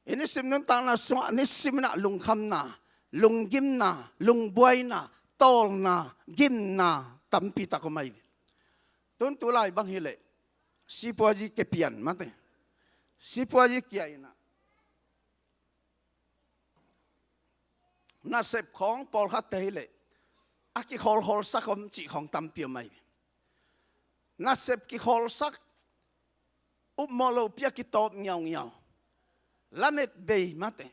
i nisim nuntakna sungah nisimin ah lungkhamna, lunggimna, lungbuaina, tawlna, gimna tampi tak om ahi ve. Tun tulai bang hileh, sipuazi kepian mate, sipuazi kia-in ah nasep khawng pawlkhatte hileh a kikhawlkhawlsak om cih khawng tampi om ahi ve. Nasep kikhawlsak, upmawh lopi a kitawp ngiaungiau, lamet bei mate.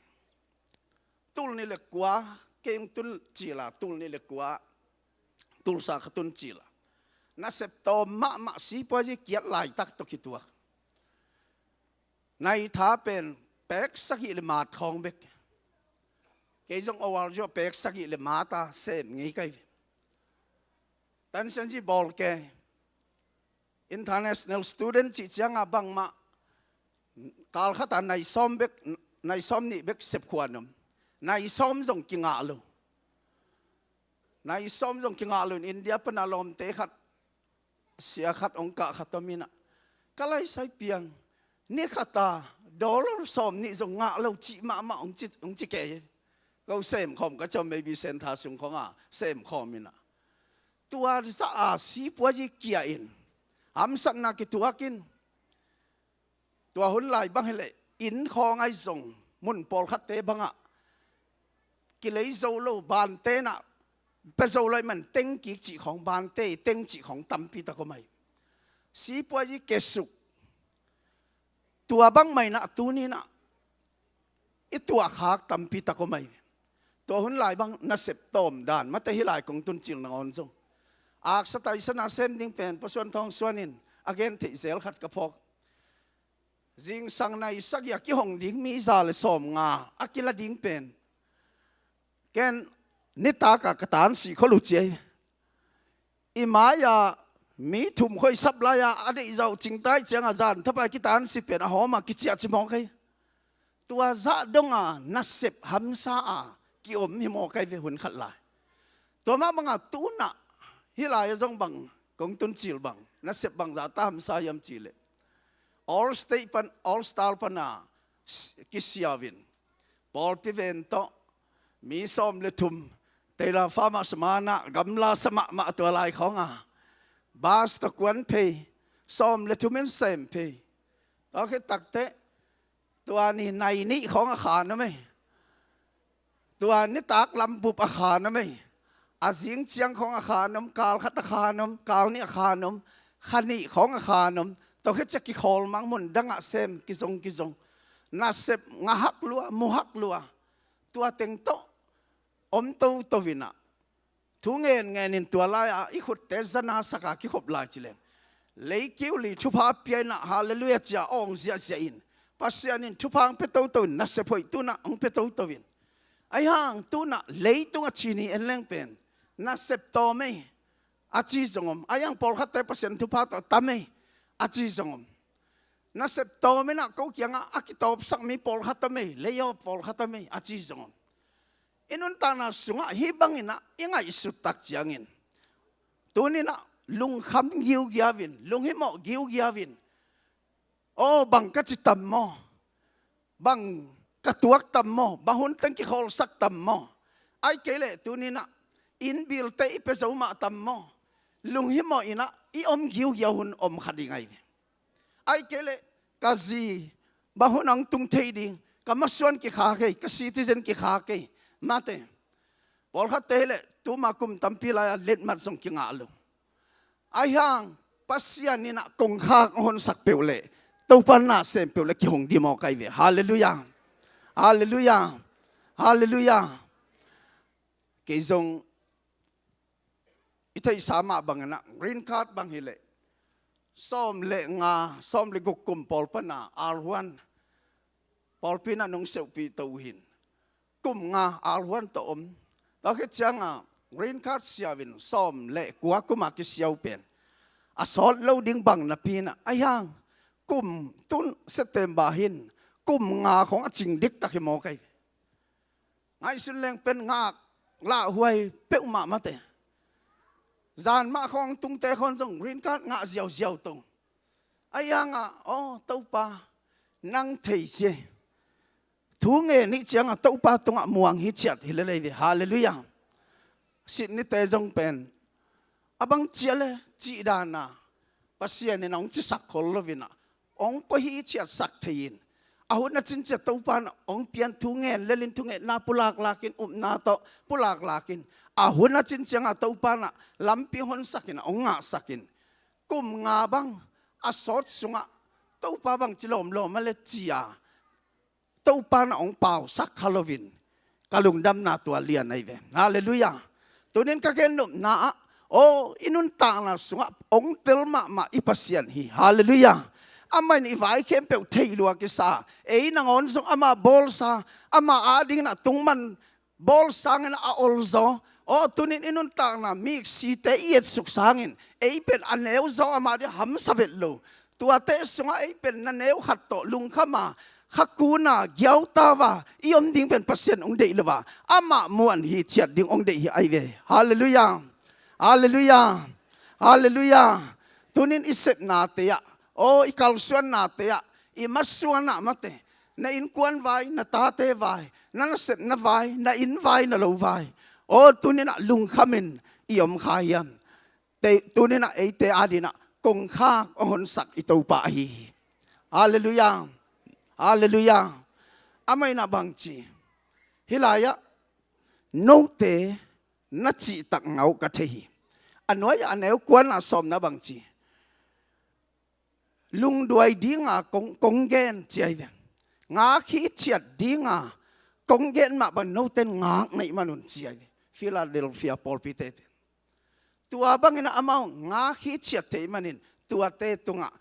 Tul nih le kua, kei hong tun cil a, tul nih le kua, Tulsa ka tun cil a, nasep tawm mahmah sipuazi kiat laitak tawh kituak. Naitha pen pek sagih le mat khawng bek. Kei zong awal zua pek sagih le mat a sem ngei kai ve. Tan sian zi bawl ke international student cih cianga bangmah kal khata nai sawm bek, nai sawm nih bek sep khuan om. Nai sawm zong kingah lo. Nai sawm zong kingah lo in India pana lawmte khat, sia khat ong kah khat om inah, ka laisai piang ni khata dollar sawm nih zong ngah lo cih mahmah ong ci, ong ci kei. Ko sem khawm ka ciam maybe sen tha sung khawng a sem khawm inah, tua za a sipuazi kia in hamsatna kituak in, tua hun lai bang hileh inn khawng ai zong mun pawlkhatte bangah kilei zo lo, bante nah pia zo lo ai man teng kik cih khawng, bante teng cih khawng tampi tak om ai. Sipuazi kesuk tua bang mai nah tuninah i tuahkhak tampi tak om ai. Tua hun lai bang nasep tawm dan mate hi lai kong tun cil nangawn zong aksa taisana sem ding pen pasuan thawng suanin a gen theih zel khat ka phawk. Zingsang nai sagih a kihong ding mi za le sawm nga a kila ding pen ken nitak a ka tan sih khol uh ciai. I mai-a mi thum khoi sap lai-a a deih zauh cingtai cianga zan thapai kitan si pen a hawma kiciah ci mawk ei. Tua zah donga nasep hamsa a kiom hi mawk ei ve hun khat lai. Tua mah banga tunah hi lai-a zong bang kong tun cil bang nasep bang zah ta hamsa hiam cileh All State pan, All Star pana kisiau in pawlpi ven tawh mi sawm le thum teila fama samana gamla sa mahmah tua lai khawnga bas tawh kuan phei, sawm le thum in sem phei. Tua khit takteh tua ni nai nih khawng a khan om ei. Tua nitak lam bup a khan om ei. A zing ciang khawng a khan om, kal khat a khan om, kal nih a khan om, kha nih khawng a khan om. Tua khit ciang kikhawl mang mun dangah sem kizong kizong. Nasep ngahak lua, muhak lua. Tua teng tawh om toto inah thu ngen ngenin tua lai-a i khutte zana saka kikhop lai cileng. Leikiu li thupha piainah halleluiah cia awng ziahziah in Pasian in thupha ang pia toto in nasep hoih tunah ang pia toto in. Aihang tunah leitung a cini en leng pen nasep tawm ei a ci zong om. Aihang pawlkhatte Pasian thupha tawh tam ei a ci zong om. Nasep tawm inah ko kiangah a kitawpsak mi pawlkhat om ei, leiawp pawlkhat om ei a ci zong om. I nuntakna sungah hih banginah i ngaihsut tak ciangin tuninah lungkham giugiau in, lunghimawh giugiau in, aw bang ka ci tam maw? Bang ka tuak tam maw? Bang hun teng kikhawlsak tam maw? Ai kei leh tuninah innbilte i pia zo mah tam maw? Lunghimawh inah i om giugiau hun om kha ding ai ve. Ai kei leh ka zi bang hun ang tung thei ding, ka masuan kikhak ei, ka citizen kikhak ei. Mate pawlkhatte hileh tuma kum tampi lai-a letmat zong kingah lo. Aihang Pasian inah kongkhak a honsak peuh leh Topa na sem peuh leh kihong dimawk ai ve. Halleluiah. Halleluiah. Halleluiah. Kei zong i theihsa mah banginah green card bang hileh sawm le nga, sawm le guk kum pawl pana alhuan pawlpi nah nong seuhpih to uh hin kum nga alhuan tawh om. Tua khit cianga green card siau in sawm le kua kuma kisiau pen a sawt lo ding bang napi inah aihang kum tun September hin kum nga khawng a cing diktak hi mawk ai ve. Ngaihsun leng pen ngak lahhuai peuhmah mate. Zan mah khawng tungte khawng zong green card ngah ziauziau to. Aihangah aw Topa nang thei cia thu ngen nih ciangah Topa tungah muang hi ciat hi lelei ve. Halleluiah. Sitnite zong pen a bang cia le cih dana Pasian in a hong cisak khol lovinah hong pua hi ciatsak thei in a hun a cin ciat Topa nah hong pian thu ngen lelin thungetna pulaklakin upna tawh pulaklakin a hun a cin ciangah Topa nah lampi honsakin a hong ngahsakin kum nga bang a sawt sungah Topa bang ci lawmlawm a le cia Topa nah hong pausak kha loin ka lungdamna tua lian ahi ve. Halleluiah. Tunin ka gen nopna ah aw i nuntakna sungah hong tel mahmah i Pasian hi. Halleluiah. Amah in i vai khempeuh theih lua kisa. Ei nangawn zong amah bawlsa, amah adingin a tungman bawl sangin a olzaw. Aw, tunin i nuntakna miksite i etsuk sangin ei pen a neuzaw amah ding hamsa vet lo. Tuate sungah ei pen na neu khat tawh lungkhama, khakuna, giautava i om ding pen Pasian hong deih lo a, amah muan hi ciat ding hong deih hi ahi ve. Halleluiah. Halleluiah. Halleluiah. Tunin i sepnate ah, aw, i kalsuannate ah, i masuanah mate, na innkuan vai, na tate vai, na nasepna vai, na inn vai, na lo vai, aw, tuninah lungkhamin i om kha hiam? Te, tuninah eite adinah kongkhak hong honsak i Topa ahi hi. Halleluiah. Halleluiah. Amah inah bangci, hih lai-ah note na cihtak ngah uh ka thei hi. A nuai-ah a neu kuana sawmna bangci, lungduai dinga kong, kong gen ci ahi ve. Ngak hi ciat dinga kong gen mah bang note in ngak na hih manun ci ahi ve. Philadelphia pawlpite pen tua bangin amau ngak hi ciat thei manin tuate tungah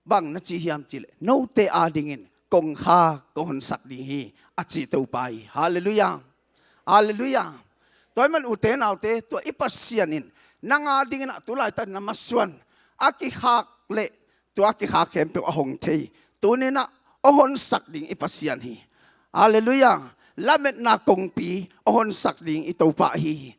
bang na ci hiam cihleh, note adingin kongkhak kong honsak ding hi, a ci Topa hi. Halleluiah. Halleluiah. Tua ahih man ute naute, tua i Pasian in nang adingin ah tulaitak na masuan a kikhak leh tua a kikhak khempeuh a hong thei, tuninah hong honsak ding i Pasian hi. Halleluiah. Lametna kongpi hong honsak ding i Topa ahi hi.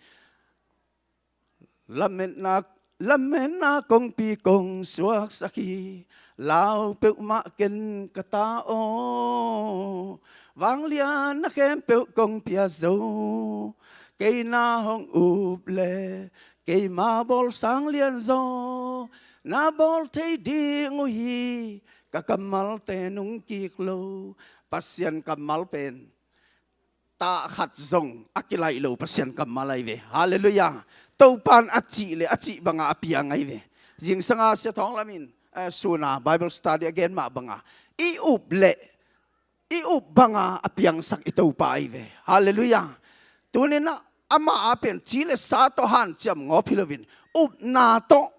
Lametna, lametna kongpi kong suaksak hi. Lau peuhmah ken ka ta aw, vanglian na khempeuh kong pia zo. Kei na hong up le keima bawl sang lianzaw na bawl thei ding uh hi. Ka kammalte nungkik lo. Pasian kammal pen tah khat zong a kilaih lo Pasian kammal ahi ve. Halleluiah. Topa in a cih le a cih banga a piang ahi ve. Zingsanga Sia Thawng Lam in, eh, suna Bible study a gen mah banga i up le i up banga a piangsak i Topa ahi ve. Halleluiah. Tuninah amah a pen ci le sa tawh hanciam ngawp hi loin upna tawh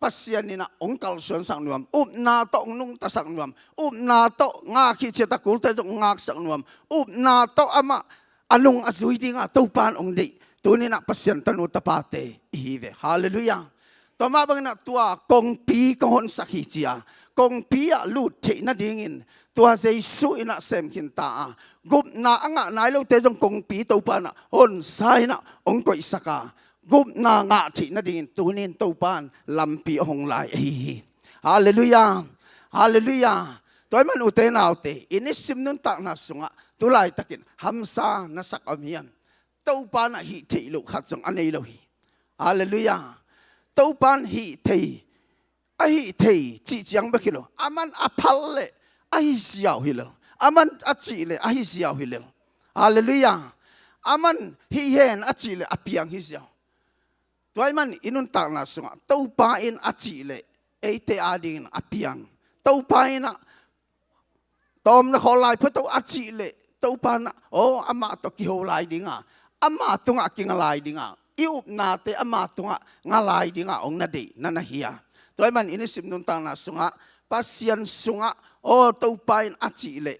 Pasian inah hong kalsuansak nuam, upna tawh hong nungtasak nuam, upna tawh ngak hi ciat a kulte zong hong ngaksak nuam, upna tawh amah a nung a zui dinga Topa in hong deih, tuninah Pasian tanu tapate i hi ve. Halleluiah. Tua mah banginah tua kongpi kong honsak hi ci-a kongpi ah lut theih nadingin tua Jesu inah sem khinta a, gupna a ngah nai lote zong kongpi Topa inah honsa inah hong koihsak a, gupna ngah theih nadingin tunin Topa in lampi a hong lai ahi hi. Halleluiah. Halleluiah. Tua ahih man ute naute, i nisim nuntakna sungah tulaitakin hamsa na sak om hiam? Topa inah hih theih loh khat zong a nei lo hi. Halleluiah. Topa in hih thei, a hih thei cih ciang bek hi lo, aman a phal leh a hi ziau hi lel, aman a cih leh a hi ziau hi lel. Halleluiah. Aman hih hen a cih leh a piang hi ziau. Tua ahih man i nuntakna sungah Topa in a cih leh eite adingin a piang. Topa inah tawm na khawl lai phot o a cih leh Topa inah, aw, amah tawh kiho lai dinga, amah tungah kinga lai dinga, i upnate amah tungah nga lai dinga hong na deih na na hi a. Tua ahih man i nisim nuntakna sungah Pasian sungah, aw, Topa in a cih leh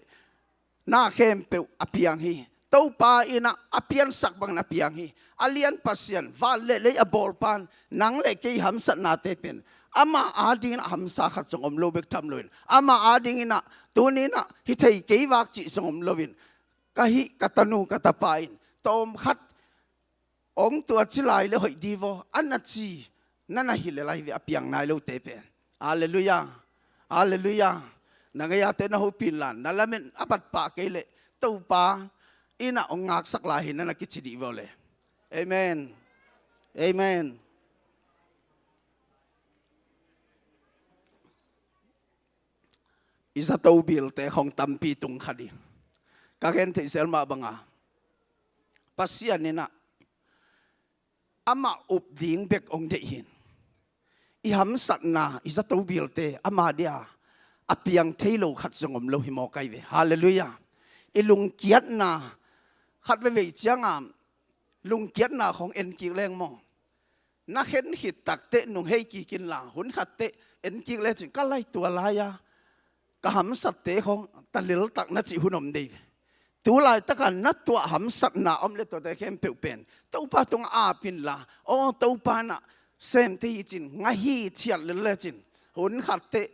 na khempeuh a piang hi. Topa inah a piansak bangin a piang hi. A lian Pasian, van le lei a bawlpa in nang le kei hamsatnate pen amah adingin a hamsa khat zong om lo bek tham loin, amah adingin ah tuninah hi thei kei vak cih zong om loin, ka hih ka tanu ka tapa in tawm khat hong tua ci lai le hoih divaw a na ci na na hi le lai ve a piang nai lote pen. Halleluiah. Halleluiah. Na ngei-ate na hopih inla, na lamen a bat pah kei leh Topa inah hong ngaksak lai hi na na kici dih vaw le. Amen. Amen. I zato bilte khong tampi tung kha dih. Ka gen theih zel mah banga Pasian inah amah up ding bek hong deih hi. I hamsatna, i zato bilte ama dia a piang thei lo khat zong om lo hi mawk ahi ve. Halleluiah. I lungkiatna khat veivei cianga lungkiatna khong en kik leng maw, na khen khit takteh nung hei kik inla, hun khatteh en kik lecin ka lai tua lai-a ka hamsatte khawng taleltak na cih hun om dei ve. Tulaitaka na tuah hamsatna om le tuate khempeuh pen Topa tungah ap inla, aw Topa, na sem thei hi cin, ngah hi ciat lel lecin, hun khatteh,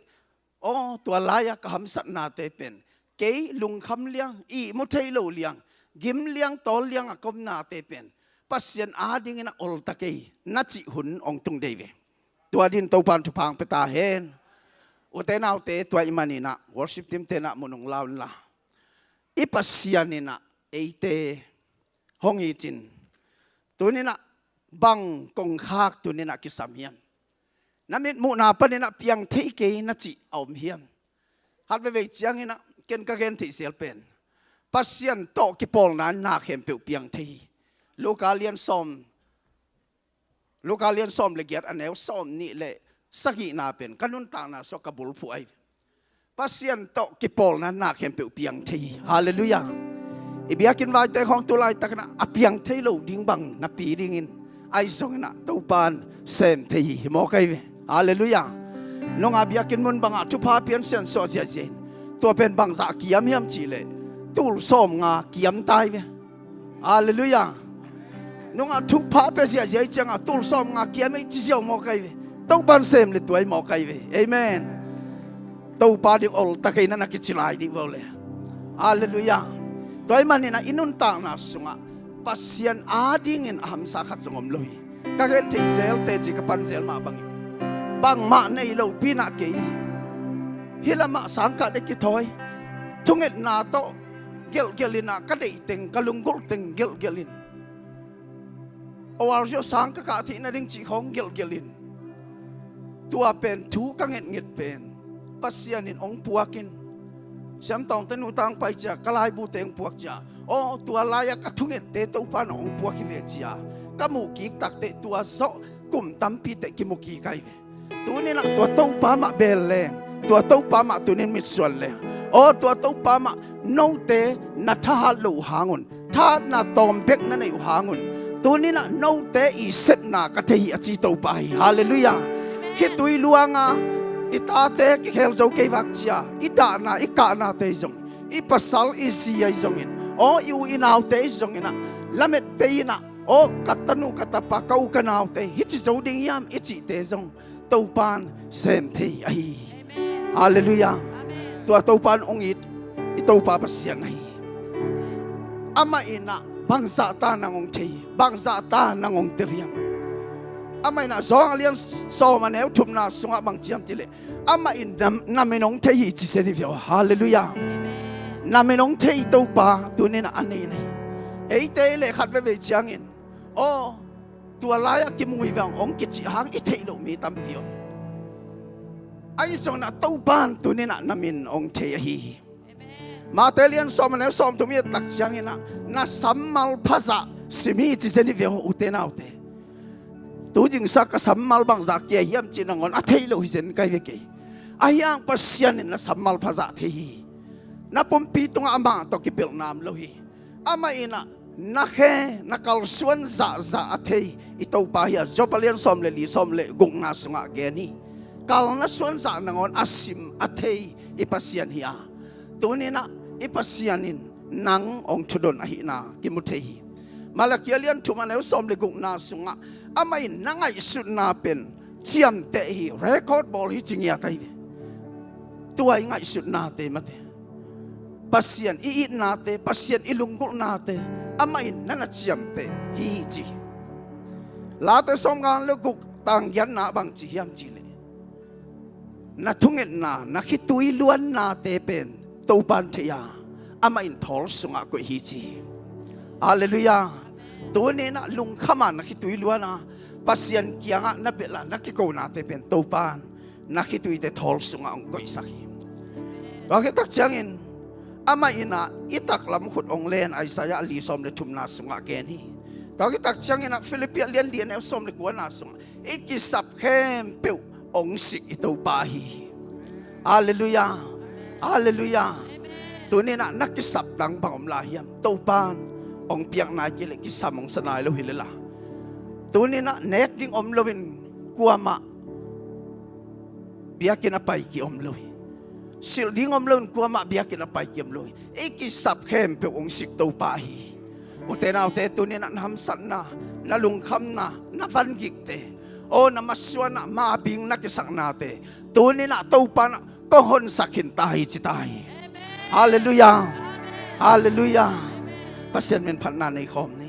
aw tua lai-a ka hamsatnate pen kei lungkham liang, ihmu thei lo liang, gim liang, tawl liang a ka omnate pen Pasian adingin a olta kei na cih hun hong tung dei ve. Tua dingin Topa in thupha hong pia ta hen. Ute naute, tua ahih maninah worship team tenah mun hong la unla. I Pasian inah eite hong it in, tuninah bang kongkhak tuninah kisam hiam? Na mitmuhna paninah piang thei kei na cih a om hiam? Khat veivei cianginah ken ka gen theih zel pen Pasian tawh kipawlna na khempeuh piang thei hi. Luka lian sawm, Luka lian sawm le giat, a neu sawm nih le sagihna pen ka nuntakna sungah ka bulphuh ahi. Pasian tawh kipawlna na khempeuh piang thei hi. Halleluiah. I biakinn vaite khawng tulaitakinah a piang thei lo ding bang napi dingin ahi zonginah Topa in sem thei hi, hi mawk ahi ve. Halleluiah. Nunga biakinn mun bangah thupha pian siansuah ziahziah in, tua pen bangzah kiam hiam cihleh tul sawmnga kiam ta hi ve. Halleluiah. Nungah thupha pia ziahziah ih ciangah tul sawmnga kiam ei ci ziau mawk ahi ve. Topa in sem le tuai mawk ahi ve. Amen. Topa ding olta kei na na kici lai dih vau le. Halleluiah. Tua ahih maninah i nuntakna sungah Pasian adingin a hamsa khat zong om lo hi. Ka gen theih zel teci ka pan zel mah bangin bangmah nei lopi inah kei hih lamah sangkah dek kithawi, thungetna tawh gelhgelh inah ka deih teng, ka lunggulh teng gelhgelh in, awalzio sang ka kah theih nading cih khawng gelhgelh in, tua pen thu ka ngetnget pen Pasian in hong puak in, Siam Tawngte nu tang pai cia ka laibute hong puak cia, aw tua lai-ah ka thungette Topa in hong puak hi ve cia ka muh kik takteh tua zawh kum tampi teh kimu kik ahi ve. Tuninah tua Topa mah bel leng, tua Topa mah tunin mitsuan leng, aw tua Topa mah note na thahat loh uh hangun, thahatna tawm bek na neih uh hangun, tuninah note i sepna ka thei hi a ci Topa hi. Halleluiah. Khitui luanga i tate kikhel zo kei vak cia, i dahna i kahnate hi zong, i pasal i zi ahi zongin, aw i u i naute hi zonginah lamet pei inah, aw ka tanu ka tapa, ka u ka naute hici zo ding hiam i cihte zong Topa in sem thei ahi hi. Halleluiah. Tua Topa in hong it i Topa Pasian ahi hi. Amah inah bangzah ta nang hong thei hi, bangzah ta nang hong tel hiam? Amah inah Johan a lian sawm a neu thumna sungah bang ci hiam cihleh, amah in na, na min hong thei hi ci zen hi ve aw. Halleluiah. Na min hong thei Topa tuninah a nei na hi. Eite i leh khat veivei ciangin, aw tua lai-ah kimu hi vang hong kicih hang i theih loh mi tampi om hi. Ahi zonginah Topa in tuninah na min hong thei ahi hi. Mate lian sawm a neu sawmthum i et tak cianginah na sammal phazah sim hi ci zen hi ve aw ute naute. Tu zingsa ka sammal bangzah kia hiam cih nangawn a theih loh hi zen kai ve kei. Ahi hang Pasian in na sammal phazah thei hi. Na pumpi tungah amah tawh kipelhna om lo hi. Amah inah na khe na kalsuan zahzah a thei i Topa hi a, Job a lian sawm le li, sawm le gukna sungah gen hi. Kal na suanzah nangawn a sim a thei i Pasian hi a, tuninah i Pasian in nang hong thudon ahihna kimu thei hi. Malakhi a lian thum a neu sawm le gukna sungah amah in na ngaihsutna pen ciamteh hi, record bawl hi ci ngiat ahi ve. Tua i ngaihsutnate mate, Pasian i itnate, Pasian i lunggulhnate amah in na na ciamteh hi ci hi. Late sawmnga le guk tang giatna bang ci hiam cihleh, na thungetna, na khitui luannate pen Topa in thei a, amah in thawl sungah koih hi ci hi. Halleluiah. Tuninah lungkhama na khitui luana Pasian kiangah na belh a na kikonate pen Topa in na khituite thawl sungah hong koihsak hi. Tua khit tak ciangin amah inah i taklam khut hong len, Isaiah a li sawm le thumna sungah gen hi. Tua khit tak cianginah Philippi a lian li a neu sawm le kuana sungah i kisap khempeuh hong sik i Topa hi. Halleluiah. Halleluiah. Tuninah na kisap dang bang om lai hiam? Topa in hong piak nai kei leh kisam hong sa nai lo hi lel a, tuninah nek ding om loin kuamah biakinn a pai ki om lo hi. Silh ding om loin kuamah biakinn ah pai kiam lo hi. I kisap khempeuh hong sik Topa hi. Ute naute, tuni-in ah na hamsatna, na lungkhamna, na vangikte, aw, na masuanah mabing na kisaknate, tuni-in ah Topa in ah kong honsak khin ta hi ci ta hi. Halleluiah. Halleluiah. Pasian min phatna nei khawm ni.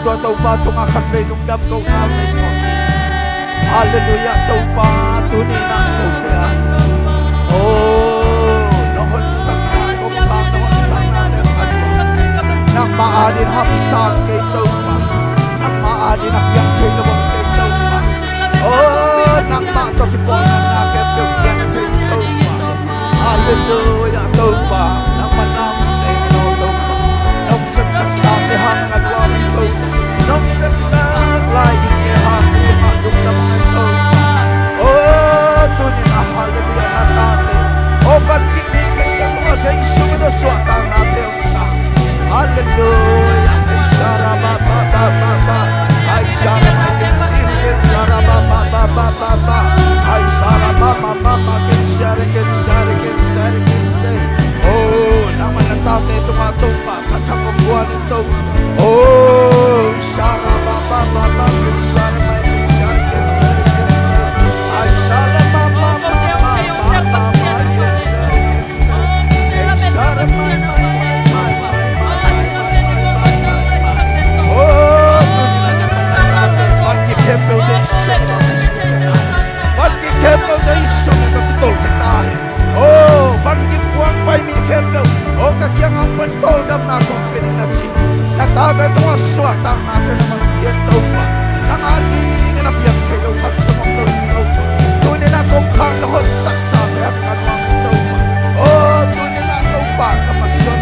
Tua Topa tungah khatvei lungdam kohna nei. Halleluiah, Topa, tuni-in ah kote ah, oh, na honsakna, Topa, na honsakna te, nangmah adingin hapsa kei, Topa. Nangmah adingin a piang thei lo kei, Topa. Oh, nangmah tawh kipawlna khempeuh piang thei, Topa. Halleluiah, Topa. Nangmah nang sem lo, Topa. Nong sepsaksa te hang a nuam, Topa. Nong sepsak lai ding te hang a nuam, Topa. Oh, tuni-in ah, halleluiah, na tate, oh, van gik mi khempeuh tungah Jesu min tawh suahtakna te. Halleluiah. Ai sara ba ba ba ba ba. Ai sara ba ken siri ken sara ba ba ba ba ba ba. Ai sara ba ma ma ma ken sari ken sari ken sari ken sari. Oh, nangmah na tate tungah Topa, thathak kong guan in Topa. Oh, sara ba ba ba ba ken sara ba ken sari ken sari ken sari. Ai sara ba ba ba ba ba ba ken sari ken sari. Van gik puang pai mi khempeuh, oh, ka kiangah pan tawldamna kong pia ning a ci. Na tate tungah suahtakna te na mang pian, Topa. Nang adingin a piang thei lo khat zong om lo hi, Topa. Tuni-in ah kongkhak na honsaksa te hang a nuam hi, Topa. Oh, tuni-in ah Topa, ka Pasian,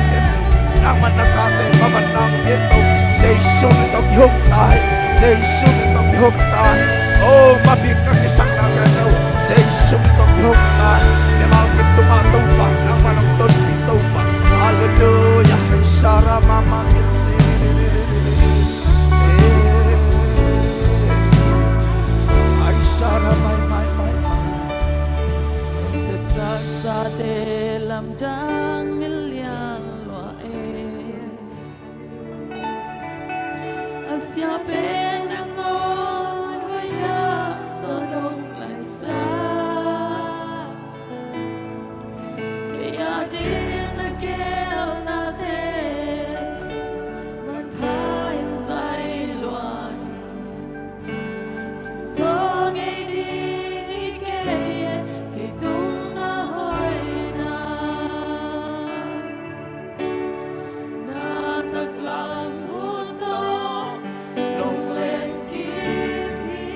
nangmah na tate, mamanna hong pia in, Topa. Jesu min tawh kihong ta hen. Jesu min tawh kihong ta hen. Oh, mabik ka kisakna khempeuh Jesu min tawh kihong ta hen. Mimal kim tungah Topa, nangmah nong tonpih, Topa. Halleluiah. Sara mama ken si. Ai sara mai mai mai mai. Sepsak sate lamdang milian lua e. A sia pen a ngawn hoih na tawh dong laisa. Kei adingin a geelnate mantha in zai lua hi. Sumzaw ngei ding hi kei e, kei tung na hoihna. Na taklam hun tawh nong leng kip hi.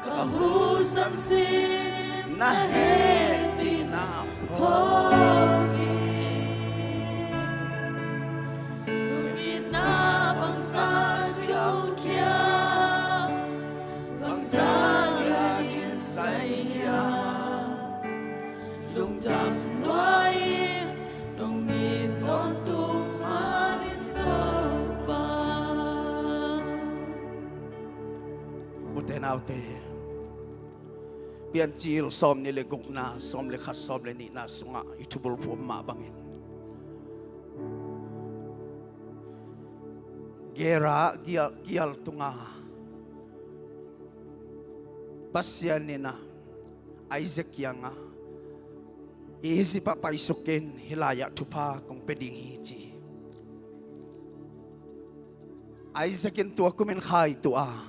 Ka hu sansin na hehpihna phawk hi. Nong itna bangzah thukhiam, bangzah lianin zai hiam. Lungdam lua ing, nong it tawntung manin Topa. Ute naute, Piancil sawmnih le gukna, sawm le khat, sawm le nihna sungah i thubulphuh mah bangin, Gerar kial, kial tungah Pasian in ah Isaac kiangah, Egypt ah paisuk in, hih lai-ah thupha kong pia ding hi, ci. Isaac in tua kumin khaituah a,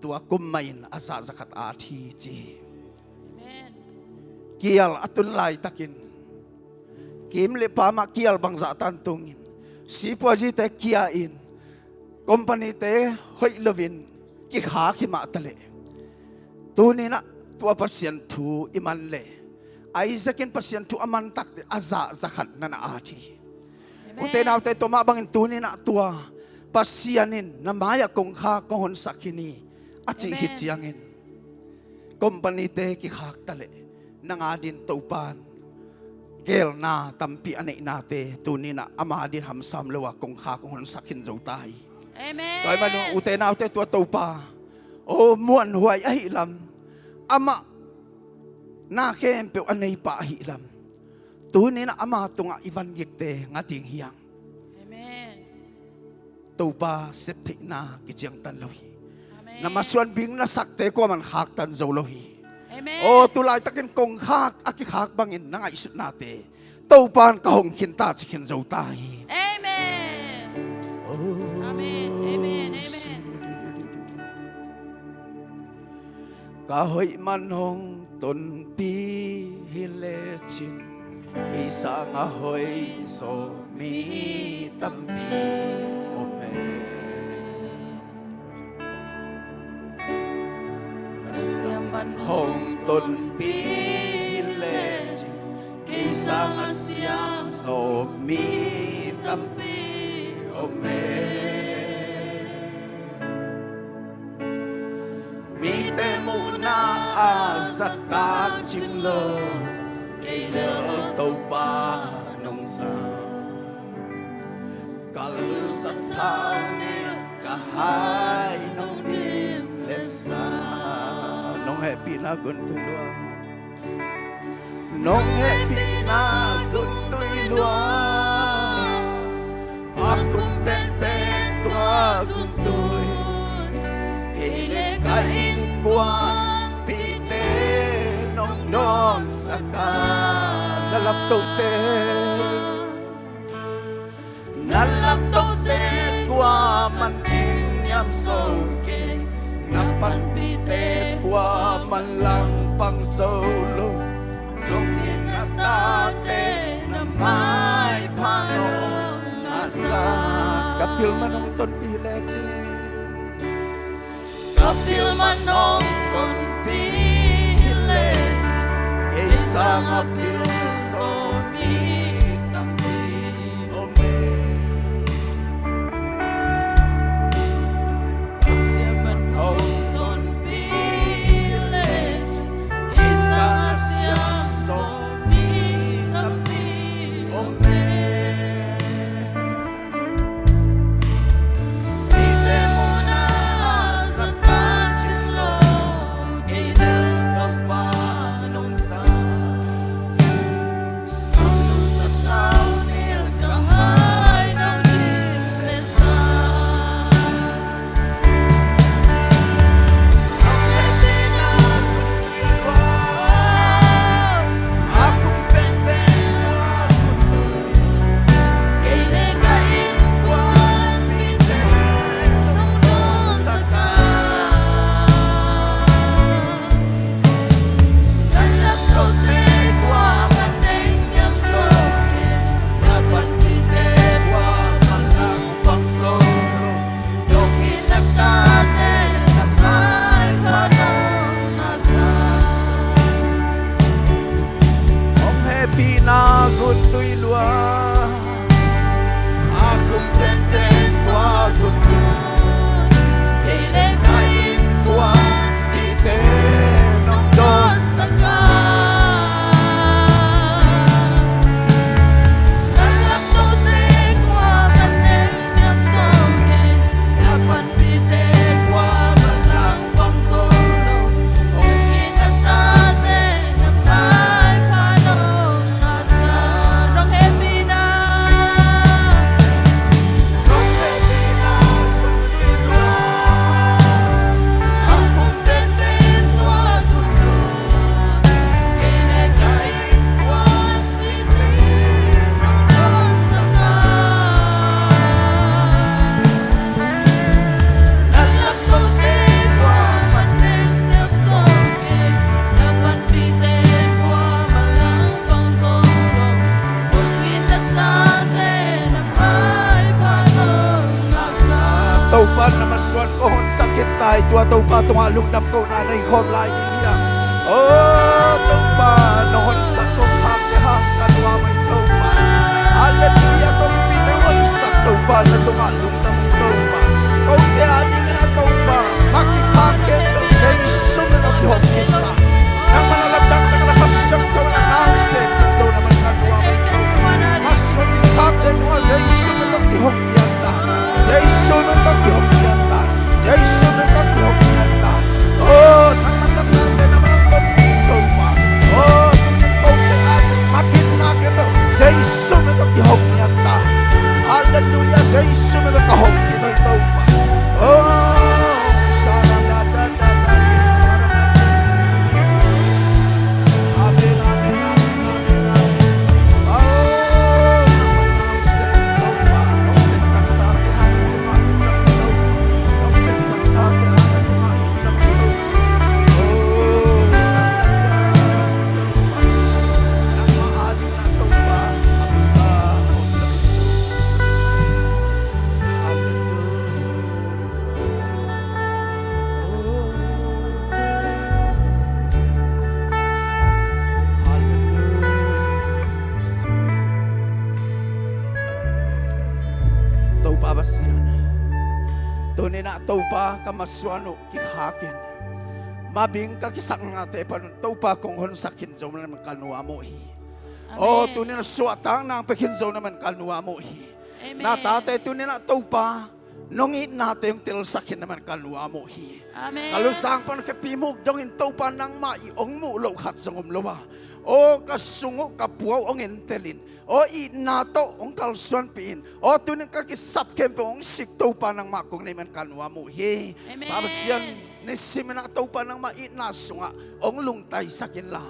tua kum mahin a zah zakhat at hi, ci. Amen. Kial a tun laitakin, kim le pam ah kial bangzah tan tungin, sipuazite kia in, company-te hoih loin kikhak hi mah taleh, tuni-in ah tua Pasian thu i man leh, Isaac in Pasian thu a man takteh a zah zakhat na na at hi. Amen. Ute naute, tua mah bangin tuni-in ah tua Pasian in na mai-ah kongkhak kong honsak khin hi, a cih hi ciangin, company-te kikhak taleh, nang adingin Topa'n geelna tampi a neihnate tuni-in ah ama adingin hamsa om lo-a kongkhak kong honsak khin zo ta hi. Amen. Tua ahih manin ute naute, tua Topa, oh, muanhuai ahih lam, amah na khempeuh a neipa ahih lam, tuni-in ah ama tungah i van gikte nga ding hi hang. Amen. Topa septheihna kiciangtan lo hi. Amen. Na masuan bing na sakte kuaman khaktan zo lo hi. Amen. Oh, tu laitakin kongkhak a kikhak bangin na ngaihsutnate Topa'n ka hong khin ta, ci khin zo ta hi. Amen. Ka hoih man hong tonpih hi lecin, kei sangah hoih zawh mi tampi om e. Ka siam man hong tonpih hi lecin, kei sangah siam zawh mi tampi om e. Mite muhna a zahtak cing lo, kei lel Topa nong zang. Ka lungsim thaunilh, ka hai nong dim le sa. Nong hehpihna gun tui lua. Nong hehpihna gun tui lua. A khum penpen tua gun tui. Kei le ka innkuanpihte nong dawnsak a. Na laptohte, na laptohte kuaman eng niam zo kei, na panpihte kuaman langpang zo lo. Nong it na tate na maipha nong a sa. Ka pil man hong tonpih lecin. Ka pil man hong tonpih hi lecin, kei sangah pil zawh mi tampi om e. Ka pil man hong tonpih hi lecin, kei sangah siam zawh mi tampi om e. Hong hehpihna gun tui lua. A khum penpen tua gun tui. Kei le ka innkuanpihte nong dawnsak a. Na laptohte kuaman eng niam zo kei, na panpihte kuaman langpang zo lo. Hong it na tate na maipha nong a sa. Nong hehpihna, nong hehpihna gun tui lua. A khum penpen tua gun tui. Kei le ka innkuan Topa na masuan ko honsak khin ta hi. Tua Topa tungah lungdam kohna nei khawm lai ding hi a. O Topa, na honsak kong khakte hang ka nuam hi Topa. Halleluiah, kong pite honsak Topa, na tungah lungdam Topa. Kote a dingin a Topa, maki khak ken lo, Jesu min tawh kihong khin ta. Nangmah na lamdang tak na Kha Siangtho na nang seh khin zo na man ka nuam hi Topa. Masuan khakte tungah Jesu min tawh kihong khin ta. Jesu min tawh kihong khin ta. Jesu min tawh kihong khin ta. O, nangmah na tate na man a ton khin Topa. O, tuni kote a dingin mapitna ken lo, Jesu min tawh kihong khin ta. Halleluiah, Jesu min tawh ka hong khin hi Topa. O, sa da da da da da, sa da da da. Amen, amen, amen, amen, amen. O, nangmah na sem Topa, nong semsaksa te hang nong lungdam Topa, nong semsaksa te hang nong lungdam Topa. O, Topa Pasian, tuni-in ah Topa ka masuan uh kikhakin, mabing ka kisaknate panun Topa kong honsak khin zo na man ka nuam uh hi. Aw, tuni-in ah suahtakna hong pia khin zo na man ka nuam uh hi. Na tate tuni-in ah Topa nong itnate hong telsak khin na man ka nuam uh hi. Ka lusang pan khepi muk dongin Topa nangmah i hong muh loh khat zong om lo a, aw ka sung uh ka pua uh hong entelin, aw itna tawh hong kalsuanpih in, aw tuni-in ka kisap khempeuh hong sik Topa nangmah kong nei man ka nuam uh hi. Pa Pasian, nisimin ah Topa nangmah itna sungah hong lungtaisak inla,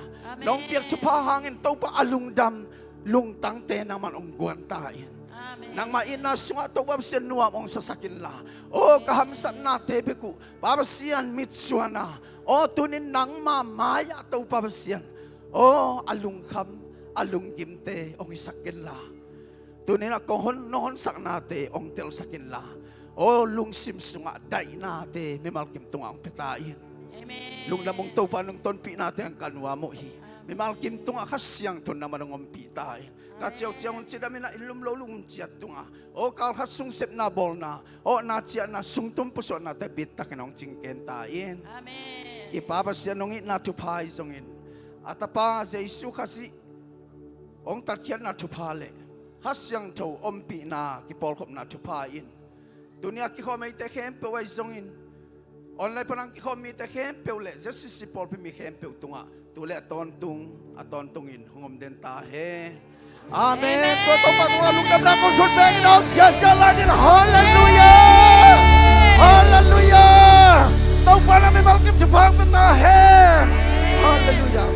nong piak thupha hangin Topa a lungdam lungtangte nangman hong guan ta in. Nangmah itna sungah Topa Pasian nuam hong sasak inla, aw ka hamsatnate bek uh Pa Pasian mitsuan a, aw tuni-in nangmah mai-ah Topa Pasian, aw a lungkham a lunggimte hong hisak inla, tuni-in ah kong hon nong honsaknate hong telsak inla, aw lungsim sungah daihnate mimal kim tungah hong pia ta in. Lungdam ung Topa, nong tonpihnate hong ka nuam uh hi. Mimal kim tungah Kha Siangtho nangman hong ompih ta in. Ka ciauciau hong cidamin ah inn lum lo lungciat tungah, aw kal khat sung sepna bawlna, aw na ciahna sungtum pusuahnate bittakin hong cingken ta in. I Pa Pasian nong itna thupha ahi zongin, a Tapa Jesu Khazih hong tatkhiatna thupha le Kha Siangtho ompihna kipawlkhopna thupha in, tuni-a kikhawm eite khempeuh ahi zongin, online panang kikhawm mite khempeuh le Z C C pawlpi mi khempeuh tungah tu le a tawntung a tawntungin hong om den ta hen. Amen. Tua Topa tungah lungdamna kong khut bengin hong siasia lai ding. Halleluiah. Halleluiah. Topa na mimal kim thupha hong pia ta hen. Halleluiah.